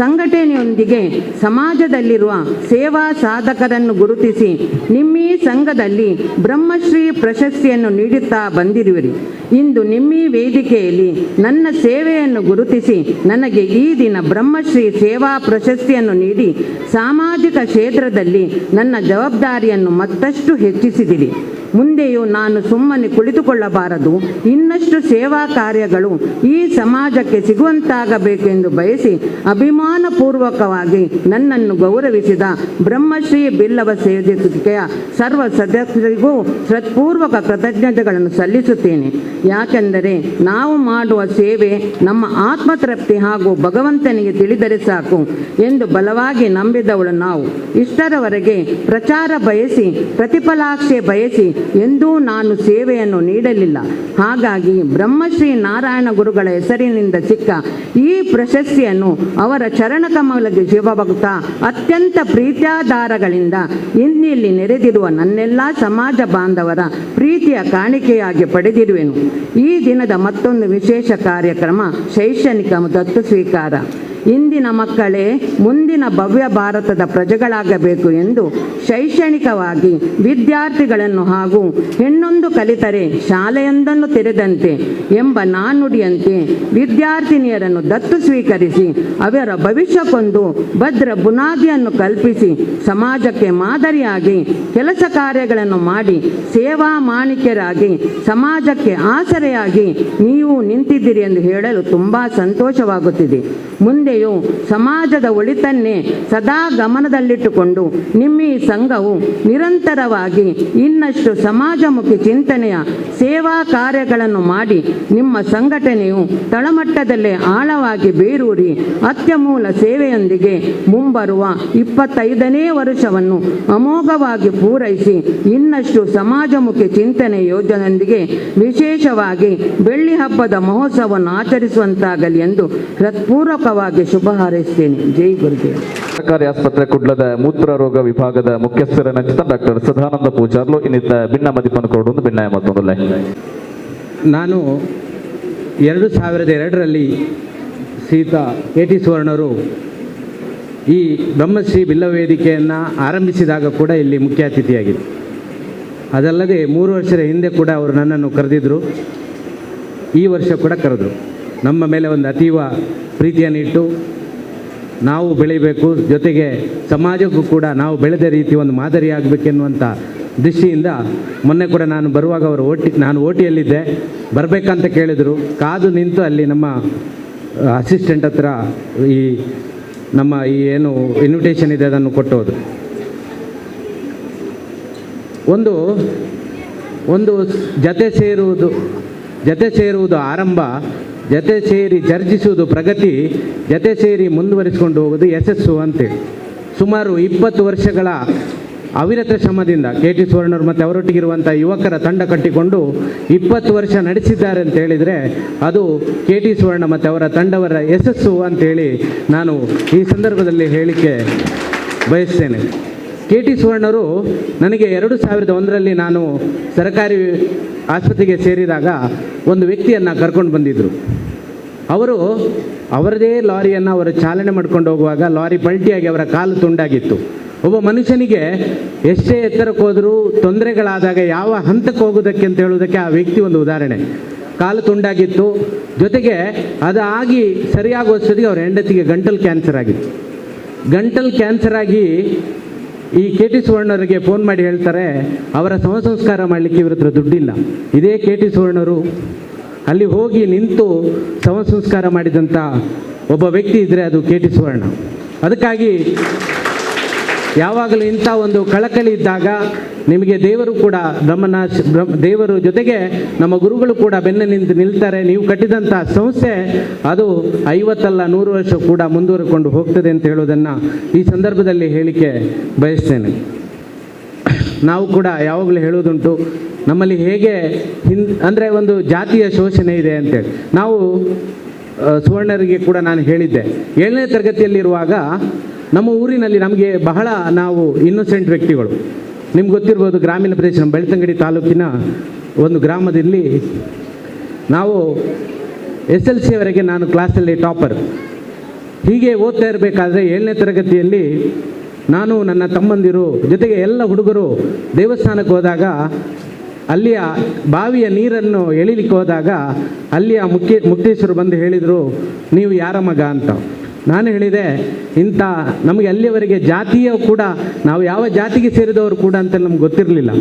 ಸಂಘಟನೆಯೊಂದಿಗೆ ಸಮಾಜದಲ್ಲಿರುವ ಸೇವಾ ಸಾಧಕರನ್ನು ಗುರುತಿಸಿ ನಿಮ್ಮೀ ಸಂಘದಲ್ಲಿ ಬ್ರಹ್ಮಶ್ರೀ ಪ್ರಶಸ್ತಿಯನ್ನು ನೀಡುತ್ತಾ ಬಂದಿರುವಿರಿ. ಇಂದು ನಿಮ್ಮೀ ವೇದಿಕೆಯಲ್ಲಿ ನನ್ನ ಸೇವೆಯನ್ನು ಗುರುತಿಸಿ ನನಗೆ ಈ ದಿನ ಬ್ರಹ್ಮಶ್ರೀ ಸೇವಾ ಪ್ರಶಸ್ತಿಯನ್ನು ನೀಡಿ ಸಾಮಾಜಿಕ ಕ್ಷೇತ್ರದಲ್ಲಿ ನನ್ನ ಜವಾಬ್ದಾರಿಯನ್ನು ಮತ್ತಷ್ಟು ಹೆಚ್ಚಿಸಿದಿರಿ. ಮುಂದೆಯೂ ನಾನು ಸುಮ್ಮನೆ ಕುಳಿತುಕೊಳ್ಳಬಾರದು, ಇನ್ನಷ್ಟು ಸೇವಾ ಕಾರ್ಯಗಳು ಈ ಸಮಾಜಕ್ಕೆ ಸಿಗುವಂತಾಗಬೇಕೆಂದು ಬಯಸಿ ಅಭಿಮಾನಪೂರ್ವಕವಾಗಿ ನನ್ನನ್ನು ಗೌರವಿಸಿದ ಬ್ರಹ್ಮಶ್ರೀ ಬಿಲ್ಲವ ಸೇವಿಕೆಯ ಸರ್ವ ಸದಸ್ಯರಿಗೂ ಹೃತ್ಪೂರ್ವಕ ಕೃತಜ್ಞತೆಗಳನ್ನು ಸಲ್ಲಿಸುತ್ತೇನೆ. ಯಾಕೆಂದರೆ ನಾವು ಮಾಡುವ ಸೇವೆ ನಮ್ಮ ಆತ್ಮತೃಪ್ತಿ ಹಾಗೂ ಭಗವಂತನಿಗೆ ತಿಳಿದರೆ ಸಾಕು ಎಂದು ಬಲವಾಗಿ ನಂಬಿದವಳು ನಾವು. ಇಷ್ಟರವರೆಗೆ ಪ್ರಚಾರ ಬಯಸಿ ಪ್ರತಿಫಲಾಕ್ಷೆ ಬಯಸಿ ಎಂದೂ ನಾನು ಸೇವೆಯನ್ನು ನೀಡಲಿಲ್ಲ. ಹಾಗಾಗಿ ಬ್ರಹ್ಮಶ್ರೀ ನಾರಾಯಣ ಗುರುಗಳ ಹೆಸರಿನಿಂದ ಸಿಕ್ಕ ಈ ಪ್ರಶಸ್ತಿಯನ್ನು ಅವರ ಚರಣಕಮಲಗೆ ಶಿವಭಕ್ತ ಅತ್ಯಂತ ಪ್ರೀತ್ಯಾಧಾರಗಳಿಂದ ಇನ್ನಿಲ್ಲಿ ನೆರೆದಿರುವ ನನ್ನೆಲ್ಲ ಸಮಾಜ ಬಾಂಧವರ ಪ್ರೀತಿಯ ಕಾಣಿಕೆಯಾಗಿ ಪಡೆದಿರುವೆನು. ಈ ದಿನದ ಮತ್ತೊಂದು ವಿಶೇಷ ಕಾರ್ಯಕ್ರಮ ಶೈಕ್ಷಣಿಕ ದತ್ತು ಸ್ವೀಕಾರ. ಇಂದಿನ ಮಕ್ಕಳೇ ಮುಂದಿನ ಭವ್ಯ ಭಾರತದ ಪ್ರಜೆಗಳಾಗಬೇಕು ಎಂದು ಶೈಕ್ಷಣಿಕವಾಗಿ ವಿದ್ಯಾರ್ಥಿಗಳನ್ನು ಹಾಗೂ ಹೆಣ್ಣೊಂದು ಕಲಿತರೆ ಶಾಲೆಯೊಂದನ್ನು ತೆರೆದಂತೆ ಎಂಬ ನಾನುಡಿಯಂತೆ ವಿದ್ಯಾರ್ಥಿನಿಯರನ್ನು ದತ್ತು ಸ್ವೀಕರಿಸಿ ಅವರ ಭವಿಷ್ಯಕ್ಕೊಂದು ಭದ್ರ ಬುನಾದಿಯನ್ನು ಕಲ್ಪಿಸಿ ಸಮಾಜಕ್ಕೆ ಮಾದರಿಯಾಗಿ ಕೆಲಸ ಕಾರ್ಯಗಳನ್ನು ಮಾಡಿ ಸೇವಾ ಮಾಣಿಕ್ಯರಾಗಿ ಸಮಾಜಕ್ಕೆ ಆಸರೆಯಾಗಿ ನೀವು ನಿಂತಿದ್ದೀರಿ ಎಂದು ಹೇಳಲು ತುಂಬ ಸಂತೋಷವಾಗುತ್ತಿದೆ. ಮುಂದೆಯೂ ಸಮಾಜದ ಒಳಿತನ್ನೇ ಸದಾ ಗಮನದಲ್ಲಿಟ್ಟುಕೊಂಡು ನಿಮ್ಮ ಈ ಸಂಘವು ನಿರಂತರವಾಗಿ ಇನ್ನಷ್ಟು ಸಮಾಜಮುಖಿ ಚಿಂತನೆಯ ಸೇವಾ ಕಾರ್ಯಗಳನ್ನು ಮಾಡಿ ನಿಮ್ಮ ಸಂಘಟನೆಯು ತಳಮಟ್ಟದಲ್ಲೇ ಆಳವಾಗಿ ಬೇರೂರಿ ಅತ್ಯಮೂಲ ಸೇವೆಯೊಂದಿಗೆ ಮುಂಬರುವ 25ನೇ ವರ್ಷವನ್ನು ಅಮೋಘವಾಗಿ ಪೂರೈಸಿ ಇನ್ನಷ್ಟು ಸಮಾಜಮುಖಿ ಚಿಂತನೆ ಯೋಜನೆಯೊಂದಿಗೆ ವಿಶೇಷವಾಗಿ ಬೆಳ್ಳಿ ಹಬ್ಬದ ಮಹೋತ್ಸವವನ್ನು ಆಚರಿಸುವಂತಾಗಲಿ ಎಂದು ಹೃತ್ಪೂರ್ವಕವಾಗಿ ಶುಭ ಹಾರೈಸ್ತೇನೆ. ಜೈ ಗುರುದೇವ್. ಸರ್ಕಾರಿ ಆಸ್ಪತ್ರೆ ಕುಡ್ಲದ ಮೂತ್ರ ರೋಗ ವಿಭಾಗದ ಮುಖ್ಯಸ್ಥರ ನಂಚಿತ ಡಾಕ್ಟರ್ ಸದಾನಂದ ಪೂಜಾರ್ಲು ಇನ್ನಿತ ಭಿನ್ನ ಮದಿಪನ್ನು ಕೊಡುವುದು ಭಿನ್ನಾಯ ಮತ್ತೊಂದಲ್ಲೇ. ನಾನು 2002ರಲ್ಲಿ ಸೀತಾ ಕೆ ಟಿ ಸುವರ್ಣರು ಈ ಬ್ರಹ್ಮಶ್ರೀ ಬಿಲ್ಲವ ವೇದಿಕೆಯನ್ನು ಆರಂಭಿಸಿದಾಗ ಕೂಡ ಇಲ್ಲಿ ಮುಖ್ಯ ಅತಿಥಿಯಾಗಿದ್ದರು. ಅದಲ್ಲದೆ 3 ವರ್ಷದ ಹಿಂದೆ ಕೂಡ ಅವರು ನನ್ನನ್ನು ಕರೆದಿದ್ದರು, ಈ ವರ್ಷ ಕೂಡ ಕರೆದರು. ನಮ್ಮ ಮೇಲೆ ಒಂದು ಅತೀವ ಪ್ರೀತಿಯನ್ನಿಟ್ಟು ನಾವು ಬೆಳೀಬೇಕು, ಜೊತೆಗೆ ಸಮಾಜಕ್ಕೂ ಕೂಡ ನಾವು ಬೆಳೆದ ರೀತಿ ಒಂದು ಮಾದರಿಯಾಗಬೇಕೆನ್ನುವಂಥ ದೃಷ್ಟಿಯಿಂದ ಮೊನ್ನೆ ಕೂಡ ನಾನು ಬರುವಾಗ ಅವರು ನಾನು ಓಟಿಯಲ್ಲಿದ್ದೆ, ಬರಬೇಕಂತ ಕೇಳಿದರು. ಕಾದು ನಿಂತು ಅಲ್ಲಿ ನಮ್ಮ ಅಸಿಸ್ಟೆಂಟ್ ಹತ್ರ ಈ ನಮ್ಮ ಈ ಏನು ಇನ್ವಿಟೇಷನ್ ಇದೆ ಅದನ್ನು ಕೊಟ್ಟೋದು. ಒಂದು ಒಂದು ಜತೆ ಸೇರುವುದು ಆರಂಭ, ಜತೆ ಸೇರಿ ಚರ್ಚಿಸುವುದು ಪ್ರಗತಿ, ಜತೆ ಸೇರಿ ಮುಂದುವರಿಸಿಕೊಂಡು ಹೋಗೋದು ಯಶಸ್ಸು ಅಂತೇಳಿ. ಸುಮಾರು 20 ವರ್ಷಗಳ ಅವಿರತ ಶ್ರಮದಿಂದ ಕೆ ಟಿ ಸುವರ್ಣರು ಮತ್ತು ಅವರೊಟ್ಟಿಗಿರುವಂಥ ಯುವಕರ ತಂಡ ಕಟ್ಟಿಕೊಂಡು 20 ವರ್ಷ ನಡೆಸಿದ್ದಾರೆ ಅಂತ ಹೇಳಿದರೆ ಅದು ಕೆ ಟಿ ಸುವರ್ಣ ಮತ್ತು ಅವರ ತಂಡವರ ಯಶಸ್ಸು ಅಂತೇಳಿ ನಾನು ಈ ಸಂದರ್ಭದಲ್ಲಿ ಹೇಳಿಕೆ ಬಯಸ್ತೇನೆ. ಕೆ ಟಿ ಸುವರ್ಣರು ನನಗೆ 2001ರಲ್ಲಿ ನಾನು ಸರ್ಕಾರಿ ಆಸ್ಪತ್ರೆಗೆ ಸೇರಿದಾಗ ಒಂದು ವ್ಯಕ್ತಿಯನ್ನು ಕರ್ಕೊಂಡು ಬಂದಿದ್ದರು. ಅವರು ಅವರದೇ ಲಾರಿಯನ್ನು ಅವರು ಚಾಲನೆ ಮಾಡ್ಕೊಂಡು ಹೋಗುವಾಗ ಲಾರಿ ಪಲ್ಟಿಯಾಗಿ ಅವರ ಕಾಲು ತುಂಡಾಗಿತ್ತು. ಒಬ್ಬ ಮನುಷ್ಯನಿಗೆ ಎಷ್ಟೇ ಎತ್ತರಕ್ಕೆ ಹೋದರೂ ತೊಂದರೆಗಳಾದಾಗ ಯಾವ ಹಂತಕ್ಕೆ ಹೋಗೋದಕ್ಕೆ ಅಂತ ಹೇಳೋದಕ್ಕೆ ಆ ವ್ಯಕ್ತಿ ಒಂದು ಉದಾಹರಣೆ. ಕಾಲು ತುಂಡಾಗಿತ್ತು, ಜೊತೆಗೆ ಅದಾಗಿ ಸರಿಯಾಗುವಷ್ಟೊತ್ತಿಗೆ ಅವರ ಹೆಂಡತಿಗೆ ಗಂಟಲು ಕ್ಯಾನ್ಸರ್ ಆಗಿತ್ತು. ಗಂಟಲು ಕ್ಯಾನ್ಸರ್ ಆಗಿ ಈ ಕೆ ಟಿ ಸುವರ್ಣರಿಗೆ ಫೋನ್ ಮಾಡಿ ಹೇಳ್ತಾರೆ, ಅವರ ಶವ ಸಂಸ್ಕಾರ ಮಾಡಲಿಕ್ಕೆ ಇವ್ರ ಹತ್ರ ದುಡ್ಡಿಲ್ಲ. ಇದೇ ಕೆ ಟಿ ಸುವರ್ಣರು ಅಲ್ಲಿ ಹೋಗಿ ನಿಂತು ಶವ ಸಂಸ್ಕಾರ ಮಾಡಿದಂಥ ಒಬ್ಬ ವ್ಯಕ್ತಿ ಇದ್ದರೆ ಅದು ಕೆ ಟಿ ಸುವರ್ಣ. ಅದಕ್ಕಾಗಿ ಯಾವಾಗಲೂ ಇಂಥ ಒಂದು ಕಳಕಳಿ ಇದ್ದಾಗ ನಿಮಗೆ ದೇವರು ಕೂಡ ದೇವರು ಜೊತೆಗೆ ನಮ್ಮ ಗುರುಗಳು ಕೂಡ ಬೆನ್ನ ನಿಂತು ನಿಲ್ತಾರೆ. ನೀವು ಕಟ್ಟಿದಂಥ ಸಂಸ್ಥೆ ಅದು 50 ಅಲ್ಲ 100 ವರ್ಷ ಕೂಡ ಮುಂದುವರೆಕೊಂಡು ಹೋಗ್ತದೆ ಅಂತ ಹೇಳೋದನ್ನು ಈ ಸಂದರ್ಭದಲ್ಲಿ ಹೇಳಿಕೆ ಬಯಸ್ತೇನೆ. ನಾವು ಕೂಡ ಯಾವಾಗಲೂ ಹೇಳೋದುಂಟು, ನಮ್ಮಲ್ಲಿ ಹೇಗೆ ಅಂದರೆ ಒಂದು ಜಾತಿಯ ಶೋಷಣೆ ಇದೆ ಅಂತೇಳಿ. ನಾವು ಸುವರ್ಣರಿಗೆ ಕೂಡ ನಾನು ಹೇಳಿದ್ದೆ, 7ನೇ ತರಗತಿಯಲ್ಲಿರುವಾಗ ನಮ್ಮ ಊರಿನಲ್ಲಿ ನಮಗೆ ಬಹಳ ನಾವು ಇನ್ನೋಸೆಂಟ್ ವ್ಯಕ್ತಿಗಳು, ನಿಮ್ಗೆ ಗೊತ್ತಿರ್ಬೋದು, ಗ್ರಾಮೀಣ ಪ್ರದೇಶ ನಮ್ಮ ಬೆಳ್ತಂಗಡಿ ತಾಲೂಕಿನ ಒಂದು ಗ್ರಾಮದಲ್ಲಿ ನಾವು SLCವರೆಗೆ ನಾನು ಕ್ಲಾಸಲ್ಲಿ ಟಾಪರ್. ಹೀಗೆ ಓದ್ತಾ ಇರಬೇಕಾದ್ರೆ 7ನೇ ತರಗತಿಯಲ್ಲಿ ನಾನು ನನ್ನ ತಮ್ಮಂದಿರು ಜೊತೆಗೆ ಎಲ್ಲ ಹುಡುಗರು ದೇವಸ್ಥಾನಕ್ಕೆ ಹೋದಾಗ ಅಲ್ಲಿಯ ಬಾವಿಯ ನೀರನ್ನು ಎಳಿಲಿಕ್ಕೆ ಹೋದಾಗ ಅಲ್ಲಿಯ ಮುಕ್ತೇಶ್ವರು ಬಂದು ಹೇಳಿದರು, ನೀವು ಯಾರ ಮಗ ಅಂತ. ನಾನು ಹೇಳಿದೆ, ಇಂಥ ನಮಗೆ ಅಲ್ಲಿಯವರೆಗೆ ಜಾತಿಯ ಕೂಡ ನಾವು ಯಾವ ಜಾತಿಗೆ ಸೇರಿದವರು ಕೂಡ ಅಂತ ನಮ್ಗೆ ಗೊತ್ತಿರಲಿಲ್ಲ.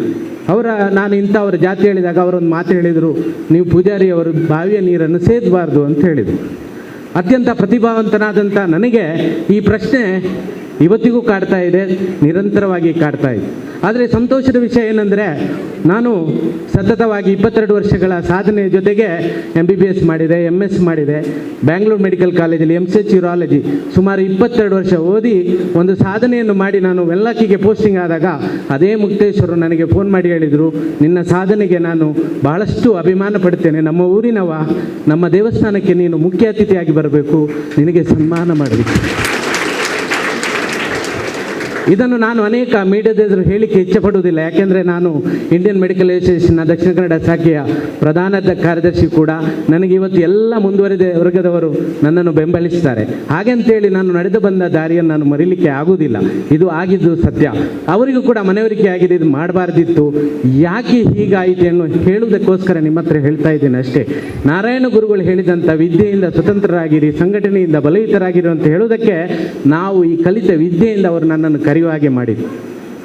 ಅವರ ನಾನು ಇಂಥವ್ರ ಜಾತಿ ಹೇಳಿದಾಗ ಅವರೊಂದು ಮಾತು ಹೇಳಿದರು, ನೀವು ಪೂಜಾರಿಯವರು ಬಾವಿಯ ನೀರನ್ನು ಸೇದಬಾರ್ದು ಅಂತ ಹೇಳಿದರು. ಅತ್ಯಂತ ಪ್ರತಿಭಾವಂತನಾದಂಥ ನನಗೆ ಈ ಪ್ರಶ್ನೆ ಇವತ್ತಿಗೂ ಕಾಡ್ತಾ ಇದೆ, ನಿರಂತರವಾಗಿ ಕಾಡ್ತಾ ಇದೆ. ಆದರೆ ಸಂತೋಷದ ವಿಷಯ ಏನಂದರೆ, ನಾನು ಸತತವಾಗಿ 22 ವರ್ಷಗಳ ಸಾಧನೆಯ ಜೊತೆಗೆ MBBS ಮಾಡಿದೆ, MS ಮಾಡಿದೆ, ಬ್ಯಾಂಗ್ಳೂರು ಮೆಡಿಕಲ್ ಕಾಲೇಜಲ್ಲಿ MCH urology ಸುಮಾರು 22 ವರ್ಷ ಓದಿ ಒಂದು ಸಾಧನೆಯನ್ನು ಮಾಡಿ ನಾನು ವೆಲ್ಲಾಕಿಗೆ ಪೋಸ್ಟಿಂಗ್ ಆದಾಗ ಅದೇ ಮುಕ್ತೇಶ್ವರು ನನಗೆ ಫೋನ್ ಮಾಡಿ ಹೇಳಿದರು, ನಿನ್ನ ಸಾಧನೆಗೆ ನಾನು ಬಹಳಷ್ಟು ಅಭಿಮಾನ ಪಡ್ತೇನೆ, ನಮ್ಮ ಊರಿನವ, ನಮ್ಮ ದೇವಸ್ಥಾನಕ್ಕೆ ನೀನು ಮುಖ್ಯ ಅತಿಥಿಯಾಗಿ ಬರಬೇಕು, ನಿನಗೆ ಸನ್ಮಾನ ಮಾಡಬೇಕು. ಇದನ್ನು ನಾನು ಅನೇಕ ಮೀಡಿಯಾದ ಎದುರು ಹೇಳಿಕೆ ಇಚ್ಛೆಪಡುವುದಿಲ್ಲ, ಯಾಕೆಂದರೆ ನಾನು ಇಂಡಿಯನ್ ಮೆಡಿಕಲ್ ಅಸೋಸಿಯೇಷನ್ನ ದಕ್ಷಿಣ ಕನ್ನಡ ಶಾಖೆಯ ಪ್ರಧಾನ ಕಾರ್ಯದರ್ಶಿ ಕೂಡ. ನನಗೆ ಇವತ್ತು ಎಲ್ಲ ಮುಂದುವರಿದ ವರ್ಗದವರು ನನ್ನನ್ನು ಬೆಂಬಲಿಸ್ತಾರೆ. ಹಾಗೆಂತೇಳಿ ನಾನು ನಡೆದು ಬಂದ ದಾರಿಯನ್ನು ನಾನು ಮರೀಲಿಕ್ಕೆ ಆಗುವುದಿಲ್ಲ. ಇದು ಆಗಿದ್ದು ಸತ್ಯ. ಅವರಿಗೂ ಕೂಡ ಮನವರಿಕೆ ಆಗಿದೆ, ಇದು ಮಾಡಬಾರ್ದಿತ್ತು, ಯಾಕೆ ಹೀಗಾಯಿತು ಅನ್ನೋ ಹೇಳುವುದಕ್ಕೋಸ್ಕರ ನಿಮ್ಮ ಹತ್ರ ಹೇಳ್ತಾ ಇದ್ದೇನೆ ಅಷ್ಟೇ. ನಾರಾಯಣ ಗುರುಗಳು ಹೇಳಿದಂಥ ವಿದ್ಯೆಯಿಂದ ಸ್ವತಂತ್ರರಾಗಿರಿ, ಸಂಘಟನೆಯಿಂದ ಬಲಯುತರಾಗಿರಿ ಅಂತ ಹೇಳುವುದಕ್ಕೆ ನಾವು ಈ ಕಲಿತ ವಿದ್ಯೆಯಿಂದ ಅವರು ನನ್ನನ್ನು ಕರೆಯುವ ಹಾಗೆ ಮಾಡಿದ್ರು.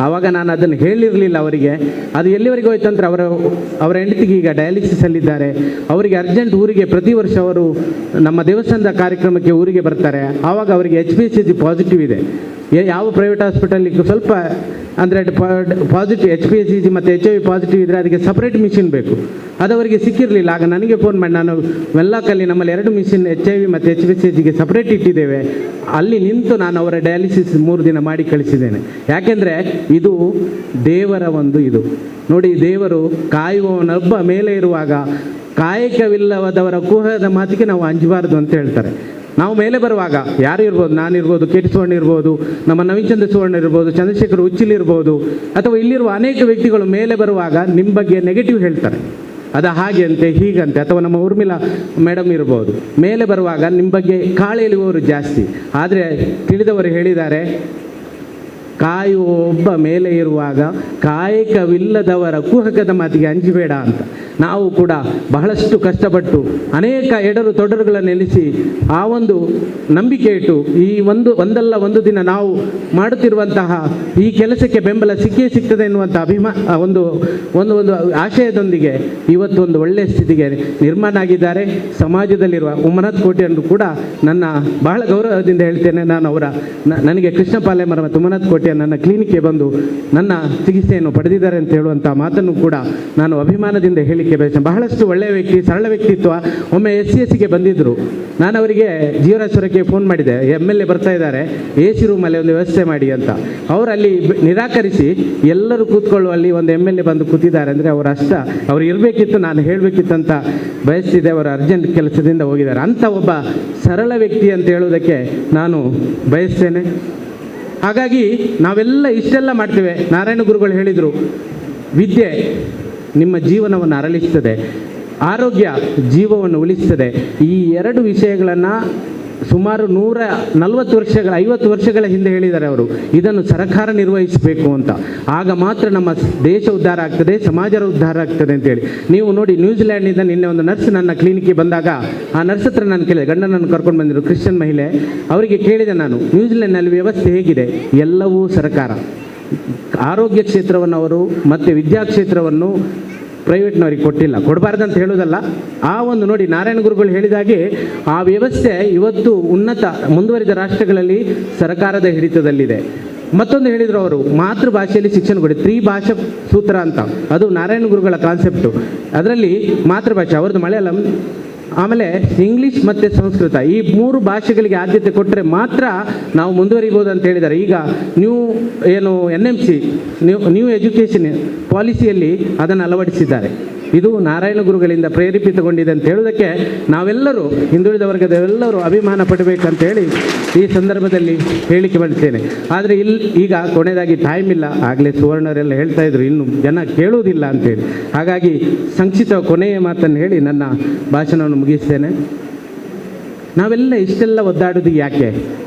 ಆವಾಗ ನಾನು ಅದನ್ನು ಹೇಳಿರಲಿಲ್ಲ ಅವರಿಗೆ. ಅದು ಎಲ್ಲಿವರೆಗೆ ಹೋಯ್ತು ಅಂದರೆ, ಅವರ ಹೆಂಡತಿಗೆ ಈಗ ಡಯಾಲಿಸಿಸಲ್ಲಿದ್ದಾರೆ, ಅವರಿಗೆ ಅರ್ಜೆಂಟ್ ಊರಿಗೆ ಪ್ರತಿ ವರ್ಷ ಅವರು ನಮ್ಮ ದೇವಸ್ಥಾನದ ಕಾರ್ಯಕ್ರಮಕ್ಕೆ ಊರಿಗೆ ಬರ್ತಾರೆ. ಆವಾಗ ಅವರಿಗೆ HBsAg positive ಇದೆ. ಯಾವ ಪ್ರೈವೇಟ್ ಹಾಸ್ಪಿಟಲಿಗೆ ಸ್ವಲ್ಪ ಅಂದರೆ ಪಾಸಿಟಿವ್ HBsAg ಮತ್ತು HIV positive ಇದ್ದರೆ ಅದಕ್ಕೆ ಸಪ್ರೇಟ್ ಮಿಷಿನ್ ಬೇಕು, ಅದು ಅವರಿಗೆ ಸಿಕ್ಕಿರಲಿಲ್ಲ. ಆಗ ನನಗೆ ಫೋನ್ ಮಾಡಿ, ನಾನು ವೆಲ್ಲಾಕಲ್ಲಿ ನಮ್ಮಲ್ಲಿ 2 ಮಿಷಿನ್ HIV ಮತ್ತು HBsAgಗೆ ಸಪ್ರೇಟ್ ಇಟ್ಟಿದ್ದೇವೆ, ಅಲ್ಲಿ ನಿಂತು ನಾನು ಅವರ ಡಯಾಲಿಸಿಸ್ 3 ದಿನ ಮಾಡಿ ಕಳಿಸಿದ್ದೇನೆ. ಯಾಕೆಂದರೆ ಇದು ದೇವರ ಒಂದು ಇದು ನೋಡಿ, ದೇವರು ಕಾಯುವವನೊಬ್ಬ ಮೇಲೆ ಇರುವಾಗ ಕಾಯಕವಿಲ್ಲದವರ ಕುಹದ ಮಾತಿಗೆ ನಾವು ಅಂಜಬಾರ್ದು ಅಂತ ಹೇಳ್ತಾರೆ. ನಾವು ಮೇಲೆ ಬರುವಾಗ ಯಾರು ಇರ್ಬೋದು, ನಾನಿರ್ಬೋದು, ಕೆ ಟಿ ಸುವರ್ಣ ಇರ್ಬೋದು, ನಮ್ಮ ನವೀನ್ ಚಂದ್ರ ಸುವರ್ಣ ಇರ್ಬೋದು, ಚಂದ್ರಶೇಖರ್ ಉಚ್ಚಿಲ್ ಇರ್ಬೋದು, ಅಥವಾ ಇಲ್ಲಿರುವ ಅನೇಕ ವ್ಯಕ್ತಿಗಳು ಮೇಲೆ ಬರುವಾಗ ನಿಮ್ಮ ಬಗ್ಗೆ ನೆಗೆಟಿವ್ ಹೇಳ್ತಾರೆ, ಅದು ಹಾಗೆ ಅಂತೆ ಹೀಗಂತೆ, ಅಥವಾ ನಮ್ಮ ಊರ್ಮಿಳಾ ಮೇಡಮ್ ಇರ್ಬೋದು, ಮೇಲೆ ಬರುವಾಗ ನಿಮ್ಮ ಬಗ್ಗೆ ಕಾಳೆಳೆಯುವವರು ಜಾಸ್ತಿ. ಆದರೆ ತಿಳಿದವರು ಹೇಳಿದ್ದಾರೆ, ಕಾಯುವ ಒಬ್ಬ ಮೇಲೆ ಇರುವಾಗ ಕಾಯಕವಿಲ್ಲದವರ ಕುಹಕದ ಮಾತಿಗೆ ಅಂಜಬೇಡ ಅಂತ. ನಾವು ಕೂಡ ಬಹಳಷ್ಟು ಕಷ್ಟಪಟ್ಟು ಅನೇಕ ಎಡರು ತೊಡರುಗಳನ್ನು ನೆಲೆಸಿ ಆ ಒಂದು ನಂಬಿಕೆ ಇಟ್ಟು ಈ ಒಂದಲ್ಲ ಒಂದು ದಿನ ನಾವು ಮಾಡುತ್ತಿರುವಂತಹ ಈ ಕೆಲಸಕ್ಕೆ ಬೆಂಬಲ ಸಿಕ್ಕೇ ಸಿಗ್ತದೆ ಎನ್ನುವಂಥ ಒಂದು ಒಂದು ಒಂದು ಆಶಯದೊಂದಿಗೆ ಇವತ್ತು ಒಂದು ಒಳ್ಳೆಯ ಸ್ಥಿತಿಗೆ ನಿರ್ಮಾಣ ಆಗಿದ್ದಾರೆ. ಸಮಾಜದಲ್ಲಿರುವ ಉಮನಾಥ್ ಕೋಟ್ಯಾನ್ ಕೂಡ ನನ್ನ ಬಹಳ ಗೌರವದಿಂದ ಹೇಳ್ತೇನೆ, ನಾನು ಅವರ ನನಗೆ ಕೃಷ್ಣ ಪಾಲೇಮರ ಮತ್ತು ಉಮನಾಥ್ ಕೋಟ್ಯಾನ್ ಚಿಕಿತ್ಸೆ ನನ್ನ ಕ್ಲಿನಿಕ್ಗೆ ಬಂದು ನನ್ನ ಚಿಕಿತ್ಸೆಯನ್ನು ಪಡೆದಿದ್ದಾರೆ ಅಂತ ಹೇಳುವಂಥ ಮಾತನ್ನು ಕೂಡ ನಾನು ಅಭಿಮಾನದಿಂದ ಹೇಳಿಕೆ ಬಯಸ್ತೇನೆ. ಬಹಳಷ್ಟು ಒಳ್ಳೆಯ ವ್ಯಕ್ತಿ, ಸರಳ ವ್ಯಕ್ತಿತ್ವ. ಒಮ್ಮೆ SCSಗೆ ಬಂದಿದ್ದರು. ನಾನು ಅವರಿಗೆ ಜೀವರಾಜೇಶ್ವರಕ್ಕೆ ಫೋನ್ ಮಾಡಿದೆ, MLA ಬರ್ತಾ ಇದ್ದಾರೆ, AC ರೂಮಲ್ಲಿ ಒಂದು ವ್ಯವಸ್ಥೆ ಮಾಡಿ ಅಂತ. ಅವರಲ್ಲಿ ನಿರಾಕರಿಸಿ ಎಲ್ಲರೂ ಕೂತ್ಕೊಳ್ಳುವಲ್ಲಿ ಒಂದು MLA ಬಂದು ಕೂತಿದ್ದಾರೆ ಅಂದರೆ ಅವರು ಅಷ್ಟ ಅವ್ರು ಇರಬೇಕಿತ್ತು, ನಾನು ಹೇಳಬೇಕಿತ್ತಂತ ಬಯಸ್ತಿದ್ದೆ. ಅವರು ಅರ್ಜೆಂಟ್ ಕೆಲಸದಿಂದ ಹೋಗಿದ್ದಾರೆ. ಅಂಥ ಒಬ್ಬ ಸರಳ ವ್ಯಕ್ತಿ ಅಂತ ಹೇಳುವುದಕ್ಕೆ ನಾನು ಬಯಸ್ತೇನೆ. ಹಾಗಾಗಿ ನಾವೆಲ್ಲ ಇಷ್ಟೆಲ್ಲ ಮಾಡ್ತೇವೆ. ನಾರಾಯಣ ಗುರುಗಳು ಹೇಳಿದರು, ವಿದ್ಯೆ ನಿಮ್ಮ ಜೀವನವನ್ನು ಅರಳಿಸ್ತದೆ, ಆರೋಗ್ಯ ಜೀವವನ್ನು ಉಳಿಸ್ತದೆ. ಈ ಎರಡು ವಿಷಯಗಳನ್ನು ಸುಮಾರು 140 ವರ್ಷಗಳ 50 ವರ್ಷಗಳ ಹಿಂದೆ ಹೇಳಿದ್ದಾರೆ ಅವರು. ಇದನ್ನು ಸರ್ಕಾರ ನಿರ್ವಹಿಸಬೇಕು ಅಂತ. ಆಗ ಮಾತ್ರ ನಮ್ಮ ದೇಶ ಉದ್ಧಾರ ಆಗ್ತದೆ, ಸಮಾಜ ಉದ್ಧಾರ ಆಗ್ತದೆ ಅಂತೇಳಿ. ನೀವು ನೋಡಿ, ನ್ಯೂಜಿಲ್ಯಾಂಡಿಂದ ನಿನ್ನೆ ಒಂದು ನರ್ಸ್ ನನ್ನ ಕ್ಲಿನಿಕ್ಗೆ ಬಂದಾಗ ಆ ನರ್ಸ್ ಹತ್ರ ನಾನು ಕೇಳಿದೆ, ಗಂಡನನ್ನು ಕರ್ಕೊಂಡು ಬಂದಿರು, ಕ್ರಿಶ್ಚಿಯನ್ ಮಹಿಳೆ, ಅವರಿಗೆ ಕೇಳಿದೆ ನಾನು, ನ್ಯೂಜಿಲ್ಯಾಂಡ್ನಲ್ಲಿ ವ್ಯವಸ್ಥೆ ಹೇಗಿದೆ? ಎಲ್ಲವೂ ಸರ್ಕಾರ. ಆರೋಗ್ಯ ಕ್ಷೇತ್ರವನ್ನು ಅವರು ಮತ್ತು ವಿದ್ಯಾಕ್ಷೇತ್ರವನ್ನು ಪ್ರೈವೇಟ್ನವರಿಗೆ ಕೊಟ್ಟಿಲ್ಲ. ಕೊಡಬಾರ್ದಂತ ಹೇಳೋದಲ್ಲ. ಆ ಒಂದು ನೋಡಿ, ನಾರಾಯಣ ಗುರುಗಳು ಹೇಳಿದಾಗೆ ಆ ವ್ಯವಸ್ಥೆ ಇವತ್ತು ಉನ್ನತ ಮುಂದುವರಿದ ರಾಷ್ಟ್ರಗಳಲ್ಲಿ ಸರ್ಕಾರದ ಹಿಡಿತದಲ್ಲಿದೆ. ಮತ್ತೊಂದು ಹೇಳಿದರು ಅವರು, ಮಾತೃಭಾಷೆಯಲ್ಲಿ ಶಿಕ್ಷಣ ಕೊಡಿ, ತ್ರಿಭಾಷಾ ಸೂತ್ರ ಅಂತ. ಅದು ನಾರಾಯಣ ಗುರುಗಳ ಕಾನ್ಸೆಪ್ಟು. ಅದರಲ್ಲಿ ಮಾತೃಭಾಷೆ ಅವ್ರದ್ದು ಮಲಯಾಳಂ, ಆಮೇಲೆ ಇಂಗ್ಲೀಷ್ ಮತ್ತು ಸಂಸ್ಕೃತ, ಈ 3 ಭಾಷೆಗಳಿಗೆ ಆದ್ಯತೆ ಕೊಟ್ಟರೆ ಮಾತ್ರ ನಾವು ಮುಂದುವರಿಬೋದು ಅಂತ ಹೇಳಿದ್ದಾರೆ. ಈಗ ನ್ಯೂ ಏನು NMC new education ಪಾಲಿಸಿಯಲ್ಲಿ ಅದನ್ನು ಅಳವಡಿಸಿದ್ದಾರೆ. ಇದು ನಾರಾಯಣ ಗುರುಗಳಿಂದ ಪ್ರೇರೇಪಿತಗೊಂಡಿದೆ ಅಂತ ಹೇಳೋದಕ್ಕೆ ನಾವೆಲ್ಲರೂ ಹಿಂದುಳಿದ ವರ್ಗದವೆಲ್ಲರೂ ಅಭಿಮಾನ ಪಡಬೇಕಂತ ಹೇಳಿ ಈ ಸಂದರ್ಭದಲ್ಲಿ ಹೇಳಿಕೆ ಮಾಡ್ತೇನೆ. ಆದರೆ ಇಲ್ಲಿ ಈಗ ಕೊನೆಯದಾಗಿ ಟೈಮ್ ಇಲ್ಲ, ಆಗಲೇ ಸುವರ್ಣರೆಲ್ಲ ಹೇಳ್ತಾ ಇದ್ರು ಇನ್ನು ಜನ ಕೇಳುವುದಿಲ್ಲ ಅಂತೇಳಿ. ಹಾಗಾಗಿ ಸಂಕ್ಷಿಪ್ತ ಕೊನೆಯ ಮಾತನ್ನು ಹೇಳಿ ನನ್ನ ಭಾಷಣವನ್ನು ಮುಗಿಸ್ತೇನೆ. ನಾವೆಲ್ಲ ಇಷ್ಟೆಲ್ಲ ಒದ್ದಾಡೋದು ಯಾಕೆ?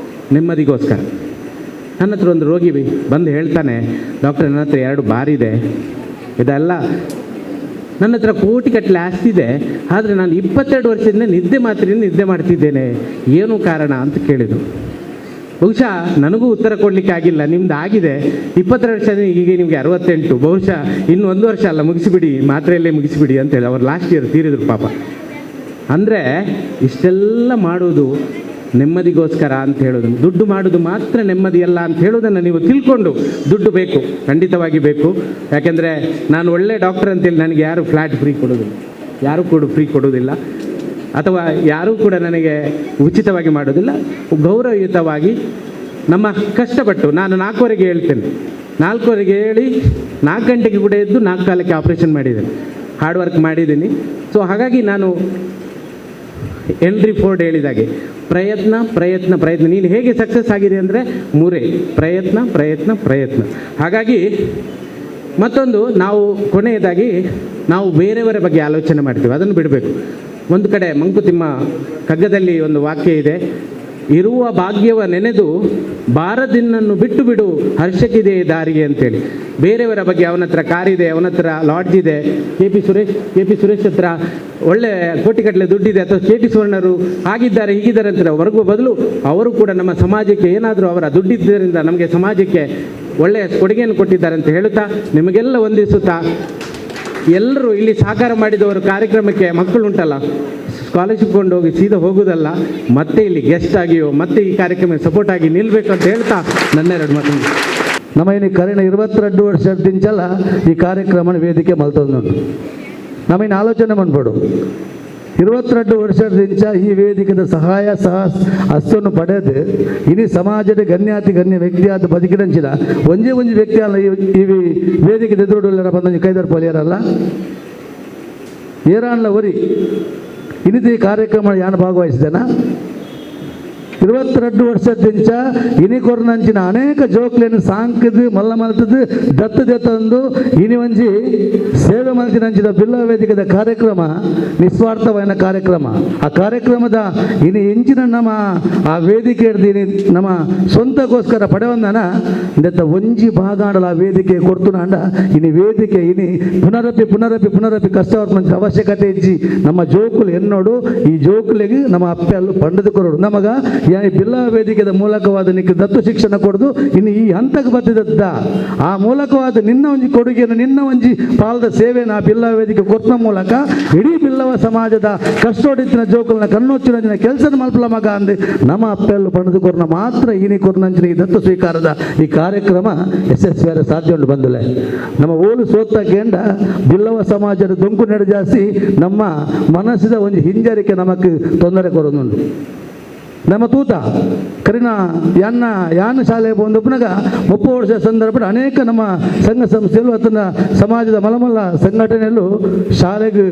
ನೆಮ್ಮದಿಗೋಸ್ಕರ. ನನ್ನ ಹತ್ರ ಒಂದು ರೋಗಿ ಬಂದು ಹೇಳ್ತಾನೆ, ಡಾಕ್ಟರ್ ನನ್ನ ಹತ್ರ 2 ಬಾರಿದೆ, ಇದೆಲ್ಲ ನನ್ನ ಹತ್ರ ಕೋಟಿಗಟ್ಟಲೆ ಆಸ್ತಿ ಇದೆ, ಆದರೆ ನಾನು 22 ವರ್ಷದಿಂದ ನಿದ್ದೆ ಮಾತ್ರೆಯಿಂದ ನಿದ್ದೆ ಮಾಡ್ತಿದ್ದೇನೆ, ಏನು ಕಾರಣ ಅಂತ ಕೇಳಿದರು. ಬಹುಶಃ ನನಗೂ ಉತ್ತರ ಕೊಡಲಿಕ್ಕೆ ಆಗಿಲ್ಲ, ನಿಮ್ದು ಆಗಿದೆ 22 ವರ್ಷ, ಈಗ ನಿಮಗೆ 68, ಬಹುಶಃ ಇನ್ನು 1 ವರ್ಷ ಅಲ್ಲ, ಮುಗಿಸಿಬಿಡಿ, ಮಾತ್ರೆಯಲ್ಲೇ ಮುಗಿಸಿಬಿಡಿ ಅಂತೇಳಿ. ಅವರು ಲಾಸ್ಟ್ ಇಯರ್ ತೀರಿದ್ರು ಪಾಪ. ಅಂದರೆ ಇಷ್ಟೆಲ್ಲ ಮಾಡೋದು ನೆಮ್ಮದಿಗೋಸ್ಕರ ಅಂತ ಹೇಳೋದು, ದುಡ್ಡು ಮಾಡೋದು ಮಾತ್ರ ನೆಮ್ಮದಿಯಲ್ಲ ಅಂತ ಹೇಳೋದನ್ನು ನೀವು ತಿಳ್ಕೊಂಡು, ದುಡ್ಡು ಬೇಕು, ಖಂಡಿತವಾಗಿ ಬೇಕು. ಯಾಕೆಂದರೆ ನಾನು ಒಳ್ಳೆ ಡಾಕ್ಟರ್ ಅಂತೇಳಿ ನನಗೆ ಯಾರೂ ಫ್ಲ್ಯಾಟ್ ಫ್ರೀ ಕೊಡೋದಿಲ್ಲ, ಯಾರೂ ಕೂಡ ಫ್ರೀ ಕೊಡೋದಿಲ್ಲ, ಅಥವಾ ಯಾರೂ ಕೂಡ ನನಗೆ ಉಚಿತವಾಗಿ ಮಾಡೋದಿಲ್ಲ. ಗೌರವಯುತವಾಗಿ ನಮ್ಮ ಕಷ್ಟಪಟ್ಟು ನಾನು 4:30ಗೆ ಹೇಳ್ತೇನೆ, 4:30ಗೆ ಹೇಳಿ 4 ಗಂಟೆಗೆ ಕೂಡ ಎದ್ದು 4 ಕಾಲಕ್ಕೆ ಆಪ್ರೇಷನ್ ಮಾಡಿದ್ದೇನೆ, ಹಾರ್ಡ್ ವರ್ಕ್ ಮಾಡಿದ್ದೀನಿ. ಸೊ ಹಾಗಾಗಿ ನಾನು ಹೆನ್ರಿ ಫೋರ್ಡ್ ಹೇಳಿದಾಗೆ ಪ್ರಯತ್ನ ಪ್ರಯತ್ನ ಪ್ರಯತ್ನ. ನೀನು ಹೇಗೆ ಸಕ್ಸಸ್ ಆಗಿದೆ ಅಂದರೆ 3 ಪ್ರಯತ್ನ ಪ್ರಯತ್ನ ಪ್ರಯತ್ನ. ಹಾಗಾಗಿ ಮತ್ತೊಂದು, ನಾವು ಕೊನೆಯದಾಗಿ ನಾವು ಬೇರೆಯವರ ಬಗ್ಗೆ ಆಲೋಚನೆ ಮಾಡ್ತೀವಿ, ಅದನ್ನು ಬಿಡಬೇಕು. ಒಂದು ಕಡೆ ಮಂಕುತಿಮ್ಮ ಕಗ್ಗದಲ್ಲಿ ಒಂದು ವಾಕ್ಯ ಇದೆ, ಇರುವ ಭಾಗ್ಯವ ನೆನೆದು ಬಾರದಿನ್ನನ್ನು ಬಿಟ್ಟು ಬಿಡು ಹರ್ಷಕ್ಕಿದೆ ದಾರಿಗೆ ಅಂತೇಳಿ. ಬೇರೆಯವರ ಬಗ್ಗೆ, ಅವನ ಹತ್ರ ಕಾರಿದೆ, ಅವನ ಹತ್ರ ಲಾಡ್ಜ್ ಇದೆ, ಕೆ ಪಿ ಸುರೇಶ್ ಹತ್ರ ಒಳ್ಳೆ ಕೋಟಿಗಟ್ಟಲೆ ದುಡ್ಡಿದೆ, ಅಥವಾ ಕೆ ಟಿ ಸುವರ್ಣರು ಆಗಿದ್ದಾರೆ ಹೀಗಿದ್ದಾರೆ ಅಂತ ವರ್ಗುವ ಬದಲು ಅವರು ಕೂಡ ನಮ್ಮ ಸಮಾಜಕ್ಕೆ ಏನಾದರೂ ಅವರ ದುಡ್ಡಿದ್ದರಿಂದ ನಮಗೆ ಸಮಾಜಕ್ಕೆ ಒಳ್ಳೆಯ ಕೊಡುಗೆಯನ್ನು ಕೊಟ್ಟಿದ್ದಾರೆ ಅಂತ ಹೇಳುತ್ತಾ ನಿಮಗೆಲ್ಲ ವಂದಿಸುತ್ತಾ, ಎಲ್ಲರೂ ಇಲ್ಲಿ ಸಹಕಾರ ಮಾಡಿದವರು ಕಾರ್ಯಕ್ರಮಕ್ಕೆ ಮಕ್ಕಳುಂಟಲ್ಲ, ಸ್ಕಾಲರ್ಶಿಪ್ ಕೊಂಡು ಹೋಗಿ ಸೀದಾ ಹೋಗುವುದಲ್ಲ, ಮತ್ತೆ ಇಲ್ಲಿ ಗೆಸ್ಟ್ ಆಗಿಯೋ ಮತ್ತೆ ಈ ಕಾರ್ಯಕ್ರಮಕ್ಕೆ ಸಪೋರ್ಟ್ ಆಗಿ ನಿಲ್ಲಬೇಕು ಅಂತ ಹೇಳ್ತಾ ನನ್ನ 2 ಮಾತು. ನಮ್ಮ ಇನ್ನು ಕರೆನ 22 ವರ್ಷದಿಂಚಲ ಈ ಕಾರ್ಯಕ್ರಮ ವೇದಿಕೆ ಮಲ್ತೊಂದು ನಮ್ಮಿನ ಆಲೋಚನೆ ಮಾಡ್ಬೇಡು. 22 ವರ್ಷದಿಂಚ ಈ ವೇದಿಕೆದ ಸಹಾಯ ಸಹ ಅಷ್ಟನ್ನು ಪಡೆದು ಇಡೀ ಸಮಾಜದ ಗಣ್ಯಾತಿ ಗಣ್ಯ ವ್ಯಕ್ತಿಯಾದ ಬದುಕಿನಂಚಿನ ಒಂಜೇ ಒಂಜಿ ವ್ಯಕ್ತಿ ಅಲ್ಲ ಈ ವೇದಿಕೆ ಎದುರುಡಲ್ಲ ಬಂದ ಕೈದರ್ ಪೊಲಿಯರಲ್ಲ ಏರಾನ್ಲ ಒರಿ ಇನ್ನಿತ ಈ ಕಾರ್ಯಕ್ರಮ ಯಾನು ಭಾಗವಹಿಸಿದೆನಾ 22 ವರ್ಷದಿಂಚ ಇನಿ ಕೊರ್ನಂಚಿನ ಅನೇಕ ಜೋಕ್ಲೇನು ಸಾಂಕದು ಮಲ್ಲ ಮಲ್ತದ್ದು ದತ್ತದೆ ತಂದು ಇನಿ ಒಂಜಿ ಸೇವೆ ಮಲ್ತಿನಂಚಿನ ಬಿಲ್ಲ ವೇದಿಕೆದ ಕಾರ್ಯಕ್ರಮ ನಿಸ್ವಾರ್ಥವಾದ ಕಾರ್ಯಕ್ರಮ. ಆ ಕಾರ್ಯಕ್ರಮದ ಇನಿ ಎಂಚಿನ ನಮ್ಮ ಆ ವೇದಿಕೆ ಹಿಡ್ದು ನಮ್ಮ ಸ್ವಂತಕ್ಕೋಸ್ಕರ ಪಡೆವಂದನ ದತ್ತ ಒಂಜಿ ಭಾಗಾಂಡಲ ಆ ವೇದಿಕೆ ಕೊಡ್ತುನಾಂಡ ಇನಿ ವೇದಿಕೆ ಇನಿ ಪುನರಪಿ ಪುನರಪಿ ಪುನರಪಿ ಕಷ್ಟ ಅವಶ್ಯಕತೆ ಇಜ್ಜಿ ನಮ್ಮ ಜೋಕುಲು ಎನ್ನೋಡು ಈ ಜೋಕುಲಿಗೆ ನಮ್ಮ ಅಪ್ಪೆಲ್ಲು ಪಂಡದು ಕೊರೋಡು ನಮಗ ಈ ಬಿಲ್ಲ ವೇದಿಕೆದ ಮೂಲಕವಾದ ನಿಕ್ಕ ದತ್ತು ಶಿಕ್ಷಣ ಕೊಡದು ಇನ್ನು ಈ ಹಂತಕ್ಕೆ ಬತ್ತಿದದ್ದ ಆ ಮೂಲಕವಾದ ನಿನ್ನ ಒಂಜಿ ಕೊಡುಗೆಯನ್ನು ನಿನ್ನ ಒಂಜಿ ಪಾಲದ ಸೇವೆಯನ್ನು ಆ ಬಿಲ್ಲ ವೇದಿಕೆ ಕೊಟ್ಟ ಮೂಲಕ ಇಡೀ ಬಿಲ್ಲ Billava ಸಮಾಜದ ಕಷ್ಟೋಡಿತ್ತಿನ ಜೋಕುಲ್ನ ಕಣ್ಣೊಚ್ಚಿನ ಕೆಲಸದ ಮಲ್ಪಲ ಮಗ ಅಂದು ನಮ್ಮ ಅಪ್ಪೆಲ್ಲು ಪಣದು ಕೊರ್ನ ಮಾತ್ರ ಈನಿ ಕೊರ್ನಂಚಿನ ಈ ದತ್ತು ಸ್ವೀಕಾರದ ಈ ಕಾರ್ಯಕ್ರಮ ಯಶಸ್ವಿಯಾದ ಸಾಧ್ಯ ಉಂಟು ಬಂದುಲೆ. ನಮ್ಮ ಓಲು ಸೋತ್ತ ಕೇಂದ್ರ ಬಿಲ್ಲವ ಸಮಾಜದ ದೊಂಕು ನೆಡು ಜಾಸ್ತಿ ನಮ್ಮ ಮನಸ್ಸಿದ ಒಂದು ಹಿಂಜರಿಕೆ ನಮಕ್ ತೊಂದರೆ ಕೊರೊಂದುಂಡು. ನಮ್ಮ ತೂತ ಕರಿನ ಯಾನ್ನ ಯಾನ ಶಾಲೆ ಪೋಂದುಪ್ಪುನಗ 30 ವರ್ಷ ಸಂದರ್ಭ ಅನೇಕ ನಮ್ಮ ಸಂಘ ಸಂಸ್ಥೆಯಲ್ಲೂ ಅದನ್ನ ಸಮಾಜದ ಮಲಮಲ್ಲ ಸಂಘಟನೆಯಲ್ಲೂ ಶಾಲೆಗೆ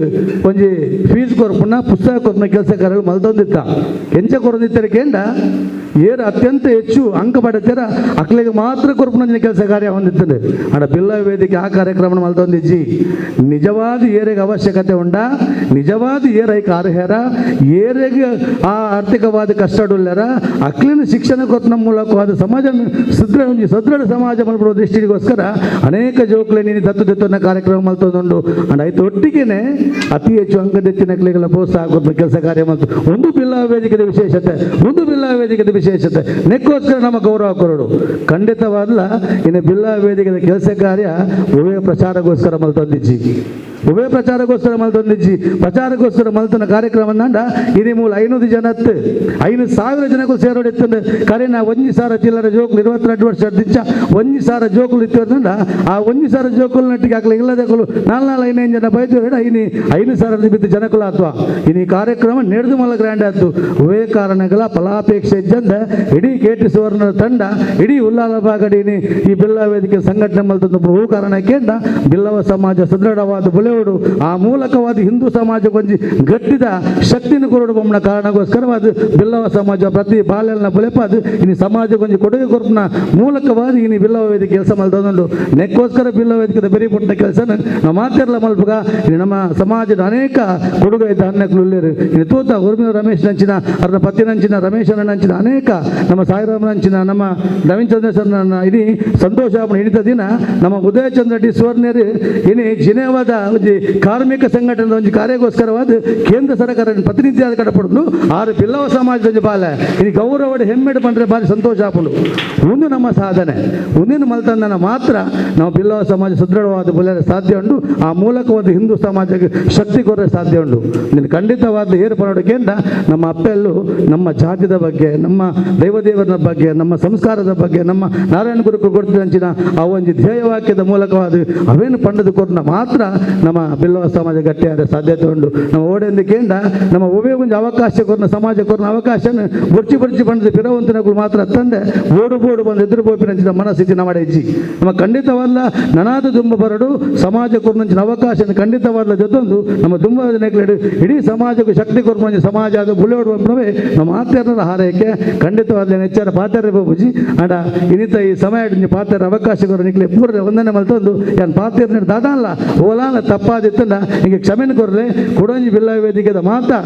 ಒಂಜಿ ಫೀಸ್ ಕೊರ್ಪುನ ಪುಸ್ತಕ ಕೊರ್ಪುನ ಕೆಲಸ ಕಾರ್ಯಗಳು ಮಲ್ತೊಂದಿತ್ತ. ಎಂಚ ಕೊರೊಂದಿತ್ತರ ಕೇಂದ್ರ ಏರು ಅತ್ಯಂತ ಹೆಚ್ಚು ಅಂಕ ಪಡೆತರ ಅಕ್ಲೆಗೆ ಮಾತ್ರ ಕೊರ್ಪುನ ಕೆಲಸ ಕಾರ್ಯ ಹೊಂದಿತ್ತದೆ. ಆಡ ಬಿಲ್ಲವ ವೇದಿಕೆ ಆ ಕಾರ್ಯಕ್ರಮ ಮಲ್ತೊಂದಿಜ್ಜಿ. ನಿಜವಾದ ಏರೆಗೆ ಅವಶ್ಯಕತೆ ಉಂಡ, ನಿಜವಾದ ಏರೈಕ ಅರ್ಹರ, ಏರೆಗೆ ಆ ಆರ್ಥಿಕವಾದ ಕಷ್ಟಡುಲ್ಲರ ಅಕ್ಲಿನ ಶಿಕ್ಷಣ ಕೊರ್ಪುನ ಮೂಲಕವಾದ ಸಮಾಜ ಸದೃಢ ಸಮಾಜ ಮಲ್ಪಡುವ ದೃಷ್ಟಿಗೋಸ್ಕರ ಅನೇಕ ಜೋಕ್ಲೆ ನೀನು ದತ್ತು ದತ್ತನ್ನ ಕಾರ್ಯಕ್ರಮ ಮಲ್ತೊಂದುಂಡು. ಅಂಡ್ ಐತ ಒಟ್ಟಿಗೆನೆ ಅತಿ ಹೆಚ್ಚು ಅಂಕದೆತ್ತಿನ ಕ್ಲೆಗಳ ಪ್ರೋತ್ಸಾಹ ಕೊರ್ಪುನ ಕೆಲಸ ಕಾರ್ಯ ಮಲ್ತು ಒಂದು ಬಿಲ್ಲವ ವೇದಿಕೆದ ವಿಶೇಷತೆ, ಒಂದು ಬಿಲ್ಲವ ವೇದಿಕೆದ ವಿಶೇಷತೆ ನೆಕ್ಕೋಸ್ಕರ ನಮ್ಮ ಗೌರವ ಕೊರಡು. ಖಂಡಿತವಾದ್ಲ ಇನ್ನು ಬಿಲ್ಲವ ವೇದಿಕೆದ ಕೆಲಸ ಕಾರ್ಯ ಉಭಯ ಪ್ರಚಾರಗೋಸ್ಕರ ಮಲ್ತೊಂದಿಜ್ಜಿ, ಉಭಯ ಪ್ರಚಾರಗೋಸ್ಕರ ಮಲ್ತೊಂದಿಜ್ಜಿ. ಪ್ರಚಾರಗೋಸ್ಕರ ಮಲ್ತನ ಕಾರ್ಯಕ್ರಮ ಅಂಡ ಇನಿ ಮೂಲ 500 ಜನತ್ 5,000 ಜನಕ್ಕೂ ಸೇರೋಡಿತ್ತಂದು ಕರೆನ 1,000 ಚಿಲ್ಲರ ಜೋಕುಲು 22 ವರ್ಷ ದಿಂಚ 1,000 ಜೋಕುಲು ಇತ್ತಂಡ ಆ 1,000 ಜೋಕುಲು ನಟ್ಟಿಗೆ ಹಾಕಲಿ ಇಲ್ಲದೆ 4 4 5 5 ಜನ ಬೈದು ಇನಿ 5,000 ಬಿದ್ದು ಜನಕುಲ ಅಥವಾ ಇನಿ ಕಾರ್ಯಕ್ರಮ ನಡೆದು ಮಲ್ಲ ಗ್ರ್ಯಾಂಡ್ ಆಯ್ತು. ಉಭಯ ಕಾರಣಗಳ ಫಲಾಪೇಕ್ಷೆ ಇದ್ದಂದ ಇಡೀ ಕೆ ಟಿ ಸುವರ್ಣ ತಂಡ ಇಡೀ ಉಲ್ಲಾಲ ಬಾಗಡಿ ಇನಿ ಈ ಬಿಲ್ಲವ ವೇದಿಕೆ ಸಂಘಟನೆ ಮಲ್ತಂದು ಬಹು ಕಾರಣಕ್ಕೆ ಬಿಲ್ಲವ ಸಮಾಜ ಸದೃಢವಾದ ಬುಲೆ ಆ ಮೂಲಕವಾದ ಹಿಂದೂ ಸಮಾಜಕ್ಕೊಂಜಿ ಗಟ್ಟಿದ ಶಕ್ತಿನ ಕೊರಡು ಬೊಮ್ಮನ ಕಾರಣಕ್ಕೋಸ್ಕರವಾದ ಬಿಲ್ಲವ ಸಮಾಜ ಪ್ರತಿ ಬಾಲ್ಯನ ಬುಲೆಪಾದು ಇನ್ನು ಸಮಾಜಕ್ಕೊಂಜಿ ಕೊಡುಗೆ ಕೊರ್ಪುನ ಮೂಲಕವಾದ ಇನ್ನು ಬಿಲ್ಲವ ವೇದಿಕೆ ಕೆಲಸ ಮಲ್ತೊಂದುಂಡು. ನೆಕ್ಕೋಸ್ಕರ ಬಿಲ್ಲವ ವೇದಿಕೆದ ಬೆರಿ ಪುಟ್ಟ ಕೆಲಸ ನಾವು ಮಾತಿರಲ್ಲ ಮಲ್ಪಗ. ಇನ್ನು ನಮ್ಮ ಸಮಾಜದ ಅನೇಕ ಕೊಡುಗೆ ಇದ್ದ ಅನ್ನಕ್ಕಲು ಉಳ್ಳೇರು. ಇನ್ನು ತೂತ ಉರ್ಮಿನ ರಮೇಶ್ ನಂಚಿನ ಅವರ ಪತಿ ನಂಚಿನ ರಮೇಶನ ನಂಚಿನ ಅನೇಕ ನಮ್ಮ ಸಾಯಿರಾಮ್ ನಂಚಿನ ನಮ್ಮ ನವೀನ್ ಚಂದ್ರ ಸರ್ ಇಡೀ ಸಂತೋಷ ಹಿಡಿತ ದಿನ ನಮ್ಮ ಉದಯಚಂದ್ರ ಡಿ ಸುವರ್ಣರು ಇನಿ ಜಿನೇವಾದ ಒಂಜಿ ಕಾರ್ಮಿಕ ಸಂಘಟನೆ ಒಂಜಿ ಕಾರ್ಯಕ್ಕೋಸ್ಕರವಾದ ಕೇಂದ್ರ ಸರ್ಕಾರ ಪ್ರತಿನಿಧಿಯಾದ ಕಡಪಡುದು ಆರು ಬಿಲ್ಲವ ಸಮಾಜದ ಒಂಜಿ ಬಾಲೆ ಇನಿ ಗೌರವಡೆ ಹೆಮ್ಮೆಡು ಪಂಡ್ರೆ ಭಾರಿ ಸಂತೋಷ ಆಪುಂಡು. ಒಂದು ನಮ್ಮ ಸಾಧನೆ ಒಂದಿನ ಮಲ್ತಂದನ ಮಾತ್ರ ನಾವು ಬಿಲ್ಲವ ಸಮಾಜ ಸದೃಢವಾದ ಬುಲೆರೆ ಸಾಧ್ಯ ಉಂಟು. ಆ ಮೂಲಕ ಒಂದು ಹಿಂದೂ ಸಮಾಜಕ್ಕೆ ಶಕ್ತಿ ಕೊರರೆ ಸಾಧ್ಯ ಉಂಟು. ನೀನು ಖಂಡಿತವಾದ ಏರು ಪಡೋದಕ್ಕಿಂತ ನಮ್ಮ ಅಪ್ಪೆಲ್ಲೂ ನಮ್ಮ ಜಾತಿದ ಬಗ್ಗೆ, ನಮ್ಮ ದೈವದೇವರ ಬಗ್ಗೆ, ನಮ್ಮ ಸಂಸ್ಕಾರದ ಬಗ್ಗೆ, ನಮ್ಮ ನಾರಾಯಣ ಗುರುಕು ಕೊಡ್ತಿದ್ದಂಚಿನ ಆ ಒಂದು ಧ್ಯೇಯವಾಕ್ಯದ ಮೂಲಕವಾದ ಅವೇನು ಪಂಡದ ಕೊರನ ಮಾತ್ರ ನಮ್ಮ ಬಿಲ್ಲವ ಸಮಾಜ ಗಟ್ಟಿಯಾದ ಸಾಧ್ಯತೆ ಉಂಟು. ನಮ್ಮ ಓಡೆಂದಕ್ಕಿಂತ ನಮ್ಮ ಒಬ್ಬೇ ಒಂದು ಅವಕಾಶ ಕೊರನ ಸಮಾಜ ಕೊರನ ಅವಕಾಶನ ಬೊರ್ಚಿ ಬೊರ್ಚಿ ಬಂದ ಪಿರವಂತನಗಳು ಮಾತ್ರ ತಂದೆ ಬೋಡು ಬೋಡು ಬಂದು ಎದುರು ಬೋಪಿನಂಚಿನ ಮನಸ್ಥಿತಿ ನಮ್ಮ ಹೆಜ್ಜಿ ನಮ್ಮ ಖಂಡಿತವಲ್ಲ ನನಾದ ದುಂಬ ಬರಡು ಸಮಾಜ ಕೊರನಂಚಿನ ಅವಕಾಶ ಖಂಡಿತವಲ್ಲ ಜೊತೊಂದು ನಮ್ಮ ದುಂಬ ಇಡೀ ಸಮಾಜಕ್ಕೂ ಶಕ್ತಿ ಕೊರ್ಪಂಚ ಸಮಾಜ ಅದು ಬುಲೆಯೋಡು ನಮ್ಮ ಆತ್ಯರ ಹಾರೈಕೆ ಖಂಡಿತವಾದ ಹೆಚ್ಚಾರ ಪಾತ್ರ ಬಾಬುಜಿ ಅಂಡ ಇನ್ನಿತ ಈ ಸಮಯ ಪಾತ್ರ ಅವಕಾಶ ಕೊರ ನಿಕ್ಲೆ ಪೂರ್ಣ ಒಂದನೇ ಮಲ್ತೊಂದು ಯಾನ್ ಪಾತ್ರ ದಾದಾಲ್ಲ ಓಲಾನ ತಪ್ಪಾದಿತ್ತಂಡ ಹಿಂಗೆ ಕ್ಷಮೆನ ಕೊರಲೆ ಕೊಡಂಜಿ ಬಿಲ್ಲ ವೇದಿಕೆದ ಮಾತಾ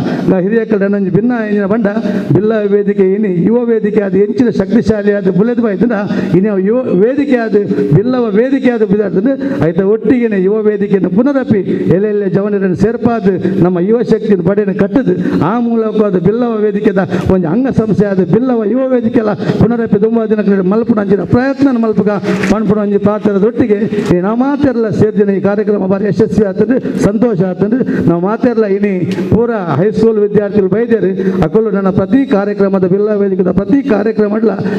ಹಿರಿಯ ಕಡೆ ನಂಜಿ ಭಿನ್ನ ಏನಿನ ಬಂಡ ಬಿಲ್ಲ ವೇದಿಕೆ ಇನಿ ಯುವ ವೇದಿಕೆ ಅದು ಹೆಚ್ಚಿನ ಶಕ್ತಿಶಾಲಿ ಅದು ಬುಲೆದ ಬಾಯ್ತಂಡ ಇನ್ನು ಯುವ ವೇದಿಕೆ ಅದು ಬಿಲ್ಲವ ವೇದಿಕೆ ಅದು ಬಿದಾಡ್ತದೆ ಆಯ್ತಾ ಒಟ್ಟಿಗೆ ಯುವ ವೇದಿಕೆಯನ್ನು ಪುನರಪಿ ಎಲ್ಲೆಲ್ಲೆ ಜವನರನ್ನು ಸೇರ್ಪಾದು ನಮ್ಮ ಯುವ ಶಕ್ತಿಯನ್ನು ಬಡೆಯನ್ನು ಕಟ್ಟದು ಆ ಮೂಲಕ ಅದು ಬಿಲ್ಲವ ವೇದಿಕೆದ ಒಂದು ಅಂಗಸಂಸ್ಥೆ ಆದ ಬಿಲ್ಲವ ಯುವ ವೇದಿಕೆ ಎಲ್ಲ ಪುನರಪಿ ತುಂಬ ದಿನ ಮಲ್ಪುಣ ಅಂಚಿನ ಪ್ರಯತ್ನ ಮಲ್ಪಗ ಪಣ್ಪುಣ ಅಂಜಿ ಪಾತ್ರದೊಟ್ಟಿಗೆ ಈ ನಾವು ಮಾತೆಲ್ಲ ಸೇರ್ದಿನ ಈ ಕಾರ್ಯಕ್ರಮ ಭಾರಿ ಯಶಸ್ವಿ ಆಗ್ತದೆ, ಸಂತೋಷ ಆಗ್ತದೆ. ನಾವು ಮಾತೆಲ್ಲ ಇನಿ ಪೂರ ಹೈಸ್ಕೂಲ್ ವಿದ್ಯಾರ್ಥಿಗಳು ಬೈದೇರಿ ಅಕಲು ನನ್ನ ಪ್ರತಿ ಕಾರ್ಯಕ್ರಮದ ಬಿಲ್ಲವ ವೇದಿಕೆದ ಪ್ರತಿ ಕಾರ್ಯಕ್ರಮ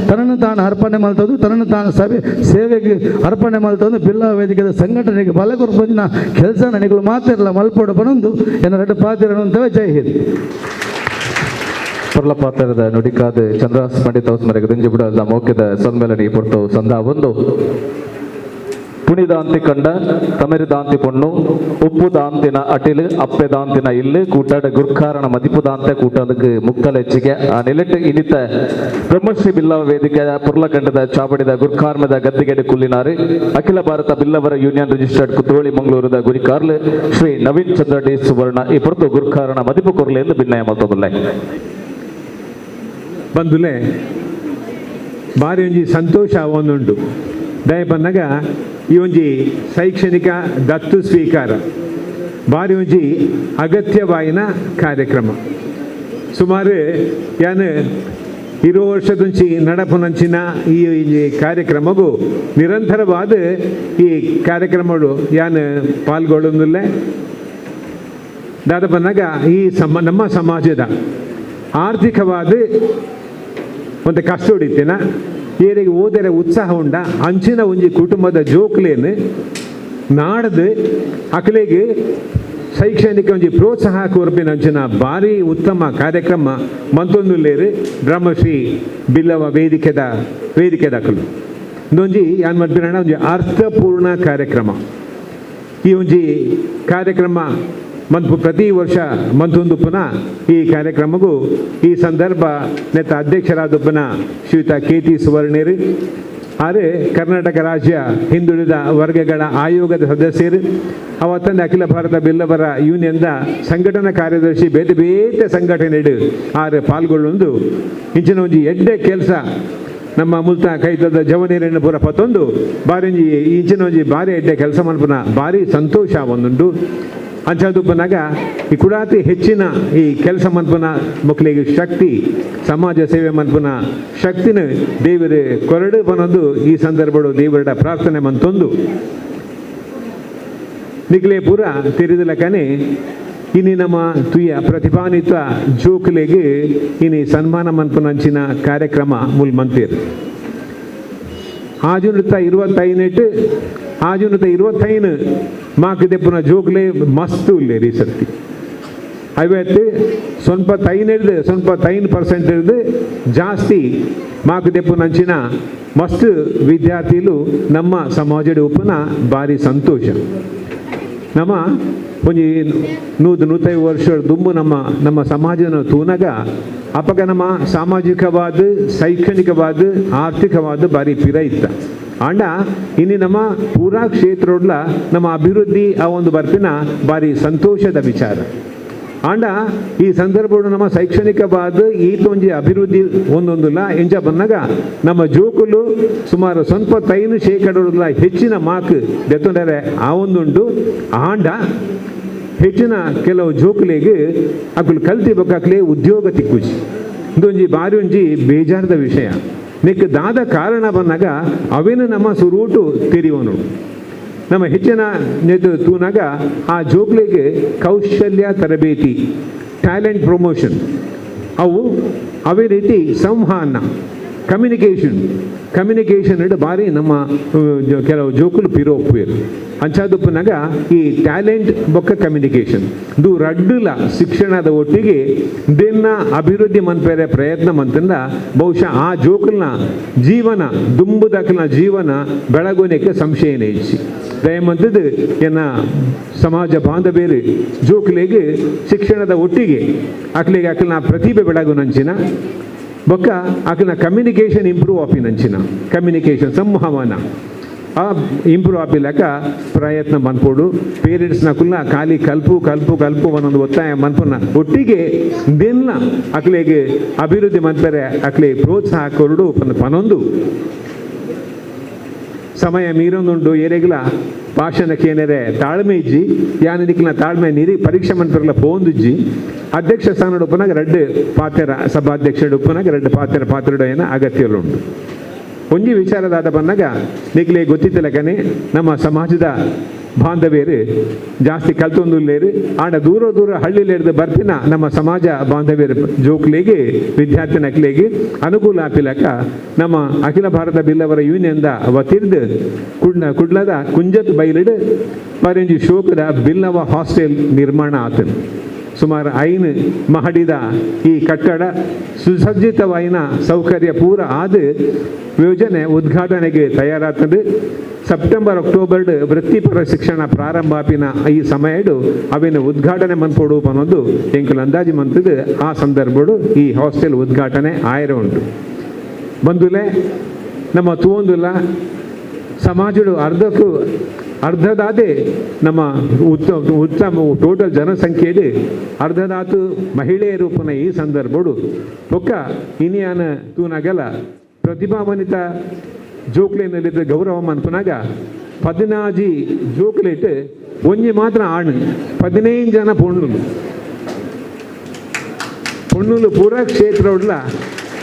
ತನ್ನನ್ನು ತಾನು ಅರ್ಪಣೆ ಮಲ್ತದ್ದು ತನ್ನನ್ನು ತಾನು ಸಭೆ ಸೇವೆಗೆ ಅರ್ಪಣೆ ಮಲ್ತದ್ದು ಬಿಲ್ಲವ ವೇದಿಕೆದ ಸಂಘಟನೆಗೆ ಬಲ ಕೊರ್ಪಂಜಿನ ಕೆಲಸ ನನಗಳು ಮಾತಿರಲ್ಲ ಮಲ್ಪೋಡು ಬನೊಂದು ಎನ್ನ ಎರಡು ಪಾತ್ರ ಅಂತೇವೆ. ಜೈ ಹಿಂದ್. ಪೊರ್ಲ ಪಾತ್ರದ ನುಡಿಕಾದ ಚಂದ್ರಾಸ್ ಪಂಡಿತ ಮರೆಗೆ ದಿಂಜಿಬುಡದ ಮೌಖ್ಯದ ಸಮ್ಮೇಳನ ಪೊರ್ತು ಸಂದ ಒಂದು ಪುಣಿದಾಂತಿ ಕಂಡ ತಮರಿದಾಂತಿ ಪೊಣ್ಣು ಉಪ್ಪು ದಾಂತಿನ ಅಟಿಲು ಅಪ್ಪೆ ದಾಂತಿನ ಇಲ್ಲು ಕೂಟಾಡ ಗುರ್ಕಾರಣ ಮದಿಪು ದಾಂತೆ ಕೂಟದಕ್ಕೆ ಮುಕ್ತಲೆಚ್ಚಿಗೆ ಆ ನಿಲೆಟ್ಟು ಇನಿತ ಬ್ರಹ್ಮಶ್ರೀ ಬಿಲ್ಲವ ವೇದಿಕೆ ಪುರ್ಲಖಂಡದ ಚಾವಡಿದ ಗುರ್ಕಾರ್ಮದ ಗದ್ದಿಗೆಡೆ ಕುಲ್ಲಿನಾರು ಅಖಿಲ ಭಾರತ ಬಿಲ್ಲವರ ಯೂನಿಯನ್ ರಿಜಿಸ್ಟರ್ಡ್ ಕುದ್ರೋಳಿ ಮಂಗಳೂರದ ಗುರಿಕಾರ್ಲು ಶ್ರೀ ನವೀನ್ ಚಂದ್ರ ಡಿ ಸುವರ್ಣ ಈ ಪೊರ್ತು ಗುರ್ಕಾರಣ ಮದಿಪು ಕೊರ್ಲೆ ಎಂದು ಭಿನ್ನಯ ಮಲ್ತೊಂದುಲ್ಲೆ. ಬಂದುಲೆ ಭಾರಿ ಒಂಜಿ ಸಂತೋಷ ಒಂದುಂಟು ದಯ ಬಂದಾಗ ಈ ಒಂಜಿ ಶೈಕ್ಷಣಿಕ ದತ್ತು ಸ್ವೀಕಾರ ಭಾರಿ ಒಂಜಿ ಅಗತ್ಯವಾಯಿನ ಕಾರ್ಯಕ್ರಮ. ಸುಮಾರು ಯಾನು 20 ವರ್ಷದಂಚಿ ನಡಪುನಂಚಿನ ಈ ಕಾರ್ಯಕ್ರಮಗೂ ನಿರಂತರವಾದ ಈ ಕಾರ್ಯಕ್ರಮಗಳು ಯಾನು ಪಾಲ್ಗೊಳ್ಳೊಂದಿಲ್ಲ. ದಾದಪನ್ನಾಗ ಈ ನಮ್ಮ ಸಮಾಜದ ಆರ್ಥಿಕವಾದ ಒಂದು ಕಷ್ಟ ಹೊಡಿತೇನ ಏರಿಗೆ ಓದರೆ ಉತ್ಸಾಹ ಉಂಡ ಅಂಚಿನ ಒಂಜಿ ಕುಟುಂಬದ ಜೋಕ್ಲೇನು ನಾಡ್ದು ಅಕಲೆಗೆ ಶೈಕ್ಷಣಿಕ ಒಂಜಿ ಪ್ರೋತ್ಸಾಹ ಕೊರ್ಪಿನ ಅಂಚಿನ ಭಾರಿ ಉತ್ತಮ ಕಾರ್ಯಕ್ರಮ ಮಂತೊಂದುಲ್ಲೇರು ಬ್ರಹ್ಮಶ್ರೀ ಬಿಲ್ಲವ ವೇದಿಕೆದ ವೇದಿಕೆದಕಲು. ಇಂದೊಂಜಿ ಯಾನ್ ಮಲ್ಪಿನ ಒಂಜಿ ಅರ್ಥಪೂರ್ಣ ಕಾರ್ಯಕ್ರಮ. ಈ ಒಂಜಿ ಕಾರ್ಯಕ್ರಮ ಮಂತ್ ಪ್ರತಿ ವರ್ಷ ಮಂತೊಂದು ಪುನಃ ಈ ಕಾರ್ಯಕ್ರಮಗೂ ಈ ಸಂದರ್ಭ ನೆತ್ತ ಅಧ್ಯಕ್ಷರಾದ ಪುನಃ ಶ್ರೀಯುತ ಕೆ ಟಿ ಸುವರ್ಣೇರು ಆದರೆ ಕರ್ನಾಟಕ ರಾಜ್ಯ ಹಿಂದುಳಿದ ವರ್ಗಗಳ ಆಯೋಗದ ಸದಸ್ಯರು, ಅವತ್ತಂದೆ ಅಖಿಲ ಭಾರತ ಬಿಲ್ಲವರ ಯೂನಿಯನ್ದ ಸಂಘಟನಾ ಕಾರ್ಯದರ್ಶಿ ಬೇತೆ ಬೇತೆ ಸಂಘಟನೆ ಆರು ಪಾಲ್ಗೊಳ್ಳೊಂದು ಇಂಚಿನ ಒಂಜಿ ಎಡ್ಡೆ ಕೆಲಸ ನಮ್ಮ ಮುಲ್ತ ಕೈತದ ಜವನೀರನ್ನು ಪೂರ ಪತ್ತೊಂದು ಬಾರಿ ಒಂಜಿ ಇಂಚಿನ ಒಂಜಿ ಬಾರಿ ಎಡ್ಡೆ ಕೆಲಸ ಮನ್ಪುನ ಭಾರಿ ಸಂತೋಷ ಒಂದುಂಡು. ಅಂಚಾದುಪ್ಪನಾಗ ಈ ಕುಡಾತಿ ಹೆಚ್ಚಿನ ಈ ಕೆಲಸ ಮನ್ಪುನ ಮಕ್ಕಳಿಗೆ ಶಕ್ತಿ, ಸಮಾಜ ಸೇವೆ ಮನ್ಪುನ ಶಕ್ತಿನ ದೇವರ ಕೊರಡು ಬನ್ನೊಂದು ಈ ಸಂದರ್ಭಡು ದೇವರ ಪ್ರಾರ್ಥನೆ ಮಂತೊಂದು ನಿಕ್ಲೆ ಪೂರ ತೆರೆದಲಕನೆ ಇನಿ ನಮ್ಮ ತುಯ ಪ್ರತಿಭಾನ್ವಿತ ಜೋಕ್ಲೆಗೆ ಇನಿ ಸನ್ಮಾನ ಮನ್ಪುನಂಚಿನ ಕಾರ್ಯಕ್ರಮ ಮುಲ್ ಮಂತಿರ್. ಆಜುನತ 25 ಆಜುನತ 25 ಮಾಕ್ ದೆಪ್ಪುನ ಜೋಕ್ಲೆ ಮಸ್ತ್ ಉಲ್ಲೇರಿ ಸರ್ತಿ ಐವತ್ತು ಸ್ವಲ್ಪ ತೈನ್ ಹಿಡ್ದು ಸ್ವಲ್ಪ 5% ಹಿಡ್ದು ಜಾಸ್ತಿ ಮಾಕ್ ದೆಪ್ಪುನಂಚಿನ ಮಸ್ತ್ ವಿದ್ಯಾರ್ಥಿಗಳು ನಮ್ಮ ಸಮಾಜದ ಉಪ್ಪನ ಭಾರಿ ಸಂತೋಷ. ನಮ್ಮ ಒಂಜಿ 100-150 ವರ್ಷ ದುಂಬು ನಮ್ಮ ನಮ್ಮ ಸಮಾಜನ ತೂನಗ ಅಪಗ ನಮ್ಮ ಸಾಮಾಜಿಕವಾದ ಶೈಕ್ಷಣಿಕವಾದ ಆರ್ಥಿಕವಾದ ಭಾರಿ ಪಿರ ಇತ್ತ. ಆಂಡ ಇನ್ನು ನಮ್ಮ ಪೂರಾ ಕ್ಷೇತ್ರೊಡ್ಲ ನಮ್ಮ ಅಭಿವೃದ್ಧಿ ಆ ಒಂದು ಬರ್ಪಿನ ಭಾರಿ ಸಂತೋಷದ ವಿಚಾರ. ಆಂಡ ಈ ಸಂದರ್ಭ ನಮ್ಮ ಶೈಕ್ಷಣಿಕವಾದ ಈತೊಂಜಿ ಅಭಿವೃದ್ಧಿ ಒಂದೊಂದಿಲ್ಲ ಎಂಜ ಬಂದಾಗ ನಮ್ಮ ಜೋಕುಲು ಸುಮಾರು ಸ್ವಲ್ಪ 5% ಹೆಚ್ಚಿನ ಮಾರ್ಕ್ ದೆತ್ತೊಂಡರೆ ಆ ಒಂದುಂಟು. ಆಂಡ ಹೆಚ್ಚಿನ ಕೆಲವು ಜೋಕುಲಿಗೆ ಅಕುಲು ಕಲ್ತಿ ಬೊಕ್ಕಾಕ್ಲೆ ಉದ್ಯೋಗ ತಿಕ್ಕುಜಿ. ಇದೊಂಜಿ ಬಾರಿ ಒಂಜಿ ಬೇಜಾರದ ವಿಷಯ. ನೆಕ್ ದಾದ ಕಾರಣ ಬಂದಾಗ ಅವೇನು ನಮ್ಮ ಸುರೂಟು ತೆರಿವನು. ನಮ್ಮ ಹೆಚ್ಚಿನ ನೆದು ತೂನಾಗ ಆ ಜೋಕ್ಲಿಗೆ ಕೌಶಲ್ಯ ತರಬೇತಿ, ಟ್ಯಾಲೆಂಟ್ ಪ್ರಮೋಷನ್, ಅವು ಅವೇ ರೀತಿ ಸಂವಹನ, ಕಮ್ಯುನಿಕೇಷನ್ ಕಮ್ಯುನಿಕೇಷನ್ ಇಡು ಭಾರಿ ನಮ್ಮ ಕೆಲವು ಜೋಕುಲು ಪಿರೋಪ್ಪೇರು. ಅಂಚಾದುಪ್ಪನಾಗ ಈ ಟ್ಯಾಲೆಂಟ್ ಬೊಕ್ಕ ಕಮ್ಯುನಿಕೇಷನ್ ಇದು ರಡ್ಡುಲ ಶಿಕ್ಷಣದ ಒಟ್ಟಿಗೆ ದಿನ ಅಭಿವೃದ್ಧಿ ಮನ್ಪೇರೆ ಪ್ರಯತ್ನ ಮಂತಂದ ಬಹುಶಃ ಆ ಜೋಕುಲ್ನ ಜೀವನ ದುಂಬುದಕ್ಕಿನ ಜೀವನ ಬೆಳಗುನೆಕ್ಕೆ ಸಂಶಯನೇ ಇಚ್ಚಿ ದಯಮಂತದ್ದು ಎನ್ನ ಸಮಾಜ ಬಾಂಧವ್ಯರು ಜೋಕುಲಿಗೆ ಶಿಕ್ಷಣದ ಒಟ್ಟಿಗೆ ಅಕ್ಲಿಗೆ ಅಕ್ಲಿನ ಪ್ರತಿಭೆ ಬೆಳಗುನಂಚಿನ ಬೊಕ್ಕ ಆಕಿನ ಕಮ್ಯುನಿಕೇಷನ್ ಇಂಪ್ರೂವ್ ಆಪಿನಂಚಿನ ಕಮ್ಯುನಿಕೇಷನ್ ಸಂವಹನ ಆ ಇಂಪ್ರೂವ್ ಆಪಿಲಕ ಪ್ರಯತ್ನ ಮನ್ಪೋಡು. ಪೇರೆಂಟ್ಸ್ನ ಕುಲ್ಲ ಖಾಲಿ ಕಲ್ಪು ಕಲ್ಪು ಕಲ್ಪು ಒಂದೊಂದು ಒತ್ತಾಯ ಮನ್ಪುನ ಒಟ್ಟಿಗೆ ದಿನ ಅಕ್ಲಿಗೆ ಅಭಿವೃದ್ಧಿ ಮನ್ಪರೆ ಅಕ್ಲಿ ಪ್ರೋತ್ಸಾಹ ಕೊರಡು ಪನೊಂದು ಸಮಯ ಮೀರೊಂದುಂಡು. ಏರೆಗ್ಲ ಭಾಷಣಕ್ಕೆ ಏನೇರೆ ತಾಳ್ಮೆ ಇಜ್ಜಿ ಯಾನ ದಿಕ್ಕಿನ ತಾಳ್ಮೆ ನೀರಿ ಪರೀಕ್ಷೆ ಮನ್ಪರ್ಲ ಪೋಂದುಜ್ಜಿ. ಅಧ್ಯಕ್ಷ ಸ್ಥಾನದ ಉಪ್ಪನಾಗ ರಡ್ಡು ಪಾತ್ರ ಸಭಾಧ್ಯಕ್ಷ ಉಪ್ಪನಾಗ ರಡ್ಡು ಪಾತ್ರ ಪಾತ್ರಡ ಏನ ಅಗತ್ಯವುಂಟು. ಒಂಜಿ ವಿಚಾರದಾದ ಬಂದಾಗ ನಿಕ್ಲೆ ಗೊತ್ತಿತ್ತಲಕನೆ ನಮ್ಮ ಸಮಾಜದ ಬಾಂಧವ್ಯರು ಜಾಸ್ತಿ ಕಲ್ತೊಂದುಲ್ಲೇರು ಆಂಡ ದೂರ ದೂರ ಹಳ್ಳಿಲೇರ್ದು ಬರ್ಪಿನ ನಮ್ಮ ಸಮಾಜ ಬಾಂಧವ್ಯರು ಜೋಕ್ಲಿಗೆ ವಿದ್ಯಾರ್ಥಿನಕ್ಲಿಗೆ ಅನುಕೂಲ ಆಪಿಲಕ ನಮ್ಮ ಅಖಿಲ ಭಾರತ ಬಿಲ್ಲವರ ಯೂನಿಯನ್ದ ವತಿರ್ದು ಕುಡ್ಲದ ಕುಂಜತ್ ಬೈಲಿಡ್ ಪರಿಂಜಿ ಶೋಕದ ಬಿಲ್ಲವ ಹಾಸ್ಟೆಲ್ ನಿರ್ಮಾಣ ಆತನು. ಸುಮಾರು 5 ಮಹಡಿದ ಈ ಕಟ್ಟಡ ಸುಸಜ್ಜಿತವಾಯಿನ ಸೌಕರ್ಯ ಪೂರ ಆದ ಯೋಜನೆ ಉದ್ಘಾಟನೆಗೆ ತಯಾರಾಗ್ತದೆ. ಸೆಪ್ಟೆಂಬರ್ ಅಕ್ಟೋಬರ್ ವೃತ್ತಿಪರ ಶಿಕ್ಷಣ ಪ್ರಾರಂಭ ಆಪಿನ ಈ ಸಮಯಡು ಅವೇನು ಉದ್ಘಾಟನೆ ಮನ್ಪೋಡು ಅನ್ನೋದು ಎಂಕುಲು ಅಂದಾಜು ಮಂತದ್ದು. ಆ ಸಂದರ್ಭಡು ಈ ಹಾಸ್ಟೆಲ್ ಉದ್ಘಾಟನೆ ಆಯರ ಉಂಟು. ಬಂದುಲೆ ನಮ್ಮ ತೂವೊಂದುಲ್ಲ ಸಮಾಜಡು ಅರ್ಧಕ್ಕೂ ಅರ್ಧದಾದೆ ನಮ್ಮ ಉತ್ತಮ ಟೋಟಲ್ ಜನಸಂಖ್ಯೆಯಲ್ಲಿ ಅರ್ಧದಾತು ಮಹಿಳೆಯರು ಪುನಃ ಈ ಸಂದರ್ಭಡು ಒಕ್ಕ ಇನಿಯಾನ ತೂನಾಗಲ ಪ್ರತಿಭಾನ್ವಿತ ಜೋಕ್ಲೇನಲ್ಲಿದ್ದ ಗೌರವ ಮನ್ಪುನಾಗ 14 ಜೋಕ್ಲೇಟ್ ಒಂಜಿ ಮಾತ್ರ ಆಣು 15 ಜನ ಪೊಣ್ಣುಲು ಪೊಣ್ಣುಲು ಪೂರ ಕ್ಷೇತ್ರ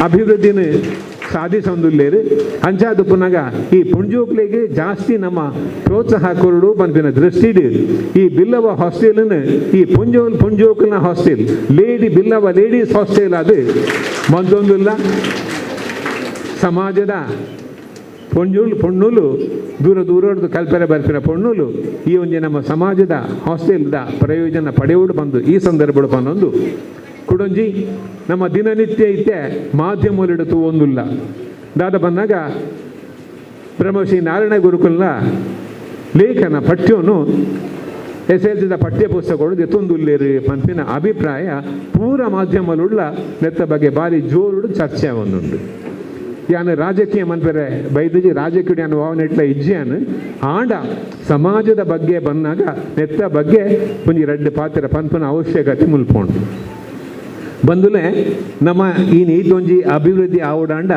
ಅಭಿವೃದ್ಧಿನ ಸಾಧಿಸೊಂದುಲ್ಲೇರು. ಅಂಚಾದ ಪುನಗ ಈ ಪುಂಜೋಕ್ಲೆಗ್ ಜಾಸ್ತಿ ನಮ್ಮ ಪ್ರೋತ್ಸಾಹ ಕೊರಡು ಪನ್ಪಿನ ದೃಷ್ಟಿಡ್ ಈ ಬಿಲ್ಲವ ಹಾಸ್ಟೆಲ್ನ ಈ ಪುಂಜೋಕ್ಲನ hostel lady Billava ladies hostel ಅದು ಮಂತೊಂದುಲ್ಲ. ಸಮಾಜದ ಪೊಣ್ಣುಲು ದೂರ ದೂರದ್ದು ಕಲ್ಪನೆ ಬರ್ಪಿನ ಪೊಣ್ಣುಲು ಈ ಒಂಜಿ ನಮ್ಮ ಸಮಾಜದ ಹಾಸ್ಟೆಲ್ದ ಪ್ರಯೋಜನ ಪಡೆಯೋಡು ಬಂದು ಈ ಸಂದರ್ಭಡು ಪನ್ನೊಂದು ಕುಡೊಂಜಿ ನಮ್ಮ ದಿನನಿತ್ಯ ಇತ್ತೆ ಮಾಧ್ಯಮಲಿಡು ತೂವೊಂದುಲ್ಲ. ದಾದ ಬಂದಾಗ ಬ್ರಹ್ಮಶ್ರೀ ನಾರಾಯಣ ಗುರುಕುಲ್ನ ಲೇಖನ ಪಠ್ಯವನ್ನು ಎಸ್ ಎಲ್ ಸಿದ ಪಠ್ಯ ಪುಸ್ತಕಗಳು ಎತ್ತೊಂದುಲ್ಲೇರು ಪಂಪಿನ ಅಭಿಪ್ರಾಯ ಪೂರ ಮಾಧ್ಯಮಲುಳ್ಳ ನೆತ್ತ ಬಗ್ಗೆ ಭಾರಿ ಜೋರುಡು ಚರ್ಚೆ ಒಂದುಂಡು. ಯಾನು ರಾಜಕೀಯ ಮನ್ಪೆರೆ ಬೈದಜಿ ರಾಜಕೀಯ ಯಾನು ವಾವನೆಟ್ಲ ಇಜ್ಜಿಯಾನು ಆಂಡ ಸಮಾಜದ ಬಗ್ಗೆ ಬಂದಾಗ ನೆತ್ತ ಬಗ್ಗೆ ಒಂಜಿ ರಡ್ಡು ಪಾತ್ರ ಪನ್ಪನ ಅವಶ್ಯಕತೆ ಮುಲ್ಪೋಂಡು ಬಂದುಲೆ. ನಮ್ಮ ಈ ನೀತೊಂಜಿ ಅಭಿವೃದ್ಧಿ ಆವಡಾಂಡ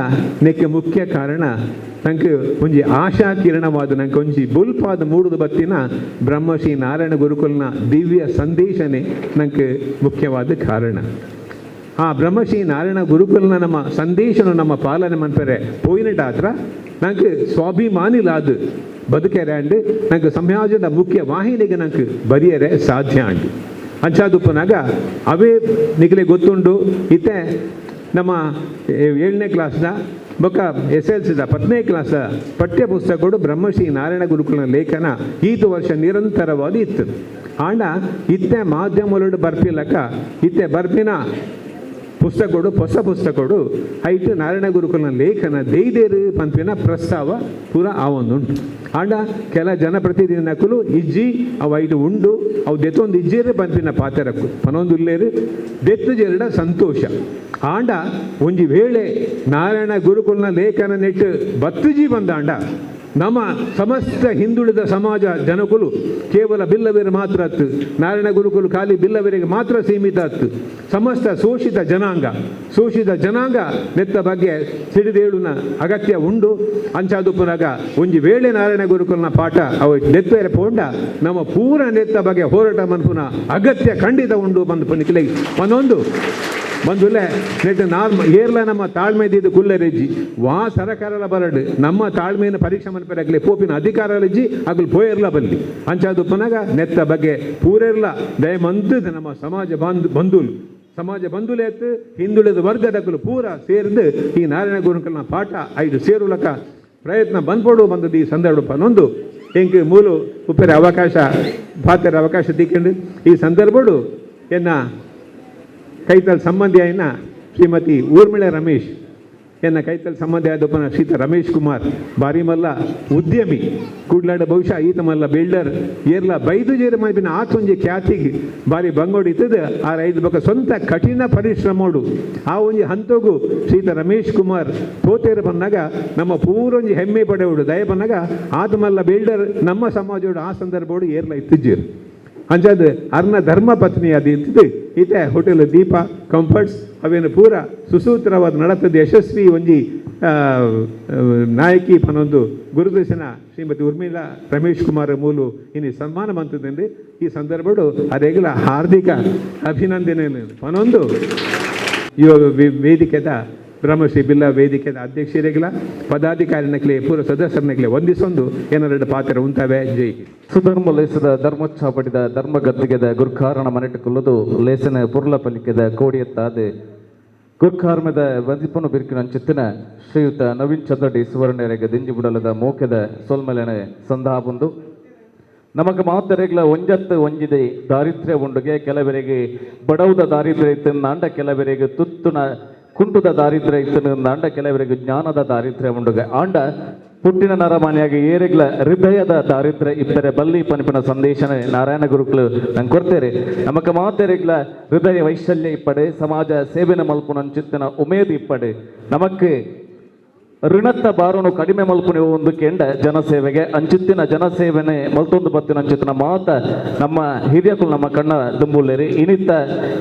ನೆಕ್ಕೆ ಮುಖ್ಯ ಕಾರಣ ನಂಗೆ ಒಂಜಿ ಆಶಾ ಕಿರಣವಾದ ನಂಗೆ ಒಂಜಿ ಬುಲ್ಪಾದ ಮೂಡುದು ಬತ್ತಿನ ಬ್ರಹ್ಮಶ್ರೀ ನಾರಾಯಣ ಗುರುಕುಲ್ನ ದಿವ್ಯ ಸಂದೇಶನೇ ನಂಗೆ ಮುಖ್ಯವಾದ ಕಾರಣ. ಆ ಬ್ರಹ್ಮಶ್ರೀ ನಾರಾಯಣ ಗುರುಕುಲ್ನ ನಮ್ಮ ಸಂದೇಶನ ನಮ್ಮ ಪಾಲನೆ ಮನ್ಪೆರೆ ಪೋಯಿನಟಾತ್ರ ನಂಗೆ ಸ್ವಾಭಿಮಾನಿಲಾದ ಬದುಕೆರೆ ಅಂಡ್ ನಂಗೆ ಸಮಾಜದ ಮುಖ್ಯ ವಾಹಿನಿಗೆ ನಂಗೆ ಬರಿಯರೆ ಸಾಧ್ಯ ಅಂಡು. ಅಂಚಾದುಪ್ಪನಾಗ ಅವೇ ನಿಗಲೆ ಗೊತ್ತುಂಡು ಇತ್ತೆ ನಮ್ಮ 7ನೇ ಕ್ಲಾಸ್ದ ಬೊಕ್ಕ ಎಸ್ ಎಲ್ ಸಿದ 10ನೇ ಕ್ಲಾಸ್ ಪಠ್ಯ ಪುಸ್ತಕಗಳು ಬ್ರಹ್ಮಶ್ರೀ ನಾರಾಯಣ ಗುರುಕುಲನ ಲೇಖನ ಈತು ವರ್ಷ ನಿರಂತರವಾಗಿ ಇತ್ತು. ಆಂಡ ಇತ್ತೆ ಮಾಧ್ಯಮಗಳು ಬರ್ಪಿಲಕ್ಕ ಇತ್ತೆ ಬರ್ಪಿನ ಪುಸ್ತಕಗಳು ಹೊಸ ಪುಸ್ತಕಗಳು ಐಟು ನಾರಾಯಣ ಗುರುಕುಲನ ಲೇಖನ ದೇಯ್ದೇರು ಪಂಪಿನ ಪ್ರಸ್ತಾವ ಪೂರ ಆವೊಂದುಂಟು. ಆಂಡ ಕೆಲ ಜನಪ್ರತಿನಿಧಿ ನಕಲು ಇಜ್ಜಿ ಅವು ಐಟು ಉಂಡು ಅವು ದೆತ್ತೊಂದು ಇಜ್ಜೇರು ಪಂಪಿನ ಪಾತೆರಕ್ಕು ಪನೊಂದುಲ್ಲೇರು ದೆತ್ತು ಜೆರಡ ಸಂತೋಷ. ಆಂಡ ಒಂಜಿ ವೇಳೆ ನಾರಾಯಣ ಗುರುಕುಲನ ಲೇಖನ ನೆಟ್ಟು ಬತ್ತುಜಿ ಬಂದಾಂಡ ನಮ್ಮ ಸಮಸ್ತ ಹಿಂದುಳಿದ ಸಮಾಜ ಜನಕುಲು ಕೇವಲ ಬಿಲ್ಲವೀರು ಮಾತ್ರ ಅತ್ತು, ನಾರಾಯಣ ಗುರುಕುಲು ಖಾಲಿ ಬಿಲ್ಲವರಿಗೆ ಮಾತ್ರ ಸೀಮಿತ ಅತ್ತು, ಸಮಸ್ತ ಶೋಷಿತ ಜನಾಂಗ ನೆತ್ತ ಬಗ್ಗೆ ಸಿಡಿದೇಳುನ ಅಗತ್ಯ ಉಂಡು. ಅಂಚಾದುಪ್ಪನಾಗ ಒಂಜಿ ವೇಳೆ ನಾರಾಯಣ ಗುರುಕುಲನ ಪಾಠ ಅವು ನೆತ್ತೇರೆ ಪೋಂಡ ನಮ್ಮ ಪೂರ ನೆತ್ತ ಬಗ್ಗೆ ಹೋರಾಟ ಮನ್ಪುನ ಅಗತ್ಯ ಖಂಡಿತ ಉಂಡು ಬಂದು ಪನಿಕಲೆ ಒಂದೊಂದು ಬಂದುಲೆ ನೆಟ್ ನಾರ್ಮ ಏರ್ಲ ನಮ್ಮ ತಾಳ್ಮೆ ಇದ್ದಿದ್ದು ಕುಲ್ಲರೆಜ್ಜಿ ವಾ ಸರಕಾರಲ ಬರಡು ನಮ್ಮ ತಾಳ್ಮೆಯನ್ನು ಪರೀಕ್ಷೆ ಮನ್ಪೆರಾಗಲಿ ಪೋಪಿನ ಅಧಿಕಾರಲಿಜ್ಜಿ ಅಗಲು ಪೋಯರ್ಲ ಬಲ್ಲಿ. ಅಂಚಾದುಪ್ಪನಾಗ ನೆತ್ತ ಬಗ್ಗೆ ಪೂರೆರ್ಲ ದಯಮಂತದ ನಮ್ಮ ಸಮಾಜ ಬಂಧುಲು ಸಮಾಜ ಬಂಧುಲೇತ್ತು ಹಿಂದುಳಿದ ವರ್ಗದಕ್ಕಲು ಪೂರ ಸೇರಿದು ಈ ನಾರಾಯಣ ಗುರುಕುಲನ ಪಾಠ ಐದು ಸೇರುಲಕ ಪ್ರಯತ್ನ ಬಂದ್ಪಡು ಬಂದದ್ದು ಈ ಸಂದರ್ಭ ಪನೊಂದು ಎಂಕ್ ಮೂಲು ಉಪ್ಪೆರೆ ಅವಕಾಶ ಪಾತೆರ ಅವಕಾಶ ದಿಕ್ಕೊಂಡು ಈ ಸಂದರ್ಭಡು ಎನ್ನ ಕೈತಲ್ ಸಂಬಂಧಿ ಆಯ್ನ ಶ್ರೀಮತಿ ಊರ್ಮಿಳಾ ರಮೇಶ್ ಎನ್ನ ಕೈತಲ್ ಸಂಬಂಧಿ ಆದಪ್ಪನ ಶ್ರೀತ ರಮೇಶ್ ಕುಮಾರ್ ಬಾರಿಮಲ್ಲ ಉದ್ಯಮಿ ಕೂಡ್ಲಾಡ ಬಹುಶಃ ಈತ ಮಲ್ಲ ಬಿಲ್ಡರ್ ಏರ್ಲ ಬೈದು ಜೇರು ಮೈಪಿನ ಆತೊಂಜಿ ಖ್ಯಾತಿಗೆ ಬಾರಿ ಬಂಗೋಡಿತ್ತದ ಆ ರೈತ ಬೊಕ್ಕ ಸ್ವಂತ ಕಠಿಣ ಪರಿಶ್ರಮೋಡು ಆ ಒಂಜಿ ಹಂತೋಗು ಶ್ರೀತ ರಮೇಶ್ ಕುಮಾರ್ ತೋತೇರು ಬಂದಾಗ ನಮ್ಮ ಪೂರೊಂಜಿ ಹೆಮ್ಮೆ ಪಡೆಯೋಡು ದಯ ಬಂದಾಗ ಆತಮಲ್ಲ ಬಿಲ್ಡರ್ ನಮ್ಮ ಸಮಾಜೋಡು ಆ ಸಂದರ್ಭೋಡು ಏರ್ಲ ಇತ್ತಿಜ್ಜೇರು. ಅಂಚಾದ ಅರ್ನ ಧರ್ಮ ಪತ್ನಿ ಅದು ಇತ್ತಿದ್ದು ಈತೆ ಹೋಟೆಲ್ ದೀಪ ಕಂಫರ್ಟ್ಸ್ ಅವೇನು ಪೂರ ಸುಸೂತ್ರವಾದ ನಡತದ ಯಶಸ್ವಿ ಒಂಜಿ ನಾಯಕಿ ಪನೊಂದು ಗುರುದರ್ಶನ ಶ್ರೀಮತಿ ಉರ್ಮಿಳಾ ರಮೇಶ್ ಕುಮಾರ್ ಮೂಲು ಇನ್ನು ಸನ್ಮಾನ ಮಂತದಂದು ಈ ಸಂದರ್ಭಡು ಅದೇಗಲ ಹಾರ್ದಿಕ ಅಭಿನಂದನೆ ಪನೊಂದು ಯುವ ವೇದಿಕೆದ ಬ್ರಹ್ಮಶ್ರೀ ಬಿಲ್ಲ ವೇದಿಕೆದ ಅಧ್ಯಕ್ಷರಿಗಲ ಪದಾಧಿಕಾರಿನಕ್ಲೆ ಪೂರ್ವ ಸದಸ್ಯರನಕ್ಲೆ ವಂದಿಸೊಂದು ಏನಾರ ಪಾತ್ರ ಉಂಟಾವೆ. ಜೈ. ಸುಧರ್ಮ ಲೇಸದ ಧರ್ಮೋತ್ಸಾಹ ಪಡಿದ ಧರ್ಮ ಗದ್ದಿಗೆದ ಗುರ್ಕಾರಣ ಮನೆಟ್ಟು ಕೊಲ್ಲದು ಲೇಸನ ಪುರ್ಲ ಪಲಿಕೆದ ಕೋಡಿಯತ್ತಾದೆ ಗುರ್ಕಾರ್ಮದ ವಂದಿಪನು ಬಿರ್ಕಿನ ಅಂಚಿತ್ತಿನ ಶ್ರೀಯುತ ನವೀನ್ ಚಂದ್ರ ಡಿ ಸುವರ್ಣರೆಗೆ ದಿಂಜಿಬುಡಲದ ಮೋಕೆದ ಸೊಲ್ಮಲೆನೆ ಸಂಧಾಬುಂದು. ನಮಗ ಮಾತರೆಗ್ಲ ಒಂಜತ್ತು ಒಂಜಿದೆ ದಾರಿದ್ರ್ಯ ಉಂಡುಗೆ ಕೆಲವರಿಗೆ ಬಡವುದ ದಾರಿದ್ರ್ಯ ಇತ್ತು ಕೆಲವರಿಗೆ ತುತ್ತುನ ಕುಂಟುದ ದಾರಿದ್ರ್ಯ ಇತ್ತು ಕೆಲವರಿಗೆ ಜ್ಞಾನದ ದಾರಿದ್ರ್ಯ ಉಂಡುಗೆ ಆಂಡ ಪುಟ್ಟಿನ ನರಮಾನಿಯಾಗಿ ಏರಿಗ್ಲ ಹೃದಯದ ದಾರಿದ್ರ್ಯ ಇಬ್ಬರೆ ಬಲ್ಲಿ ಪನಿಪಿನ ಸಂದೇಶನ ನಾರಾಯಣ ಗುರುಕುಲು ನಂಗೆ ಕೊಡ್ತೇರೆ. ನಮಕ ಮಾತೆರೆಗ್ಲ ಹೃದಯ ವೈಶಲ್ಯ ಇಪ್ಪಡೆ ಸಮಾಜ ಸೇವೆನ ಮಲ್ಪುನ ಚಿತ್ತನ ಉಮೇದು ಇಪ್ಪಡೆ ನಮಕ್ ಋಣತ್ತ ಬಾರನು ಕಡಿಮೆ ಮಲ್ಪುನ ಒಂದು ಕೆಂಡ ಜನಸೇವೆಗೆ ಅಂಚಿತ್ತಿನ ಜನಸೇವನೆ ಮಲ್ತೊಂದು ಬತ್ತಿನ ಅಂಚಿತ್ತಿನ ಮಾತ ನಮ್ಮ ಹಿರಿಯಕುಲು ನಮ್ಮ ಕಣ್ಣ ದುಂಬುಲ್ಲೇರಿ. ಇನಿತ್ತ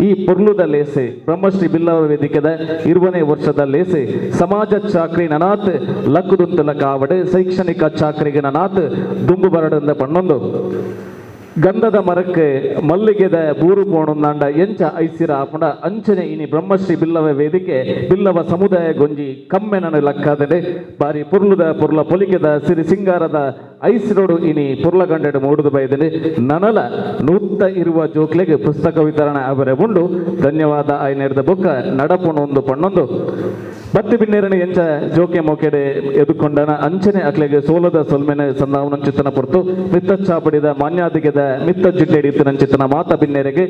ಈ ಪೊರ್ಲುದ ಲೇಸೆ ಬ್ರಹ್ಮಶ್ರೀ ಬಿಲ್ಲವ ವೇದಿಕೆದ 20ನೇ ವರ್ಷದ ಲೇಸೆ ಸಮಾಜ ಚಾಕ್ರಿ ನನಾತ್ ಲಕ್ಕುದುಂತಲ ಕಾವಡೆ ಶೈಕ್ಷಣಿಕ ಚಾಕ್ರಿಗೆ ನನಾತ್ ದುಂಬು ಬರಡಂದ ಪಣ್ಣೊಂದು ಗಂಧದ ಮರಕ್ಕೆ ಮಲ್ಲಿಗೆದ ಬೂರು ಪೋಣುಂದಾಂಡ ಎಂಚ ಐಸಿರ ಆಪುಂಡ ಅಂಚನೆ ಇನಿ ಬ್ರಹ್ಮಶ್ರೀ ಬಿಲ್ಲವ ವೇದಿಕೆ ಬಿಲ್ಲವ ಸಮುದಾಯ ಗೊಂಜಿ ಕಮ್ಮೆನನು ಲಕ್ಕಾದರೆ ಬಾರಿ ಪುರ್ಲುದ ಪುರ್ಲ ಪೊಲಿಕೆದ ಸಿರಿ ಸಿಂಗಾರದ ಐಸಿರೋಡು ಇನಿ ಪುರ್ಲಗಂಡೆಡು ಮೂಡುದು ಬೈದನೆ ನನಲ ನೂತ್ತ ಇರುವ ಜೋಕ್ಲೆಗೆ ಪುಸ್ತಕ ವಿತರಣೆ ಅವರೆ ಉಂಡು. ಧನ್ಯವಾದ ಆಯ್ನೇರ್ದ ಬೊಕ್ಕ ನಡಪುಣು ಒಂದು ಪಣ್ಣೊಂದು ಬತ್ತಿ ಬಿನ್ನೇರನ ಎಂಚ ಜೋಕೆ ಮೋಕೆಡೆ ಎದುಕೊಂಡನ ಅಂಚನೆ ಅಕ್ಲೆಗೆ ಸೋಲದ ಸೊಲ್ಮೆನೆ ಸಂದಾವನಂಚಿತನ ಪೊರ್ತು ಮಿತ್ತ ಚಾಪಡಿದ ಮಾನ್ಯಾದಿಗೆದ ಮಿತ್ತ ಜಿಡ್ಡೆಡಿತ್ತು ನಂಚಿತನ ಮಾತ ಬಿನ್ನೇರಿಗೆ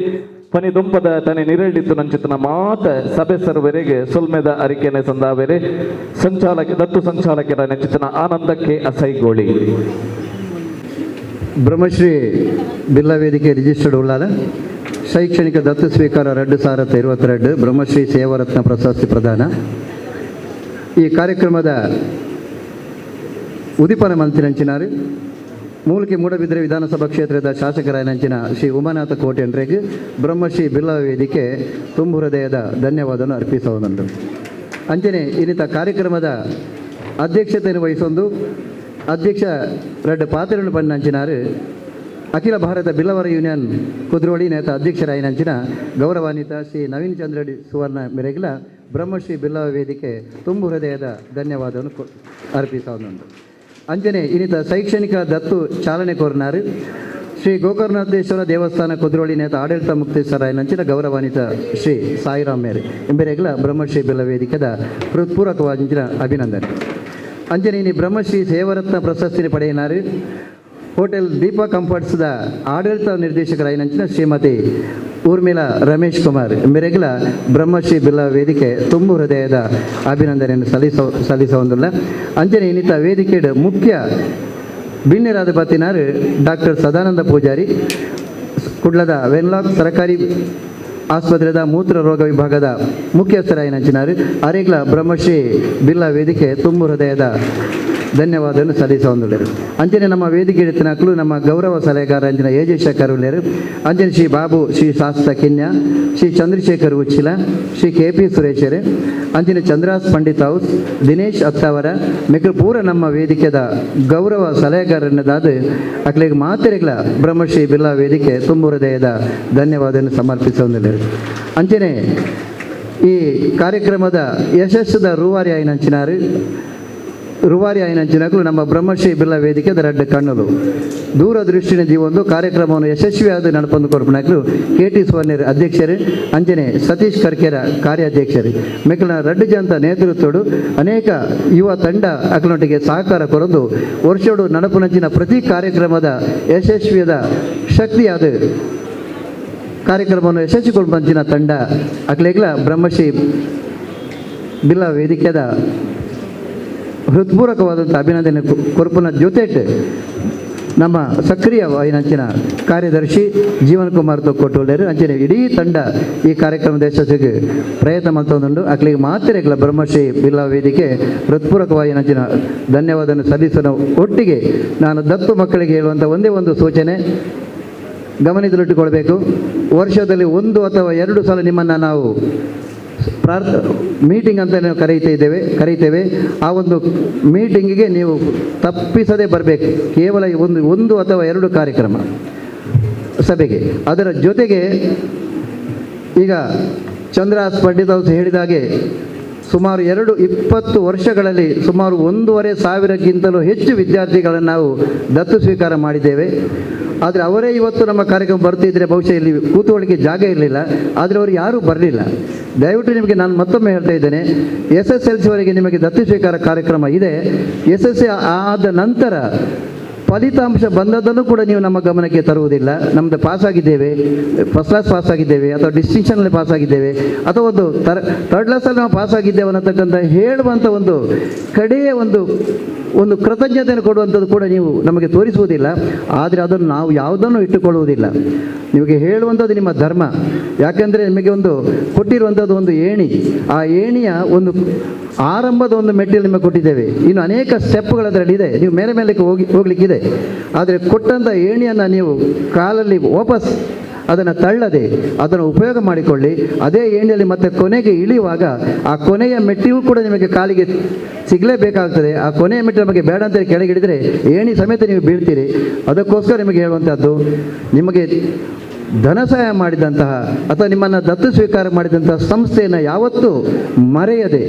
ಪನಿ ದುಂಪದ ತನೆ ನಿರಳಿತ್ತು ನಂಚಿತನ ಮಾತ ಸಭೆ ಸರ್ವರಿಗೆ ಸೊಲ್ಮೆದ ಅರಿಕೆನೆ ಸಂದಾವೆರೆ ಸಂಚಾಲಕ ದತ್ತು ಸಂಚಾಲಕರ ನೆಚ್ಚಿತನ ಆನಂದಕ್ಕೆ ಅಸೈಗೋಳಿ. ಬ್ರಹ್ಮಶ್ರೀ ಬಿಲ್ಲ ವೇದಿಕೆ ರಿಜಿಸ್ಟರ್ಡ್ ಉಳ್ಳಾಲ ಶೈಕ್ಷಣಿಕ ದತ್ತು ಸ್ವೀಕಾರ 2022 ಬ್ರಹ್ಮಶ್ರೀ ಸೇವಾರತ್ನ ಪ್ರಶಸ್ತಿ ಪ್ರದಾನ. ಈ ಕಾರ್ಯಕ್ರಮದ ಉದಿಪನ ಮಂತ್ರಿನಂಚಿನಾರು ಮೂಲಿಕೆ ಮೂಡಬಿದ್ರೆ ವಿಧಾನಸಭಾ ಕ್ಷೇತ್ರದ ಶಾಸಕರಾಯನಂಚಿನ ಶ್ರೀ ಉಮಾನಾಥ ಕೋಟೆನ್ರೆಗ್ ಬ್ರಹ್ಮಶ್ರೀ ಬಿಲ್ಲ ವೇದಿಕೆ ತುಂಬು ಹೃದಯದ ಧನ್ಯವಾದವನ್ನು ಅರ್ಪಿಸುವುದುಂಟು. ಅಂಚನೆ ಇನ್ನಿತ ಕಾರ್ಯಕ್ರಮದ ಅಧ್ಯಕ್ಷತೆಯನ್ನು ವಹಿಸೊಂದು ಅಧ್ಯಕ್ಷ ರಡ್ಡ ಪಾತ್ರನು ಪಣ್ಣಂಚಿನಾರು ಅಖಿಲ ಭಾರತ ಬಿಲ್ಲವರ ಯೂನಿಯನ್ ಕುದ್ರೋಳಿ ನೇತ ಅಧ್ಯಕ್ಷರಾಯನಂಚಿನ ಗೌರವಾನ್ವಿತ ಶ್ರೀ ನವೀನ್ ಚಂದ್ರ ಸುವರ್ಣ ಮೆರೆಗ್ಲ ಬ್ರಹ್ಮಶ್ರೀ ಬಿಲ್ಲವ ವೇದಿಕೆ ತುಂಬು ಹೃದಯದ ಧನ್ಯವಾದವನ್ನು ಅರ್ಪಿಸುವುದುಂಟು. ಅಂಜನೆ ಇನ್ನಿತ ಶೈಕ್ಷಣಿಕ ದತ್ತು ಚಾಲನೆ ಕೋರಿನಾರು ಶ್ರೀ ಗೋಕರ್ಣನಾಥೇಶ್ವರ ದೇವಸ್ಥಾನ ಕುದ್ರೋಳಿ ನೇತ ಆಡಳಿತ ಮುಕ್ತೇಶ್ವರಾಯನಂಚಿನ ಗೌರವಾನ್ವಿತ ಶ್ರೀ ಸಾಯಿರಾಮ್ ಮೇರೆ ಎಂಬೆರೆಗ್ಲ ಬ್ರಹ್ಮಶ್ರೀ ಬಿಲ್ಲ ವೇದಿಕೆದ ಹೃತ್ಪೂರ್ವಕವಾದ ಅಭಿನಂದನೆ. ಅಂಜನೆ ಇನಿ ಬ್ರಹ್ಮಶ್ರೀ ಸೇವರತ್ನ ಪ್ರಶಸ್ತಿ ಪಡೆಯಿನಾರು ಹೋಟೆಲ್ ದೀಪಾ ಕಂಫರ್ಟ್ಸ್ದ ಆಡಳಿತ ನಿರ್ದೇಶಕರಾಯನಂಚಿನ ಶ್ರೀಮತಿ ಊರ್ಮಿಳಾ ರಮೇಶ್ ಕುಮಾರ್ ಮೆರೆಗ್ಲ ಬ್ರಹ್ಮಶ್ರೀ ಬಿಲ್ಲ ವೇದಿಕೆ ತುಂಬು ಹೃದಯದ ಅಭಿನಂದನೆಯನ್ನು ಸಲ್ಲಿಸುವುದಿಲ್ಲ. ಅಂಜನೆ ಇನ್ನಿತ ವೇದಿಕೆ ಮುಖ್ಯ ಬಿಣ್ಣೆರಾದ ಬತ್ತಿನಾರು ಡಾಕ್ಟರ್ ಸದಾನಂದ ಪೂಜಾರಿ ಕುಡ್ಲದ ವೆನ್ಲಾಕ್ ಸರಕಾರಿ ಆಸ್ಪತ್ರೆದ ಮೂತ್ರ ರೋಗ ವಿಭಾಗದ ಮುಖ್ಯಸ್ಥರಾಯನಂಚಿನಾರು ಅರೆಗ್ಲ ಬ್ರಹ್ಮಶ್ರೀ ಬಿಲ್ಲ ವೇದಿಕೆ ತುಂಬು ಹೃದಯದ ಧನ್ಯವಾದವನ್ನು ಸಲ್ಲಿಸುವಂದುಳ್ಳರು. ಅಂಜನೆ ನಮ್ಮ ವೇದಿಕೆ ಇಡುತ್ತಿನಕ್ಲು ನಮ್ಮ ಗೌರವ ಸಲಹೆಗಾರ ಅಂಜನ ಎ ಜೆ ಶೇಖರ್ ಉಳ್ಳೇರು, ಅಂಜನೆ ಶ್ರೀ ಬಾಬು ಶ್ರೀ ಶಾಸ್ತ ಕಿನ್ಯಾ, ಶ್ರೀ ಚಂದ್ರಶೇಖರ್ ಉಚ್ಚಿಲ, ಶ್ರೀ ಕೆ ಪಿ ಸುರೇಶರು, ಅಂಜನೆ ಚಂದ್ರಾಸ್ ಪಂಡಿತ್ ಹೌಸ್, ದಿನೇಶ್ ಅತ್ತಾವರ ಮೆಕ್ಲು ಪೂರ ನಮ್ಮ ವೇದಿಕೆದ ಗೌರವ ಸಲಹೆಗಾರನ್ನದಾದ ಅಕ್ಲಿಗೆ ಮಾತೆರೆಗ್ಲ ಬ್ರಹ್ಮಶ್ರೀ ಬಿಲ್ಲಾ ವೇದಿಕೆ ತುಂಬು ಹೃದಯದ ಧನ್ಯವಾದವನ್ನು ಸಮರ್ಪಿಸುವಂದುಳ್ಳರು. ಅಂಜನೆ ಈ ಕಾರ್ಯಕ್ರಮದ ಯಶಸ್ಸದ ರೂವಾರಿ ಆಯ್ನಂಚಿನಾರು ರುವಾರಿ ಆಯ್ನಂಚಿನಗಳು ನಮ್ಮ ಬ್ರಹ್ಮಶ್ರೀ ಬಿಲ್ಲ ವೇದಿಕೆ ರಡ್ಡ ಕಣ್ಣುಲು ದೂರದೃಷ್ಟಿನ ಜೀವೊಂದು ಕಾರ್ಯಕ್ರಮವನ್ನು ಯಶಸ್ವಿಯಾದ ನಡಪಂದು ಕೊರ್ಪನಾಕ್ಲು ಕೆ ಟಿ ಸುವರ್ಣರ್ ಅಧ್ಯಕ್ಷರು, ಅಂಜನೆ ಸತೀಶ್ ಕರ್ಕೆರ ಕಾರ್ಯಾಧ್ಯಕ್ಷರು ಮೆಕ್ಕಲ ರಡ್ಡು ಜಂತ ನೇತೃತ್ವಡು ಅನೇಕ ಯುವ ತಂಡ ಅಕ್ಲೊಟ್ಟಿಗೆ ಸಹಕಾರ ಕೊರದು ವರ್ಷೋಡು ನಡಪುನಂಚಿನ ಪ್ರತಿ ಕಾರ್ಯಕ್ರಮದ ಯಶಸ್ವಿಯಾದ ಶಕ್ತಿಯಾದ ಕಾರ್ಯಕ್ರಮವನ್ನು ಯಶಸ್ವಿಗೊಳ್ಪಂಚಿನ ತಂಡ ಅಕ್ಲೆಗ್ಲ ಬ್ರಹ್ಮಶ್ರೀ ಬಿಲ್ಲ ವೇದಿಕೆದ ಹೃತ್ಪೂರ್ವಕವಾದಂಥ ಅಭಿನಂದನೆ ಕೊರ್ಪುನ ಜೊತೆಟ್ ನಮ್ಮ ಸಕ್ರಿಯ ವಾಹಿನಂಚಿನ ಕಾರ್ಯದರ್ಶಿ ಜೀವನ್ ಕುಮಾರ್ ತೊಕ್ಕೊಟ್ಟುಳ್ಳೇರು ಅಂಚನೆ ಇಡೀ ತಂಡ ಈ ಕಾರ್ಯಕ್ರಮದ ಯಶಸ್ಸಿಗೆ ಪ್ರಯತ್ನ ಮಾಡ್ತೊಂದುಂಡು. ಅಕ್ಲಿಗೆ ಮಾತ್ರೆಗಳ ಬ್ರಹ್ಮಶ್ರೀ ಬಿಲ್ಲಾ ವೇದಿಕೆ ಹೃತ್ಪೂರ್ವಕವಾಗಿ ನಂಚಿನ ಧನ್ಯವಾದವನ್ನು ಸಲ್ಲಿಸಲು ಒಟ್ಟಿಗೆ ನಾನು ದತ್ತು ಮಕ್ಕಳಿಗೆ ಹೇಳುವಂಥ ಒಂದೇ ಒಂದು ಸೂಚನೆ ಗಮನದಲ್ಲಿಟ್ಟುಕೊಳ್ಬೇಕು. ವರ್ಷದಲ್ಲಿ 1 ಅಥವಾ 2 ಸಲ ನಿಮ್ಮನ್ನು ನಾವು ಮೀಟಿಂಗ್ ಅಂತ ನಾವು ಕರೀತೇವೆ. ಆ ಒಂದು ಮೀಟಿಂಗಿಗೆ ನೀವು ತಪ್ಪಿಸದೆ ಬರಬೇಕು. ಕೇವಲ ಒಂದು ಅಥವಾ 2 ಕಾರ್ಯಕ್ರಮ ಸಭೆಗೆ. ಅದರ ಜೊತೆಗೆ ಈಗ ಚಂದ್ರಾಸ್ ಪಂಡಿತ್ ಅವರು ಹೇಳಿದಾಗೆ ಸುಮಾರು 20 ವರ್ಷಗಳಲ್ಲಿ ಸುಮಾರು 1,500ಕ್ಕಿಂತಲೂ ಹೆಚ್ಚು ವಿದ್ಯಾರ್ಥಿಗಳನ್ನು ನಾವು ದತ್ತು ಸ್ವೀಕಾರ ಮಾಡಿದ್ದೇವೆ. ಆದರೆ ಅವರೇ ಇವತ್ತು ನಮ್ಮ ಕಾರ್ಯಕ್ರಮ ಬರ್ತಿದ್ದರೆ ಬಹುಶಃ ಇಲ್ಲಿ ಕೂತ್ಕೊಳ್ಳಿಕ್ಕೆ ಜಾಗ ಇರಲಿಲ್ಲ. ಆದರೆ ಅವರು ಯಾರೂ ಬರಲಿಲ್ಲ. ದಯವಿಟ್ಟು ನಿಮಗೆ ನಾನು ಮತ್ತೊಮ್ಮೆ ಹೇಳ್ತಾ ಇದ್ದೇನೆ, SSLC ವರೆಗೆ ನಿಮಗೆ ದತ್ತು ಸ್ವೀಕಾರ ಕಾರ್ಯಕ್ರಮ ಇದೆ. SSC ಆದ ನಂತರ ಫಲಿತಾಂಶ ಬಂದದ್ದನ್ನು ಕೂಡ ನೀವು ನಮ್ಮ ಗಮನಕ್ಕೆ ತರುವುದಿಲ್ಲ. ನಮ್ಮದು ಪಾಸಾಗಿದ್ದೇವೆ, ಫಸ್ಟ್ ಕ್ಲಾಸ್ ಪಾಸಾಗಿದ್ದೇವೆ ಅಥವಾ ಡಿಸ್ಟಿಂಕ್ಷನಲ್ಲಿ ಪಾಸಾಗಿದ್ದೇವೆ ಅಥವಾ ಒಂದು ಥರ್ಡ್ ಕ್ಲಾಸಲ್ಲಿ ನಾವು ಪಾಸಾಗಿದ್ದೇವೆ ಅನ್ನತಕ್ಕಂಥ ಹೇಳುವಂಥ ಒಂದು ಕಡೆಯ ಒಂದು ಒಂದು ಕೃತಜ್ಞತೆಯನ್ನು ಕೊಡುವಂಥದ್ದು ಕೂಡ ನೀವು ನಮಗೆ ತೋರಿಸುವುದಿಲ್ಲ. ಆದರೆ ಅದನ್ನು ನಾವು ಯಾವುದನ್ನು ಇಟ್ಟುಕೊಳ್ಳುವುದಿಲ್ಲ. ನಿಮಗೆ ಹೇಳುವಂಥದ್ದು ನಿಮ್ಮ ಧರ್ಮ. ಯಾಕೆಂದರೆ ನಿಮಗೆ ಒಂದು ಕೊಟ್ಟಿರುವಂಥದ್ದು ಒಂದು ಏಣಿ, ಆ ಏಣಿಯ ಒಂದು ಆರಂಭದ ಒಂದು ಮೆಟ್ಟಿಲು ನಿಮಗೆ ಕೊಟ್ಟಿದ್ದೇವೆ. ಇನ್ನು ಅನೇಕ ಸ್ಟೆಪ್ಗಳು ಅದರಲ್ಲಿ ಇದೆ, ನೀವು ಮೇಲೆ ಮೇಲಕ್ಕೆ ಹೋಗಲಿಕ್ಕಿದೆ. ಆದರೆ ಕೊಟ್ಟಂಥ ಏಣಿಯನ್ನು ನೀವು ಕಾಲಲ್ಲಿ ವಾಪಸ್ ಅದನ್ನು ತಳ್ಳದೆ ಅದನ್ನು ಉಪಯೋಗ ಮಾಡಿಕೊಳ್ಳಿ. ಅದೇ ಏಣಿಯಲ್ಲಿ ಮತ್ತೆ ಕೊನೆಗೆ ಇಳಿಯುವಾಗ ಆ ಕೊನೆಯ ಮೆಟ್ಟಿಯೂ ಕೂಡ ನಿಮಗೆ ಕಾಲಿಗೆ ಸಿಗಲೇಬೇಕಾಗ್ತದೆ. ಆ ಕೊನೆಯ ಮೆಟ್ಟು ನಮಗೆ ಬೇಡ ಅಂತೇಳಿ ಕೆಳಗಿಡಿದರೆ ಏಣಿ ಸಮೇತ ನೀವು ಬೀಳ್ತೀರಿ. ಅದಕ್ಕೋಸ್ಕರ ನಿಮಗೆ ಹೇಳುವಂಥದ್ದು, ನಿಮಗೆ ಧನ ಸಹಾಯ ಮಾಡಿದಂತಹ ಅಥವಾ ನಿಮ್ಮನ್ನು ದತ್ತು ಸ್ವೀಕಾರ ಮಾಡಿದಂತಹ ಸಂಸ್ಥೆಯನ್ನು ಯಾವತ್ತೂ ಮರೆಯದೆ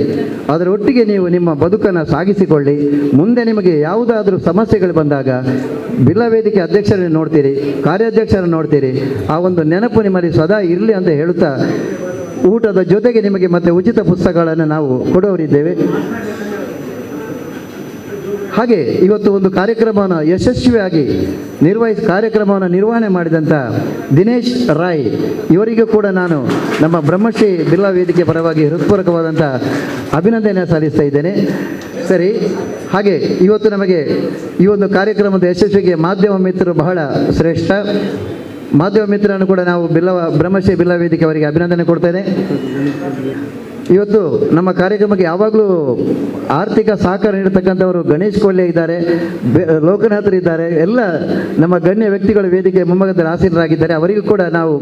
ಅದರೊಟ್ಟಿಗೆ ನೀವು ನಿಮ್ಮ ಬದುಕನ್ನು ಸಾಗಿಸಿಕೊಳ್ಳಿ. ಮುಂದೆ ನಿಮಗೆ ಯಾವುದಾದರೂ ಸಮಸ್ಯೆಗಳು ಬಂದಾಗ ಬಿಲ್ಲ ವೇದಿಕೆ ಅಧ್ಯಕ್ಷರನ್ನು ನೋಡ್ತೀರಿ, ಕಾರ್ಯಾಧ್ಯಕ್ಷರನ್ನು ನೋಡ್ತೀರಿ. ಆ ಒಂದು ನೆನಪು ನಿಮ್ಮಲ್ಲಿ ಸದಾ ಇರಲಿ ಅಂತ ಹೇಳುತ್ತಾ, ಊಟದ ಜೊತೆಗೆ ನಿಮಗೆ ಮತ್ತೆ ಉಚಿತ ಪುಸ್ತಕಗಳನ್ನು ನಾವು ಕೊಡುವವರಿದ್ದೇವೆ. ಹಾಗೆ ಇವತ್ತು ಒಂದು ಕಾರ್ಯಕ್ರಮವನ್ನು ಯಶಸ್ವಿಯಾಗಿ ಕಾರ್ಯಕ್ರಮವನ್ನು ನಿರ್ವಹಣೆ ಮಾಡಿದಂಥ ದಿನೇಶ್ ರಾಯ್ ಇವರಿಗೂ ಕೂಡ ನಾನು ನಮ್ಮ ಬ್ರಹ್ಮಶ್ರೀ ಬಿಲ್ಲ ವೇದಿಕೆ ಪರವಾಗಿ ಹೃತ್ಪೂರ್ವಕವಾದಂಥ ಅಭಿನಂದನೆ ಸಲ್ಲಿಸ್ತಾ ಇದ್ದೇನೆ. ಸರಿ, ಹಾಗೆ ಇವತ್ತು ನಮಗೆ ಈ ಒಂದು ಕಾರ್ಯಕ್ರಮದ ಯಶಸ್ವಿಗೆ ಮಾಧ್ಯಮ ಮಿತ್ರರು ಬಹಳ ಶ್ರೇಷ್ಠ. ಮಾಧ್ಯಮ ಮಿತ್ರರನ್ನು ಕೂಡ ನಾವು ಬ್ರಹ್ಮಶ್ರೀ ಬಿಲ್ಲ ವೇದಿಕೆ ಅವರಿಗೆ ಅಭಿನಂದನೆ ಕೊಡ್ತೇನೆ. ಇವತ್ತು ನಮ್ಮ ಕಾರ್ಯಕ್ರಮಕ್ಕೆ ಯಾವಾಗಲೂ ಆರ್ಥಿಕ ಸಹಕಾರ ನೀಡತಕ್ಕಂಥವರು ಗಣೇಶ್ ಕೊಲ್ಲೆ ಇದ್ದಾರೆ, ಲೋಕನಾಥರು ಇದ್ದಾರೆ, ಎಲ್ಲ ನಮ್ಮ ಗಣ್ಯ ವ್ಯಕ್ತಿಗಳು ವೇದಿಕೆ ಮುಂಭಾಗದಲ್ಲಿ ಆಸೀನರಾಗಿದ್ದಾರೆ. ಅವರಿಗೂ ಕೂಡ ನಾವು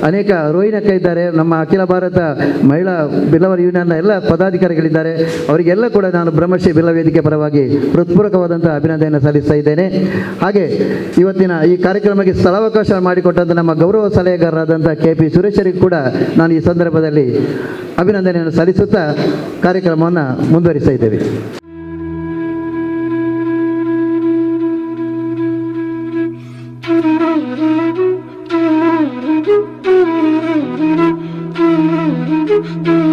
ಅನೇಕ ರೋಹಿಣಕ್ಕ ಇದ್ದಾರೆ, ನಮ್ಮ ಅಖಿಲ ಭಾರತ ಮಹಿಳಾ ಬಿಲ್ಲವರ ಯೂನಿಯನ್ನ ಎಲ್ಲ ಪದಾಧಿಕಾರಿಗಳಿದ್ದಾರೆ. ಅವರಿಗೆಲ್ಲ ಕೂಡ ನಾನು ಬ್ರಹ್ಮಶ್ರೀ ಬಿಲ್ಲ ವೇದಿಕೆ ಪರವಾಗಿ ಹೃತ್ಪೂರ್ವಕವಾದಂಥ ಅಭಿನಂದನೆಯನ್ನು ಸಲ್ಲಿಸ್ತಾ ಇದ್ದೇನೆ. ಹಾಗೆ ಇವತ್ತಿನ ಈ ಕಾರ್ಯಕ್ರಮಕ್ಕೆ ಸ್ಥಳಾವಕಾಶ ಮಾಡಿಕೊಟ್ಟಂಥ ನಮ್ಮ ಗೌರವ ಸಲಹೆಗಾರರಾದಂಥ ಕೆ.ಪಿ. ಸುರೇಶರಿಗೂ ಕೂಡ ನಾನು ಈ ಸಂದರ್ಭದಲ್ಲಿ ಅಭಿನಂದನೆಯನ್ನು ಸಲ್ಲಿಸುತ್ತಾ ಕಾರ್ಯಕ್ರಮವನ್ನು ಮುಂದುವರಿಸ್ತಾ ಇದ್ದೇವೆ. Thank you.